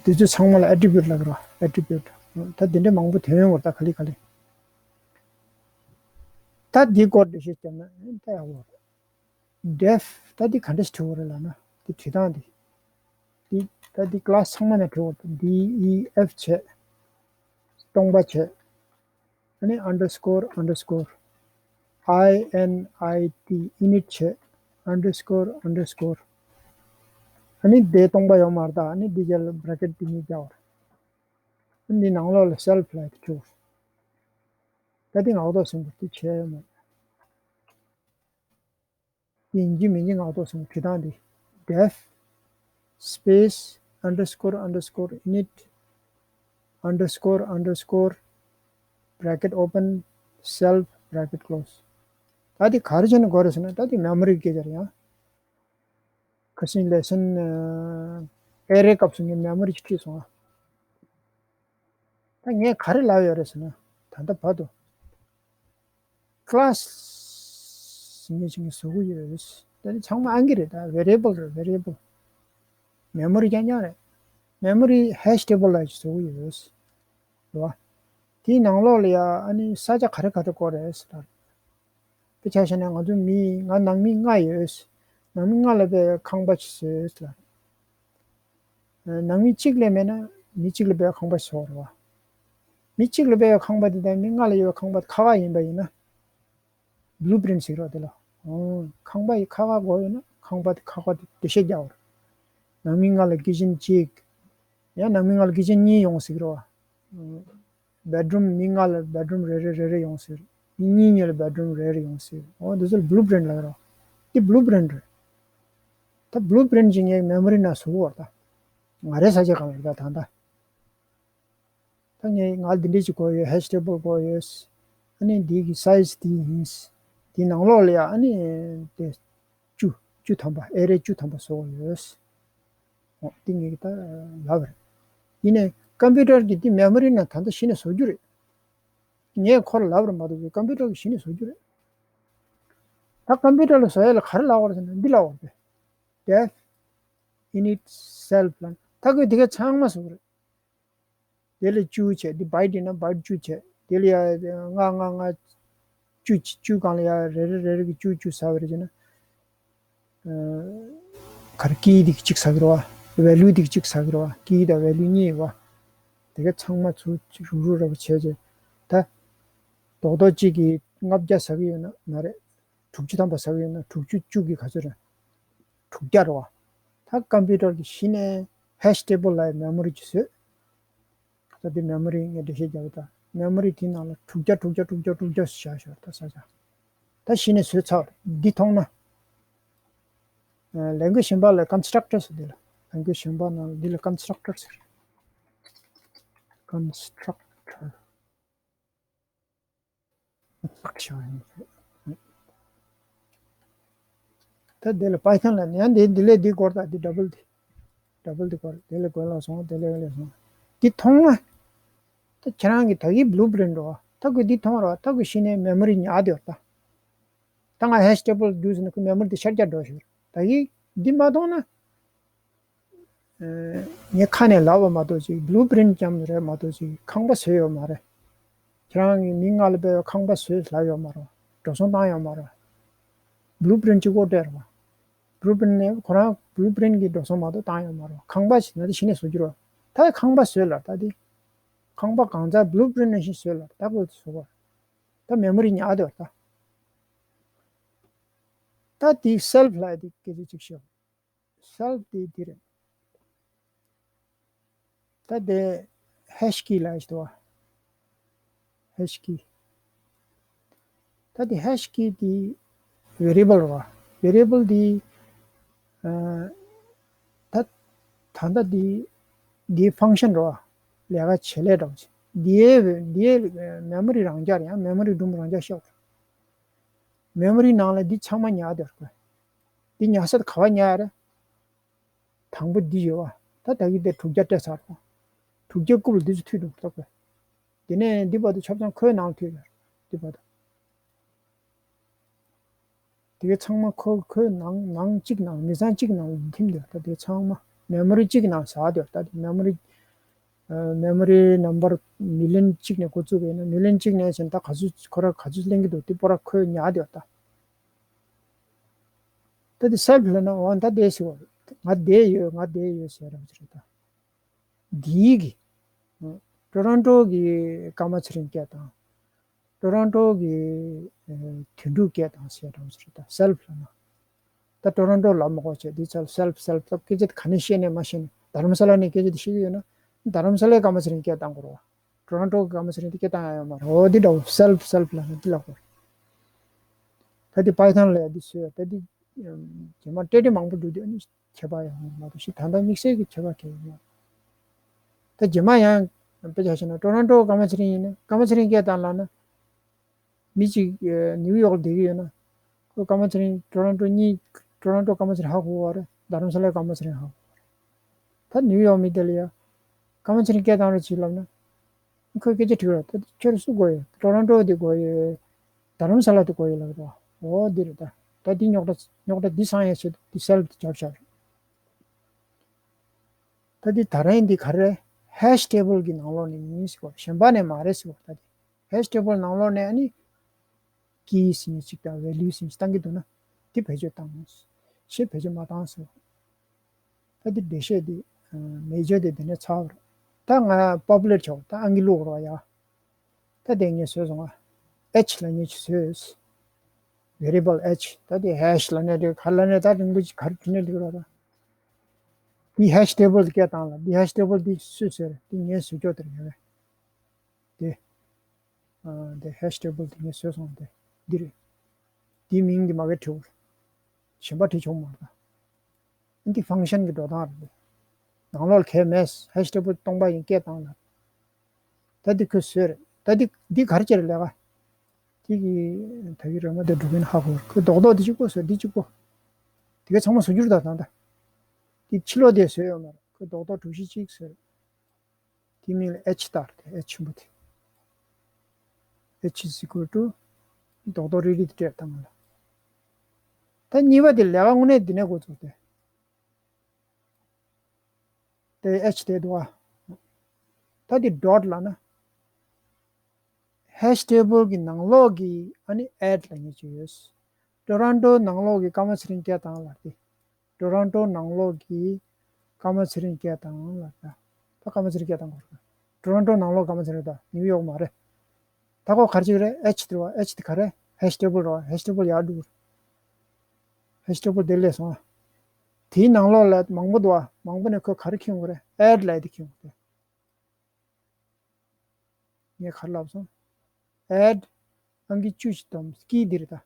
དེ་ཚོ་ཚང་མ་ལ་ཨེ་ཊི་རི་བིའུ་ཊི་ལབ་ཀྱི་རེད་བ། ཨེ་ཊི་རི་བིའུ་ཊི། ད་དེ་འདྲ་མང་པོ་ཐོན་ཡོང་བ་རེད་ད། ག་ལེ་ག་ལེ། ད་འདི་སྐོར་འགྲེལ་བཤད་བརྒྱབ་ན་ད་ཡག་པོ་རེད། ཌེཕ། ད་འདི་ག་འདྲས་བྲིས་པ་རེད་ལབ་ན། འདི་བྲིས་སྟངས་འདི། འདི་ད་འདི་ཀ་ལ་སི་ཚང་མ་ནས་བྲིས་པ་རེད། ཌི་ཨི་ཨེཕ་བྱས། སྟོང་པ་བྱས། ཨ་ནི་ཨན་ཌར་སི་ཀོར་ཨན་ཌར་སི་ཀོར། ཨའི་ཨེན་ཨའི་ཊི་ཡུ་ནིཊ་བྱས། ཨན་ཌར་སི་ཀོར་ཨན་ཌར་སི་ཀོར། ཨ་ནི་དེ་སྟོང་པ་ཡོད་མ་རེད་ད། ཨ་ནི་འདི་རྗེས་ལ་བྷེ་རེ་ཀེཊ་འདི་གཉིས་རྒྱག་པ་རེད། ཨ་ནི་ནང་ལོགས་ལ་སེལ་ཕི་ལབ་ཡ་དེ་བྲིས་པ་རེད། ད་དེ་ངག་ཐོག་སིམ་བྷོལ་དེ་བྱས་ཡོད་མ་རེད། དེ་ཡིན་གཅིག་མིན་གཅིག་ངག་ཐོག་སིམ་བྷོལ་བྲིས་སྟངས་དེ། def space underscore underscore init underscore underscore bracket open self bracket close. ད་དེ་ག་རེ་བྱས་ནས་དགོས་རེད་ཟེར་ན། ད་དེ་མེ་མོ་རི་སྐད་ཆ་རེད་ཡ། ཁ་སང་ལེ་སན་ཨེ་རེ་སྐབས་སུ་ངས་མེ་མོ་རི་ཅིག་བྲིས་སོང་ཨ། ད་ངས་ག་རེ་ལབ་ཡོད་རེད་ཟེར་ན། ད་ལྟ་བར་དུ་ཀླ་སི་ཟེར་མཁན་ཞིག་ངས་བཟོ་གི་ཡོད། ད་ནི་ཚང་མ་ཨང་ཀི་རེད། ད་ཝེ་རི་ཡེ་བལ་རེད། ཝེ་རི་ཡེ་བལ། མེ་མོ་རི་རྐྱང་རྐྱང་རེད། མེ་མོ་རི་ཧེཤ་ཊེ་བལ་ལ་ཞིག་བཟོ་གི་ཡོད། རེད་བ། དེའི་ནང་ལོགས་ལ་ཡ་ཨ་ནི་ས་ཆ་ག་རེ་ག་རེ་དགོས་རེད་ཟེར་ད། དཔེ་ཆ་བཞག་ན་ང་ཚོ་མི་ང་ནང་མི་ལྔ་ཡོད། ནང་མི་ལྔ་ལ་དཔེ་ཁང་པ་ཞིག་བཟོས་ཟེར། ནང་མི་གཅིག་ལས་མེད་ན་མི་གཅིག་ལ་དཔེ་ཁང་པ་ཞིག་བཟོ་དགོས་རེད་བ། མི་གཅིག་ལ་དཔེ་ཁང་པ་དེ་དང་མི་ལྔ་ལ་ཡོད་པའི་ཁང་པ་དེ་ཁ་ཁ་ཡིན་པ་ཡིན་ན། བླུ་པི་རིན་ཊི་ཟེར་རོ་དེ་ལ། ཨོ། ཁང་པ་ཡི་ཁ་ཁ་དགོས་ཡོད་ན་ཁང་པ་དེ་ཁ་ཁ་དེ་འགྲེལ་བཤད་རྒྱག་དགོས་རེད། ནང་མི་ལྔ་ལ་ཀི་ཅན་གཅིག་ཡང་ནང་མི་ལྔ་ལ་ཀི་ཅན་གཉིས་ཡོང་ཟེར་གི་རེད་བ། བེད་རུམ་མི་ལྔ་ལ་བེད་རུམ་རེ་རེ་རེ་རེ་ཡོང་ཟེར། མི་གཉིས་གཉིས་ལ་བེད་རུམ་རེ་རེ་ཡོང་ཟེར། འོ་འདི་ཚོ་ལ་བླུ་པི་རིན་ཊི་ལབ་རོ། འདི་བླུ་པི་རིན་ཊི་རེད། ད་བླུ་པི་རིན་ཊི་ཅིག་ངས་མེ་མོ་རི་ནང་བཟོ་དགོས་རེད་ད། ང་རའི་ས་ཆ་གང་ལ་རེད་ད་ད་ལྟ། ད་ངས་ང་འདི་འདྲས་ཅིག་དགོས་ཡོད། ཧེཤ་ཊེ་བལ་དགོས་ཡོད། ཨ་ནི་འདི་གི་སའི་ཛི་འདི་ཡིན། འདི་ནང་ལོགས་ལ་ཡ་ཨ་ནི་དེ་བཅུ་བཅུ་ཐམ་པ་ཨེ་རེ་བཅུ་ཐམ་པ་བཟོ་དགོས་ཡོད། འོ་འདི་ངས་ད་ལབ་རེད། ཡིན་ནའི་ཀམ་པུ་ཊར་གྱི་འདི་མེ་མོ་རི་ནང་ད་ལྟ་གཞི་ནས་བཟོ་རྒྱུ་རེད། ངས་ཁོ་ལ་ལབ་རེད་མ་གཏོགས་ཀམ་པུ་ཊར་གྱི་གཞི་ནས་བཟོ་རྒྱུ་རེད། ད་ཀམ་པུ་ཊར་ལ་བཟོ་ཡ་ལ་ག་རེ་ལབ་དགོས་རེད་ཟེར་ན་འདི་ལབ་དགོས་རེད། def init self ལབ་ད་ཁོས་འདི་ག་ཚང་མ་བཟོ་གི་རེད། དེ་ལ་བཅུ་བྱས། འདི་བྷའིཊ་ཡིན་ན་བྷའིཊ་བཅུ་བྱས། དེ་ལ་ཡ་ལྔ་ལྔ་ལྔ་བཅུ་བཅུ་སྒང་ལ་ཡ་རེ་རེ་རེ་རེ་གི་བཅུ་བཅུ་ཟ་བ་རེད་ཅེ་ན། གར་ཀི་དེ་གཅིག་ཟ་གི་རེད་བ། ཝེ་ལུ་དེ་གཅིག་ཟ་གི་རེད་བ། ཀི་དང་ཝེ་ལུ་གཉིས་ཡོད་བ། དེ་ག་ཚང་མ་ཚུར་རུག་རུག་ར་བ་བྱས་བྱས། ད་རྡོག་རྡོག་གཅིག་གིས་ལྔ་བརྒྱ་ཟ་གི་ཡོད་ན་མ་རེད། དྲུག་ཅུ་ཐམ་པ་ཟ་གི་ཡོད་ན་དྲུག་ཅུ་བཅུ་གིས་ག་ཚོད་རེད། དྲུག་བརྒྱ་རེད་བ། ད་ཀམ་པུ་ཊར་གྱི་གཞི་ནས་ཧེཤ་ཊེ་བལ་ལ་མེ་མོ་རི་ཅིག་བཟོས། ད་དེ་མེ་མོ་རི་ངས་འགྲེལ་བཤད་རྒྱག་གི་ད། མེ་མོ་རི་དེའི་ནང་ལ་དྲུག་བརྒྱ་དྲུག་བརྒྱ་དྲུག་བརྒྱ་དྲུག་བརྒྱ་བཞག་ཞོར་ད་ས་ཆ། ད་གཞི་ནས་བཟོས་ཚར་བ་རེད། འདི་མཐོང་ན། ལེང་གུ་ཨེ་ཇི་གཞན་པ་ལ་ཀོན་སི་ཊག་ཊར་ཟེར། འདི་ལ་ལེང་གུ་ཨེ་ཇི་གཞན་པ་ནང་འདི་ལ་ཀོན་སི་ཊག་ཊར་ཟེར། ཀོན་སི་ཊག་ཊར། ད་དེ་ལ་པའི་ཐོན་ལ་ཡང་འདི་འདི་ལས་འདི་སྐོར་ད་འདི་ཌབ་བལ་འདི། ཌབ་བལ་འདི་སྐོར་དེ་ལས་གོན་ལ་སོང་དེ་ལས་ལས་སོང་། འདི་མཐོང་ན། ད་ཁྱེད་རང་གི་ད་གི་བླུ་པི་རིན་ཊི་རོ། ད་གི་འདི་མཐོང་རོ། ད་གི་གཞི་ནས་མེ་མོ་རི་ཉར་དེ་ཡོད་ད། ད་ང་ཧེཤ་ཊེ་བལ་བསྒྱུར་ཟིན་ན་ཁོ་མེ་མོ་རི་དེ་ཤར་རྒྱག་འགྲོ་ཞིག་ད་གི་འདི་མ་མཐོང་ན། ངས་ཁ་ནས་ལབ་པ་མ་གཏོགས་ཅིག་བླུ་པི་རིན་ཊི་ཙམ་རེད་མ་གཏོགས་ཅིག་ཁང་པ་བཟོས་ཡོད་མ་རེད། ཁྱེད་རང་གིས་མི་ལྔ་ལ་དཔེ་ཁང་པ་བཟོས་ལབ་ཡོད་མ་རེད། འགྲོ་སོང་བཏང་ཡོད་མ་རེད། བླུ་པི་རིན་ཊི་གཅིག་པོ་སྤྲད་རེད་བ། བླུ་པི་རིན་ཊི་ནས་ཁོ་རང་བླུ་པི་རིན་ཊི་གི་འགྲོ་སོང་མ་གཏོགས་བཏང་ཡོད་མ་རེད། ཁང་པ་ཞིག་ན་དེ་གཞི་ནས་བཟོ་རྒྱུ་རེད། ད་ཁང་པ་བཟོས་ལ་ད་དེ། ཁང་པ་གང་ཚང་བླུ་པི་རིན་ཊི་ནང་བཞིན་བཟོས་ལ་ད་ཁོས་བཟོ་བ། ད་མེ་མོ་རི་ཉར་དེ་བ་ད། ད་དེ་སེལ་ཕི་ལབ་དེ་སྐད་ཆ་གཅིག་བཤད། སེལ་ཕི་དེ་དེ་རེད། ད་དེ་ཧེཤ་ཀི་ལབ་ཡ་ཞིག་འདུག་བ། ཧེཤ་ཀི། ད་དེ་ཧེཤ་ཀི་དེ་ཝེ་རི་ཡེ་བལ་རེད་བ། ཝེ་རི་ཡེ་བལ་དེ། ཨ། ད་ད་ལྟ་དེ་དེ་ཕང་ཤན་རེད་བ། ལས་ཀ་བྱེད་ལས་འདྲ་བོ་ཅིག་དེ་དེ་མེ་མོ་རི་རང་འཇགས་རེད། ཡང་མེ་མོ་རི་སྒྲོམ་རང་འཇགས་ཤོག་མེ་མོ་རི་ནང་ལ་འདི་ཚང་མ་ཉར་བསྡད་ཡོད་རེད། འདི་ཉར་ས་དེ་ག་པར་ཉར་ཡ་རེད། དང་པོ་འདི་ཡོད་བ། ད་ད་གི་དེ་དྲུག་བརྒྱ་སྤྲད་ཚར་བ། དྲུག་བརྒྱ་རྐུབ་ལ་འདི་ཚོ་མཐུད་འདུག་ད་ཁོས། དེ་ནས་འདི་བར་དུ་ཆ་ཚང་ཁོའི་ནང་མཐུད་ཡོད་རེད། འདི་བར་དུ། དེ་གའི་ཚང་མ་ཁོ་ཁོའི་ནང་ནང་གཅིག་ནང་མི་ཚང་གཅིག་ནང་ལ་འཐིམ་སྡོད། ད་དེ་ཚང་མ་མེ་མོ་རི་གཅིག་ནང་ཟགས་སྡོད། ད་དེ་མེ་མོ་རི་མེ་མོ་རི་ནམ་བར་མི་ལི་ཡན་གཅིག་ནས་འགོ་བཙུགས་པ་ཡིན་ན་མི་ལི་ཡན་གཅིག་ནས་བྱས་ད་ག་ཚོད་ཁོ་ར་ག་ཚོད་ལེན་གྱི་འདུག་དེ་པོ་ར་ཁོས་ཉར་སྡོད་ད། ད་དེ་སེལ་ཕི་ལབ་ན་འོ་ད་དེ་ཟེར་བ་རེད། ང་བསྡད་ཡོད་ང་བསྡད་ཡོད་ཟེར་ར་བ་ཅིག་རེད་ད། འདིའི་གི་ཊོ་རོན་ཊོ་གི་སྐར་མ་ཚེ་རིང་སྐད་དང་། ཊོ་རོན་ཊོ་གི་དོན་གྲུབ་སྐད་དང་ཟེར་འདྲ་བོ་ཞིག་རེད་ད། སེལ་ཕི་ལབ་ན། ད་ཊོ་རོན་ཊོ་ལབ་མ་དགོས་བྱས་འདི་ཚོ་ལ་སེལ་ཕི་སེལ་ཕི་ལབ། སྐད་ཆ་དེ་ག་ནས་བཤད་ནས་མ་བཤད་ནས་རྡ་རམ་ས་ལ་ནས་སྐད་ཆ་དེ་བཤད་ཀྱི་ཡོད་ན་རྡ་རམ་ས་ལའི་སྐར་མ་ཚེ་རིང་སྐད་བཏང་དགོས་རེད་ ཊོ་རོན་ཊོ་གི་སྐར་མ་ཚེ་རིང་དེ་སྐད་བཏང་ཡ་ཡོད་མ་རེད། འོ་འདི་འདྲ་བོ་སེལ་ཕི་སེལ་ཕི་ལབ་ན་འདི་ལབ་དགོས་རེད། ད་འདི་པའི་ཐོན་ལ་ཡ་འདི་བཟོས་ཡ། ད་འདི་རྗེས་མ་སྤྲད་སྤྲད་མང་པོ་འགྲོ་དུས་ཨ་ནི་ཁྱད་པར་ཡོང་མ་གཏོགས་ཤི། ད་ལྟ་དམིགས་བསལ་གྱི་ཁྱད་པར་གང་ཡང་མ་རེད། ད་རྗེས་མ་ཡང་དཔེ་ཆ་བཞག་ན་ཊོ་རོན་ཊོ་སྐར་མ་ཚེ་རིང་ཡིན་ན། སྐར་མ་ཚེ་རིང་སྐད་བཏང་ལབ་ན། མི་གཅིག་ཨ་ནིའུ་ཡོག་ལ་བསྡད་ཀྱི་ཡོད་ན། ཁོས་སྐར་མ་ཚེ་རིང་ཊོ་རོན་ཊོ་གཉིས། ཊོ་རོན་ཊོ་སྐར་མ་ཚེ་རིང་ཧ་གོ་བ་རེད། རྡ་རམ་ས་ལའི་སྐར་མ་ཚེ་རིང་ཧ་གོ་བ་རེད། ད་ནིའུ་ཡོག་མི་དེ་ལ་ཡ་སྐར་མ་ཚེ་རིང་སྐད་བཏང་རོགས་བྱེད་ལབ་ན། ཁོས་སྐད་ཆ་དྲིས་པ་རེད། ད་ཁྱོད་སུ་དགོས་ཡོད། ཊོ་རོན་ཊོ་དེ་དགོས་ཡོད། རྡ་རམ་ས་ལ་དེ་དགོས་ཡོད་ལབ་རེད། འོ་འདི་རེད། ད་ད་འདི་རྙོག་དྲ་རྙོག་དྲ་འདི་སངས་ཡ་ཆེད་དུ་འདི་སེལ་ཕི་དེ་རྒྱབ་བཞག་རེད། ད་འདི་ད་རིང་འདི་ག་རེ། ཧེཤ་ཊེ་བལ་གྱི་ནང་ལོགས་ནས་ཡིན་ཟེར་བ། གཞན་པ་ནས་མ་རེད་ཟེར་བ། ད་འདི་ཧེཤ་ཊེ་བལ་ནང་ལོགས་ནས་ཨ་ནི་ཀི་ཟེར་མཁན་ཅིག་དང་ཝེ་ལུ་ཟེར་མཁན་ཅིག་བཏང་གི་འདུག་ན། འདི་བེད་སྤྱོད་བཏང་ཟེར། ཞེས་བེད་སྤྱོད་མ་བཏང་ཟེར། ད་འདི་འགྲེལ་བཤད་འདི་མེ་ཇར་དེ་འདི་ནས་ཚར་བ་རེད། ད་ང་པོ་པུ་ལར་ཆགས། ད་ཨང་ཀི་བླུག་རོགས་ཡ། ད་དེ་ངས་བཟོས་སོང་ང་། ཨེཆ་ལབ་མཁན་ཅིག་བཟོས། ཝེ་རི་ཨེ་བལ་ཨེཆ། ད་དེ་ཧེཤ་ལབ་ནའི་འགྲིག། ག་རེ་ལབ་ནའི། ད་རིང་པོ་ཅིག་ག་རེ་བྲིས་ནའི་འགྲིག་ར། ད་འདི་ཧེཤ་ཊེ་བལ་དེ་སྐད་བཏང་ལ། འདི་ཧེཤ་ཊེ་བལ་འདི་སུས་བཟོས་རེད། འདི་ངས་བཟོས་ཀྱོག་དེ་རེད། ངས་རེད། དེ། ཨ། དེ་ཧེཤ་ཊེ་བལ་དེ་ངས་བཟོས་སོང་། དེ་འདི་རེད། དེའི་མིང་འདི་མ་གི་བྲིས། གཞན་པ་བྲིས་ཆོག་མ་རེད། འདི་ཕང་ཤན་གྱི་འགྲོ་སྟངས་རེད། ནང་ལོགས་ལ་གལ་མེད། ཧེཤ་ཊེ་བལ་སྟོང་པ་ཡིན། སྐད་བཏང་ལ། ད་འདི་ཁོས་བཟོས་རེད། ད་འདི་འདི་ག་རེ་བྱས་རེད་ལས་ཀ། དེ་གི་ད་གི་རེད་མ། དེ་འགྲོ་མཁན་ཧ་གོ། ཁོས་རྡོག་རྡོག་འདི་གཅིག་པོ་བཟོས། འདི་གཅིག་པོ། དེ་ག་ཚང་མ་བཟོ་རྒྱུ་རེད། ད་ད་ད་འདི་ཕྱི་ལོགས་དེ་བཟོས་ཡོད་མ་རེད། ཁོས་རྡོག་རྡོག་གྲུ་བཞི་གཅིག་བཟོས་རེད། དེའི་མིང་ལ་ཨེཆ་བཏགས་རེད། ཨེཆ་ཆེན་པོ་དེ། H is equal to རྡོག་རྡོག་རིལ་རིལ་དེ་སྤྲད་བཏང་ལ། ད་གཉིས་པ་དེ་ལས་ཀ་དངོས་གནས་འདི་ནས་འགོ་བཙུགས་ཏེ། དེ་ཨེཆ་དེ་འདུག་ཨ། ད་དེ་ཌོཊ་ལབ་ན། ཧེཤ་ཊེ་བལ་གྱི་ནང་ལོགས་ཀྱི་ཨ་ནི་ཨེཌ་ལབ་མཁན་ཅིག་ཡོད། ཊོ་རོན་ཊོ་ནང་ལོགས་ཀྱི་སྐར་མ་ཚེ་རིང་སྐད་བཏང་ལབ་དེ། ཊོ་རོན་ཊོ་ནང་ལོགས་ཀྱི་སྐར་མ་ཚེ་རིང་སྐད་བཏང་ལབ་ད། ད་སྐར་མ་ཚེ་རིང་སྐད་བཏང་དགོས་རེད། ཊོ་རོན་ཊོ་ནང་ལོགས་སྐར་མ་ཚེ་རིང་ད་ནིའུ་ཡོག་མ་རེད། ད་ཁོ་ག་རེ་བྱེད་ཀྱི་རེད། ཨེཆ་དེ་རེད་བ། ཨེཆ་དེ་ག་རེ། ཧེཤ་ཊེ་བལ་རེད་བ། ཧེཤ་ཊེ་བལ་ཡར་འགྲོ་གི་རེད། ཧེཤ་ཊེ་བལ་དེ་སླེབས་སོང་ཨ། དེའི་ནང་ལོགས་ལ་མང་པོ་འདུག་ཨ། མང་པོ་ནས་ཁོས་ག་རེ་འཁྱེར་ཡོང་གི་རེད། ཨེཌ་ལབ་ཡ་དེ་འཁྱེར་ཡོང་གི་རེད། ངས་ག་རེ་ལབ་སོང་། ཨེཌ། ཨང་ཀི་བཅུ་ཞིག་བསྡོམས། ཀི་འདི་རེད་ད།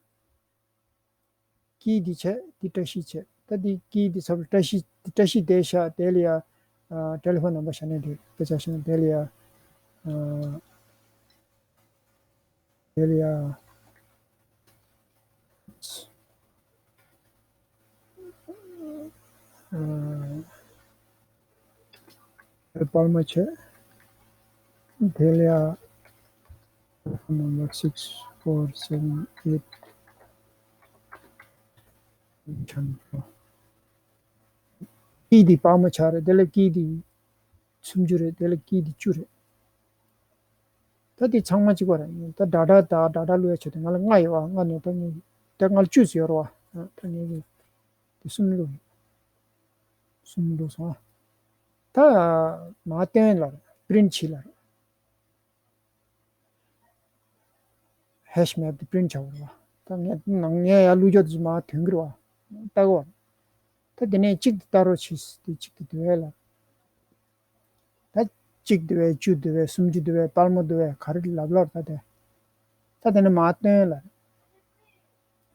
ཀི་འདི་བྱས། འདི་བཀྲ་ཤིས་བྱས། ད་འདི་ཀི་འདི་ཚབ་ལ་བཀྲ་ཤིས། འདི་བཀྲ་ཤིས་དེ་བཞག། དེ་ལ་ཡ། ཨ། ཊེ་ལི་ཕོན་ནམ་བར་བཞག་ནའི་འགྲིག། དཔེ་ཆ་བཞག་ན་དེ་ལ་ཡ། ཨ། དེ་ལ་ཡ། ཨ། དཔར་མ་བྱས། དེ་ལ་ཡ། ནམ་བར་six, four, seven, eight. ཀི་འདི་དཔར་མ་བྱས་རེད། དེ་ལ་ཀི་འདི་སུམ་ཅུ་རེད། དེ་ལ་ཀི་འདི་བཅུ་རེད། ད་འདི་ཚང་མ་གཅིག་པ་རེད། ད་ཌ་ཊ་ད་ཌ་ཊ་བླུག་ཡ་ཆེད་དུ་ང་ལ་ལྔ་ཡོད་པ། ལྔ་ནས་ད་ངས་ད་ང་ལ་བཅུ་ཙམ་ཡོད་རེད་བ། ད་ངས་ཀྱི་དེ་གསུམ་བླུགས། གསུམ་བླུགས་སོང་ཨ། ད་མར་སྟོན་ལབ་རེད། པི་རིན་ཊི་བྱེད་ལབ་རེད། ཧེཤ་མེབ་དེ་པི་རིན་ཊི་བྱ་དགོས་རེད་བ། ད་ངས་ནང་ངས་ཡར་བླུགས་རྒྱུ་དེ་ཚོ་མར་ཐོན་གྱི་རེད་བ། ལྟ་གི་བ། ད་དེ་ནས་གཅིག་དེ་ལྟ་རོགས་བྱེད། དེ་གཅིག་དེ་དེ་བས་ལབ། ད་གཅིག་དེ་བས། བཅུ་དེ་བས། སུམ་ཅུ་དེ་བས། དཔར་མ་དེ་བས། ག་རེ་ལབ་ལབ་ད་དེ། ད་དེ་ནས་མར་སྟོན་ལབ།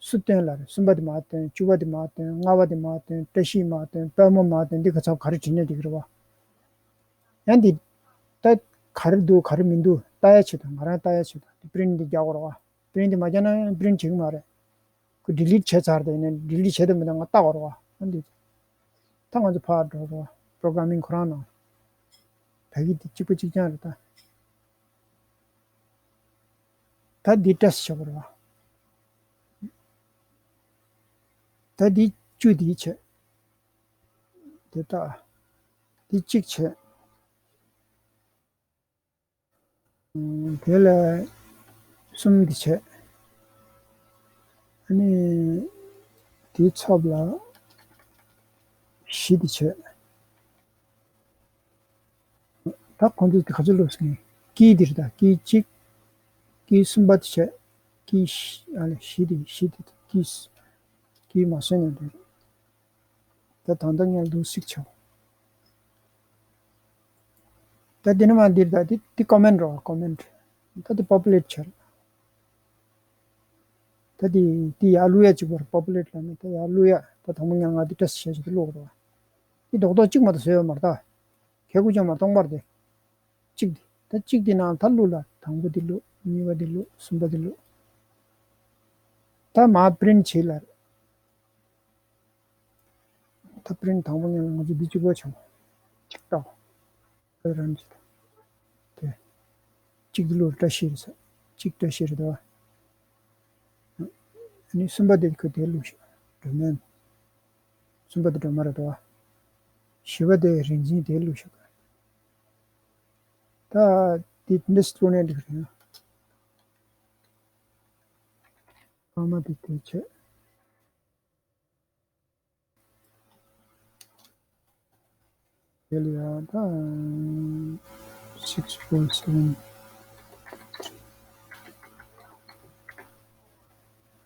སུམ་སྟོན་ལབ་རེད། གསུམ་པ་དེ་མར་སྟོན། བཅུ་པ་དེ་མར་སྟོན། ལྔ་པ་དེ་མར་སྟོན། བཀྲ་ཤིས་མར་སྟོན། དཔལ་མོ་མར་སྟོན། འདི་ག་ཚོད་ག་རེ་བྲིས་ནའི་འགྲིག་གི་རེད་བ། ཡང་འདི་ད་ག་རེ་འདུག་ག་རེ་མི་འདུག་ལྟ་ཡ་ཆེད་དུ། ང་རང་ལྟ་ཡ་ཆེད་དུ་འདི་པི་རིན་ཊི་འདི་རྒྱག་དགོས་རེད་བ། པི་རིན་ཊི་འདི་མ་རྒྱག་ན་པི་རིན་ཊི་བྱེད་ཀྱི་མ་རེད། ཁོས་ཌི་ལིཊ་བྱས་ཚར། དེ་ནས་ཌི་ལིཊ་བྱས་དང་མེད་དང་ང་ལྟ་དགོས་རེད་བ། ཨ་འདི། ད་ང་ཚོ་ཕར་འགྲོ་དགོས་རེད་བ། པོ་རོ་གྷ་ར་མིང་ཁོ་རང་ནང་། ད་གི་འདི་གཅིག་པ་གཅིག་རྐྱང་རེད་ད། ད་འདི་ཊེསི་ཊི་བྱེད་དགོས་རེད་བ། ད་འདི་བཅུ་འདི་བྱས། དེ་ལྟ། འདི་གཅིག་བྱས། དེ་ལ་གསུམ་འདི་བྱས། ཨ་ནི་དེའི་ཚབ་ལ་བཞི་འདི་བྱས། ད་ཁོང་ཚོས་དེ་ག་ཚོད་བླུགས་སོང་། ཀི་འདི་རེད་ད། ཀི་གཅིག་ཀི་གསུམ་པ་དེ་བྱས། ཀི་བཞི། ཨ་ལས་བཞི་དེ། བཞི་དེ། ཀི་ཀི་མ་བཟོས་ན་འགྲིག་རེད། ད་ད་ལྟ་ངས་འདུག་སེ་བྱས། ད་འདི་ནི་མ་འདིར་ད་འདི་འདི་ཀོ་མེན་ཊི་རོ། ཀོ་མེན་ཊི། ད་འདི་པོ་པུ་ལེ་ཊི་བྱས། ད་འདི་འདི་ཡར་བླུག་ཡ་གཅིག་པོ་རེད། པོ་པུ་ལེ་ཊི་ལབ་ནས་ད་ཡར་བླུག་ཡ། ད་དང་པོ་ཉིད་ང་འདི་བཀྲ་ཤིས་བྱས་ཅིག་ཏུ་བླུག་རོགས། འདི་རྡོག་རྡོག་གཅིག་མ་གཏོགས་བཟོས་ཡོད་མ་རེད་ད། ཁལ་ཁུ་ཅང་མ་སྟོང་པར་དེ། གཅིག་འདི། ད་གཅིག་འདི་ནང་ད་བླུག་ལ། དང་པོ་འདི་བླུག་གཉིས་པ་འདི་བླུག་གསུམ་པ་འདི་བླུག་ད་མ་པི་རིན་ཊི་བྱེད་ལ། ད་པི་རིན་ཊི་དང་པོ་ཉིད་ལ་ང་ཚོ་འདི་གཅིག་པོ་བྱུང་། གཅིག་ལྟ། ཁོས་རང་གཅིག་དང་། དེ། གཅིག་འདི་བླུག་བཀྲ་ཤིས་རེད་ཟེར། གཅིག་བཀྲ་ཤིས་རེད་དོ། ཨ་ནི་གསུམ་པ་དེ་ཁོས་དེ་བླུག་ཤོག་འགྲོ་མིན། གསུམ་པ་དེ་སྒྲོལ་མ་རེད་དོ། བཞི་པ་དེ་རིག་འཛིན་དེ་བླུག་ཤོག་ད་དེ་འདི་བླུག་ནས་འགྲིག་རེད། ཀརྨ་དེ་དེ་བྱས། དེ་ལ་ཡང་ད་six four seven།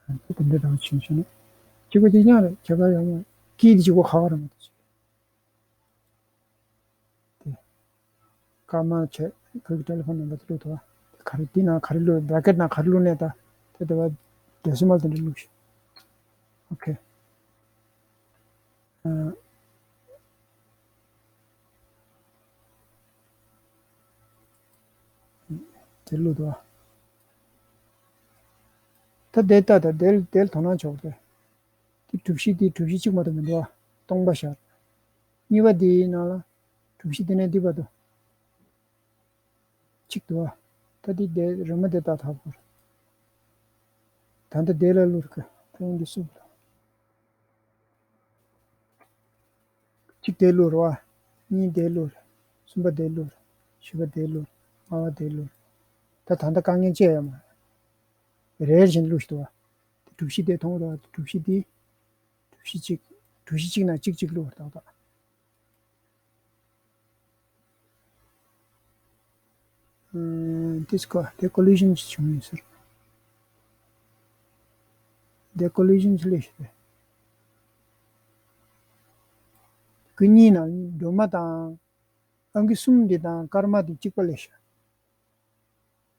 དེ་འདྲ་དང་ཕྱིན་ཕྱིན་ནས་གཅིག་པ་གཅིག་རྐྱང་རེད། ཁྱད་པར་ཡང་མ་ཀི་དེ་གཅིག་པོ་ཁག་ཁག་རེད་མ་གཏོགས། དེ། ཀརྨ་བྱས། ཁོའི་ཊེ་ལི་ཕོན་ནམ་བར་དེ་བླུག་ཐུབ་པ། དེ་ག་རེ་འདི་ནང་ག་རེ་བླུག་བྷེ་རེ་ཀེཊ་ནང་ག་རེ་བླུག་ནས་ད། དེ་དེ་བ་ཌེ་སི་མལ་དེ་འདྲ་བླུག་ཤིག་ཨོ་ཁེ། ཨ། དེ་བླུག་ཐུབ་པ། ད་དེ་ལྟ་ད་དེ་དེ་ལ་དོ་སྣང་ཆོག་དེ། དེ་གྲུ་བཞི་དེ་གྲུ་བཞི་གཅིག་མ་གཏོགས་མི་འདུག་ཨ། སྟོང་པ་ཤར། གཉིས་པ་དེའི་ནང་ལ་གྲུ་བཞི་དེ་ནས་འདི་བར་དུ་གཅིག་འདུག་ཨ། ད་དེ་དེ་རི་མོ་དེ་ལྟ་ཐག་པར། ད་ལྟ་དེ་ལ་བླུག་གི་ད་ཡིན་འདི་སུ་བླུག་གཅིག་དེ་བླུག་རོ་ཨ། གཉིས་དེ་བླུག་གསུམ་པ་དེ་བླུག་བཞི་པ་དེ་བླུག་ལྔ་པ་དེ་བླུག་ད་ད་ལྟ་དཀའ་ངལ་ཅི་ཡང་མ་རེད། རེ་རེ་བཞིན་བླུག་ཤི་འདུག་ཨ། དེ་གྲུ་བཞི་དེ་མཐོང་རོགས་ཨ། དེ་གྲུ་བཞི་དེ། གྲུ་བཞི་གཅིག་གྲུ་བཞི་གཅིག་ནང་གཅིག་གཅིག་བླུག་ཏག་ཏག་ཨ། དེ་ཚོ་དེ་ཀོ་ལི་ཤན་ཞིག་བྱུང་ཡོད་ཟེར། དེ་ཀོ་ལི་ཤན་ཞིག་ལས་ཤིག་རེད། སྐུ་གཉིས་ནང་སྒྲོལ་མ་དང་། ཨང་ཀི་གསུམ་འདི་དང་སྐར་མ་འདི་གཅིག་པ་ལས་ཤིག་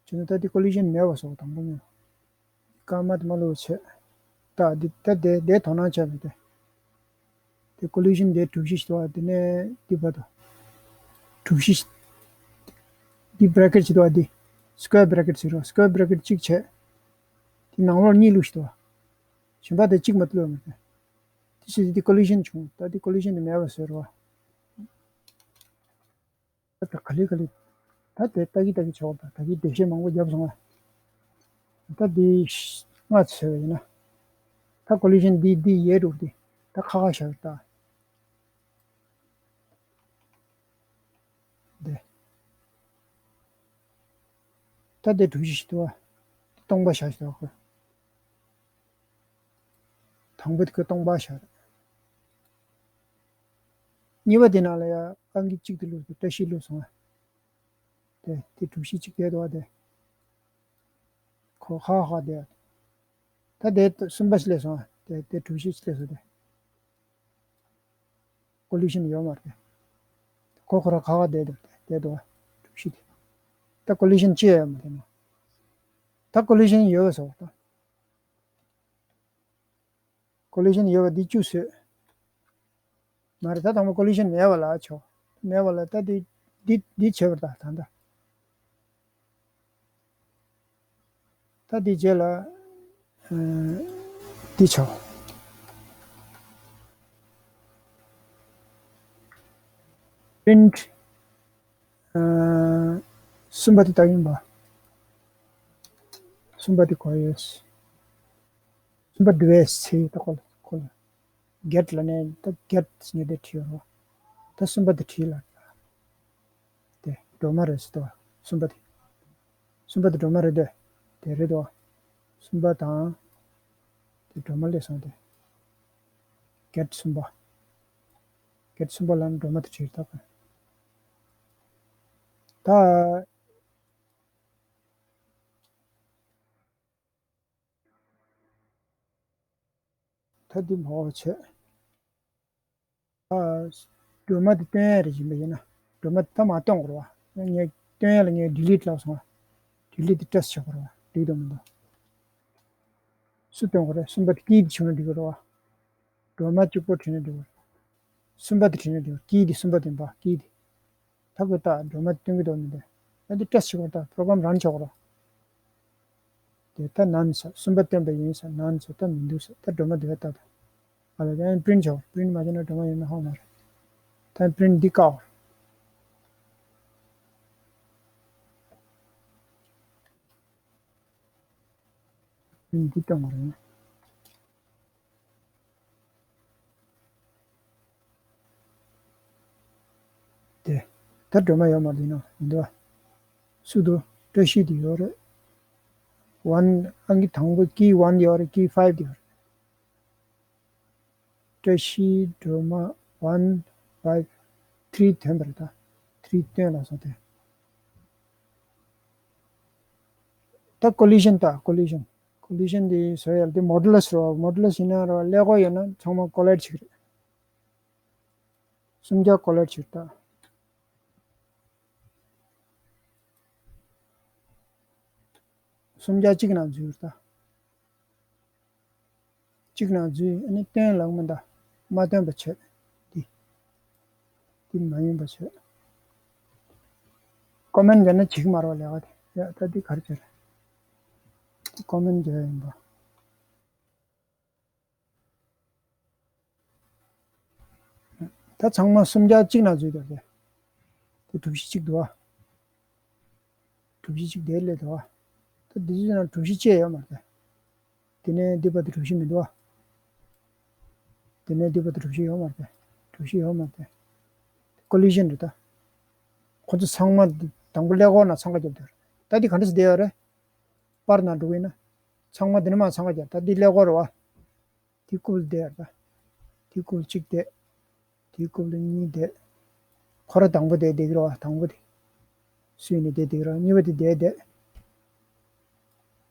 བྱས་ན་ད་འདི་ཀོ་ལི་ཤན་མེད་པ་བཟོ་དང་པོ་ཉོ། སྐར་མ་དེ་མ་ལོག་བྱས། ད་འདི་ད་དེ་དེ་དོ་སྣང་བྱས་པ་དེ། དེ་ཀོ་ལི་ཤན་དེ་གྲུ་བཞི་ཞིག་འདུག་བ། དེ་ནས་འདི་བར་དུ། གྲུ་བཞི་ཞིག་འདི་བྷེ་རེ་ཀེཊ་ཞིག་འདུག་བ། འདི་སྐུ་ཝེར་བྷེ་རེ་ཀེཊ་ཟེར་རོ། སྐུ་ཝེར་བྷེ་རེ་ཀེཊ་གཅིག་བྱས། དེ་ནང་ལོགས་གཉིས་བླུགས་ཞིག་འདུག་བ། གཞན་པ་དེ་གཅིག་མ་བླུགས་མ་རེད། དེ་ཕྱིར་འདི་ཀོ་ལི་ཤན་བྱུང་། ད་འདི་ཀོ་ལི་ཤན་དེ་མེད་པ་བཟོས་རོ། ད་ག་ལེ་ག་ལེ། ད་དེ་ལྟ་གི་ལྟ་གི་ཆོག་ད་ད་གི་འགྲེལ་བཤད་མང་པོ་བརྒྱབ་སོང་ང་། ད་འདི་ལྔ་བྱས་པ་ཡིན་ན། ད་ཀོ་ལི་ཤན་འདི་འདི་ཡས་འགྲོ་འདི། ད་ཁ་ཁ་བཞག་ད། འདི། ད་འདི་གྲུ་བཞི་ཞིག་འདུག་བ། སྟོང་པ་བཞག་ཞིག་འདུག་གོ། དང་པོ་དེ་ཁོས་སྟོང་པ་བཞག་རེད། གཉིས་པ་དེ་ནང་ལ་ཡ་ཨང་ཀི་གཅིག་དེ་བླུགས་ཏེ་བཀྲ་ཤིས་བླུགས་སོང་ཨ། དེ་དེ་གྲུ་བཞི་གཅིག་དེ་འདུག་བ་དེ། ཁོ་ཧ་ཧ་དེ། ད་དེ་གསུམ་པ་ཞིག་སླེབས་སོང་ཨ། དེ་དེ་གྲུ་བཞི་ཞིག་སླེབས་སོང་དེ། ཀོ་ལི་ཤན་ཡོད་མ་རེད། ཁོ་ཁོ་རང་ཁ་ཁ་བསྡད་འདུག་བསྡད་འདུག་གྲུ་བཞི་དེ། ད་ཀོ་ལི་ཤན་ཅི་ཡང་ཡོད་མ་རེད་ན། ད་ཀོ་ལི་ཤན་ཡོད་པ་བཟོ་བ་ད། ཀོ་ལི་ཤན་ཡོད་པ་འདི་བཅུ་བཟོས། མ་རེད། ད་དང་པོ་ཀོ་ལི་ཤན་མེད་པ་ལ་ཆོག་མེད་པ་ལ་ད་འདི་འདི་འདི་བྱེད་པར་ད་ད་ད། ད་འདི་རྗེས་ལ། ཨ། འདི་བྱ། པི་རིན་ཊི། ཨ། གསུམ་པ་དེ་ལྟ་ཡིན་པ། གསུམ་པ་དེ་གོ་ཡོད། གསུམ་པ་འདི་བས་ཚེ་ད་ཁོ་ལ་ཁོ་ལ། གེཊ་ལ་ནས་ད་གེཊ་ཉེ་དེ་བྲིས་ཡོད་རོ། ད་གསུམ་པ་དེ་བྲིས་ལ། དེ་སྒྲོལ་མ་རེད་ཟེར་དོ། གསུམ་པ་དེ། གསུམ་པ་དེ་སྒྲོལ་མ་རེད་དེ། དེ་རེད་དོ། གསུམ་པ་དང་། དེ་སྒྲོལ་མ་སླེབས་སོང་དེ། གེཊ་གསུམ་པ། གེཊ་གསུམ་པ་ལ་སྒྲོལ་མ་དེ་བྲིས་ད། ད། ད་འདི་མ་འོ་བྱས། ཨ། སྒྲོལ་མ་འདི་སྟོན་ཡ་རེ་བཞིན་པ་ཡིན་ན། སྒྲོལ་མ་འདི་ད་མ་སྟོན་དགོས་རེད་བ། ངས་སྟོན་ཡ་ལ་ངས་delete ལབ་སོང་བ། delete དེ་trace བྱེད་དགོས་རེད་བ། འགྲིག་དང་མི་འདུག་སུ་སྟོན་དགོས་རེད། གསུམ་པ་དེ་ཀི་དེ་བྱུང་ན་འགྲིག་གི་རེད་བ། སྒྲོལ་མ་གཅིག་པོ་བྲིས་ན་འགྲིག་གི་རེད། གསུམ་པ་དེ་བྲིས་ན་འགྲིག་གི་རེད། ཀི་དེ་གསུམ་པ་དེ་ཡིན་པ། ཀི་དེ། ད་ཁོས་ད་སྒྲོལ་མ་སྟོན་གི་འདུག་མི་འདུག་ཨ་དེ་trace བྱེད་དགོས་རེད། ད་program run བྱེད་དགོས་རེད། དེ་ད་none ཟེར། གསུམ་པ་བསྟན་པ་ཡིན་ཟེར། none ཟེར། ད་མི་འདུག་ཟེར། ད་སྒྲོལ་མ་འདི་བས་ད་ད། ཨ་ལ་ཡང་print བྱའོ། print མ་བྱས་ན་སྒྲོལ་མ་ཡོད་མེད་ཧ་གོ་མ་རེད། ད་print འདི་བཀག print འདི་བཏང་བ་རེད། དེ། ད་སྒྲོལ་མ་ཡོད་མ་རེད་ན་མི་འདུག་ཨ། སུ་འདུག་བཀྲ་ཤིས་དེ་ཡོད་རེད། one ཨང་ཀི་དང་པོ་ཀི་one ཡོད་རེད། ཀི་five དེ་ཡོད་རེད། བཀྲ་ཤིས་སྒྲོལ་མ་one five three ཐོན་པ་རེད་ད། three སྟོན་ལ་སོང་སྟེ། ད་collision ད་collision། collision དེ་བཟོ་ཡ་དེ་modulus རེད་བ། modulus ཡིན་ན་རེད་བ། ཀླད་ཀོར་ཡོད་ན་ཚང་མ་collide བྱེད་ཀྱི་རེད། གསུམ་ཆ་collide བྱེད་ཀྱི་རེད་ད། གསུམ་ཆ་གཅིག་ནང་འཛུལ་རེད་ད། གཅིག་ནང་འཛུལ། ཨ་ནི་སྟོན་ལབ་མི་འདུག་མ་སྟོན་པ་བྱས། འདི། འདི་མ་ཡིན་པ་བྱས། comment བརྒྱབ་ན་བྱེད་ཀྱི་མ་རེད་བ་ལས་ཀ་དེ། ཡ་ད་འདི་ག་རེ་བྱས་རེད། comment བརྒྱབ་ཡིན་པ། ད་ཚང་མ་གསུམ་ཆ་གཅིག་ནང་འཛུལ་འདུག་སྟེ། དེ་གྲུ་བཞི་གཅིག་འདུག་ཨ། གྲུ་བཞི་གཅིག་དེ་སླེབས་འདུག་ཨ། ད་འདི་ཚོའི་ནང་གྲུ་བཞི་བཅས་ཡོད་མ་རེད། དེ་ནས་འདི་བར་དུ་གྲུ་བཞི་མི་འདུག་ཨ། དེ་ནས་འདི་བར་དུ་གྲུ་བཞི་ཡོད་མ་རེད། གྲུ་བཞི་ཡོད་མ་རེད། collision རེད་ད། ཁོ་ཚོ་ཚང་མ་དང་པོ་ཀླད་ཀོར་ནང་འཚང་ཁ་བརྒྱབ་འདུག་ད་འདི་ག་འདྲ་སེ་བསྡད་ཡོད་རེད། པར་ནང་འགྲོ་གི་ཡིན་ན། ཚང་མ་འདི་ནས་མར་འཚང་ཁ་བརྒྱབ། ད་འདི་ཀླད་ཀོར་རེད་བ། དེ་ཀུལ་བསྡད་ཡོད་རེད་ད། དེ་ཀུལ་གཅིག་བསྡད། དེ་ཀུལ་གཉིས་བསྡད། ཁོ་ར་དང་པོ་དེ་བསྡད་ཀྱི་རེད་བ། དང་པོ་དེ། སུས་ནས་དེ་བསྡད་ཀྱི་རེད། གཉིས་པ་དེ་བསྡད་བསྡད།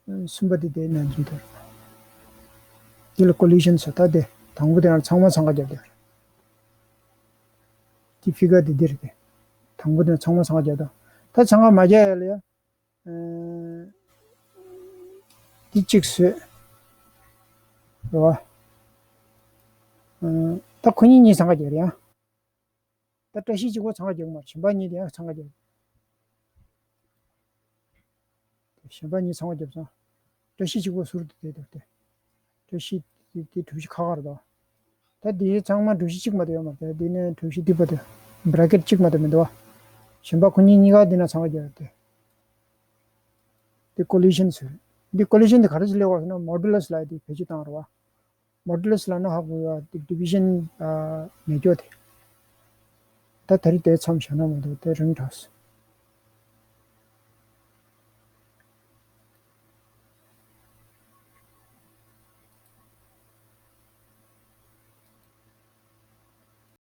གསུམ་པ་དེ་དེ་ནང་འཛུལ་དེ་རེད། དེ་ལ་collision ཟེར། ད་དེ་དང་པོ་དེ་ཡང་ཚང་མ་འཚང་ཁ་བརྒྱབ་དེ་རེད། དེ་figure དེ་འདི་རེད་དེ། དང་པོ་དེ་ཚང་མ་འཚང་ཁ་བརྒྱབ་དང་། ད་འཚང་ཁ་མ་བརྒྱབ་ཡ་ལ་ཡ། ཨ། འདི་གཅིག་བཟོས། རེད་བ། ཨ། ད་ཁོ་གཉིས་གཉིས་འཚང་ཁ་རྒྱག་རེད་ཡ། ད་བཀྲ་ཤིས་གཅིག་པོ་འཚང་ཁ་རྒྱག་མ་རེད། གཞན་པ་གཉིས་དེ་ཡང་འཚང་ཁ་རྒྱག་གཞན་པ་གཉིས་འཚང་ཁ་རྒྱབ་སོང་། བཀྲ་ཤིས་གཅིག་པོ་ཟུར་དུ་བསྡད་འདུག་སྟེ། བཀྲ་ཤིས་དེ་དེ་གྲུ་བཞི་ཁ་ཁ་རེད་དོ། ད་དེའི་ཚང་མ་གྲུ་བཞི་གཅིག་མ་གཏོགས་ཡོད་མ་རེད། དེ་ནས་གྲུ་བཞི་འདི་བར་དུ་bracket གཅིག་མ་གཏོགས་མི་འདུག་བ། གཞན་པ་ཁོ་གཉིས་གཉིས་ཀ་འདི་ན་འཚང་ཁ་རྒྱག་སྟེ། དེ་collision ཟེར། འདི་collision དེ་ག་རེ་ཟེར་ལབ་པ་ཟེར་ན་modulus ལབ་ཡ་དེ་བེད་སྤྱོད་བཏང་རེད་བ། modulus ལབ་ན་ཧ་གོ་ཡ་དེ་division ཨ་མེད་སྐྱོ་དེ། ད་དེ་རིང་དེ་མཚམས་བཞག་ན་མ་གཏོགས་དེ་རིང་དྲགས།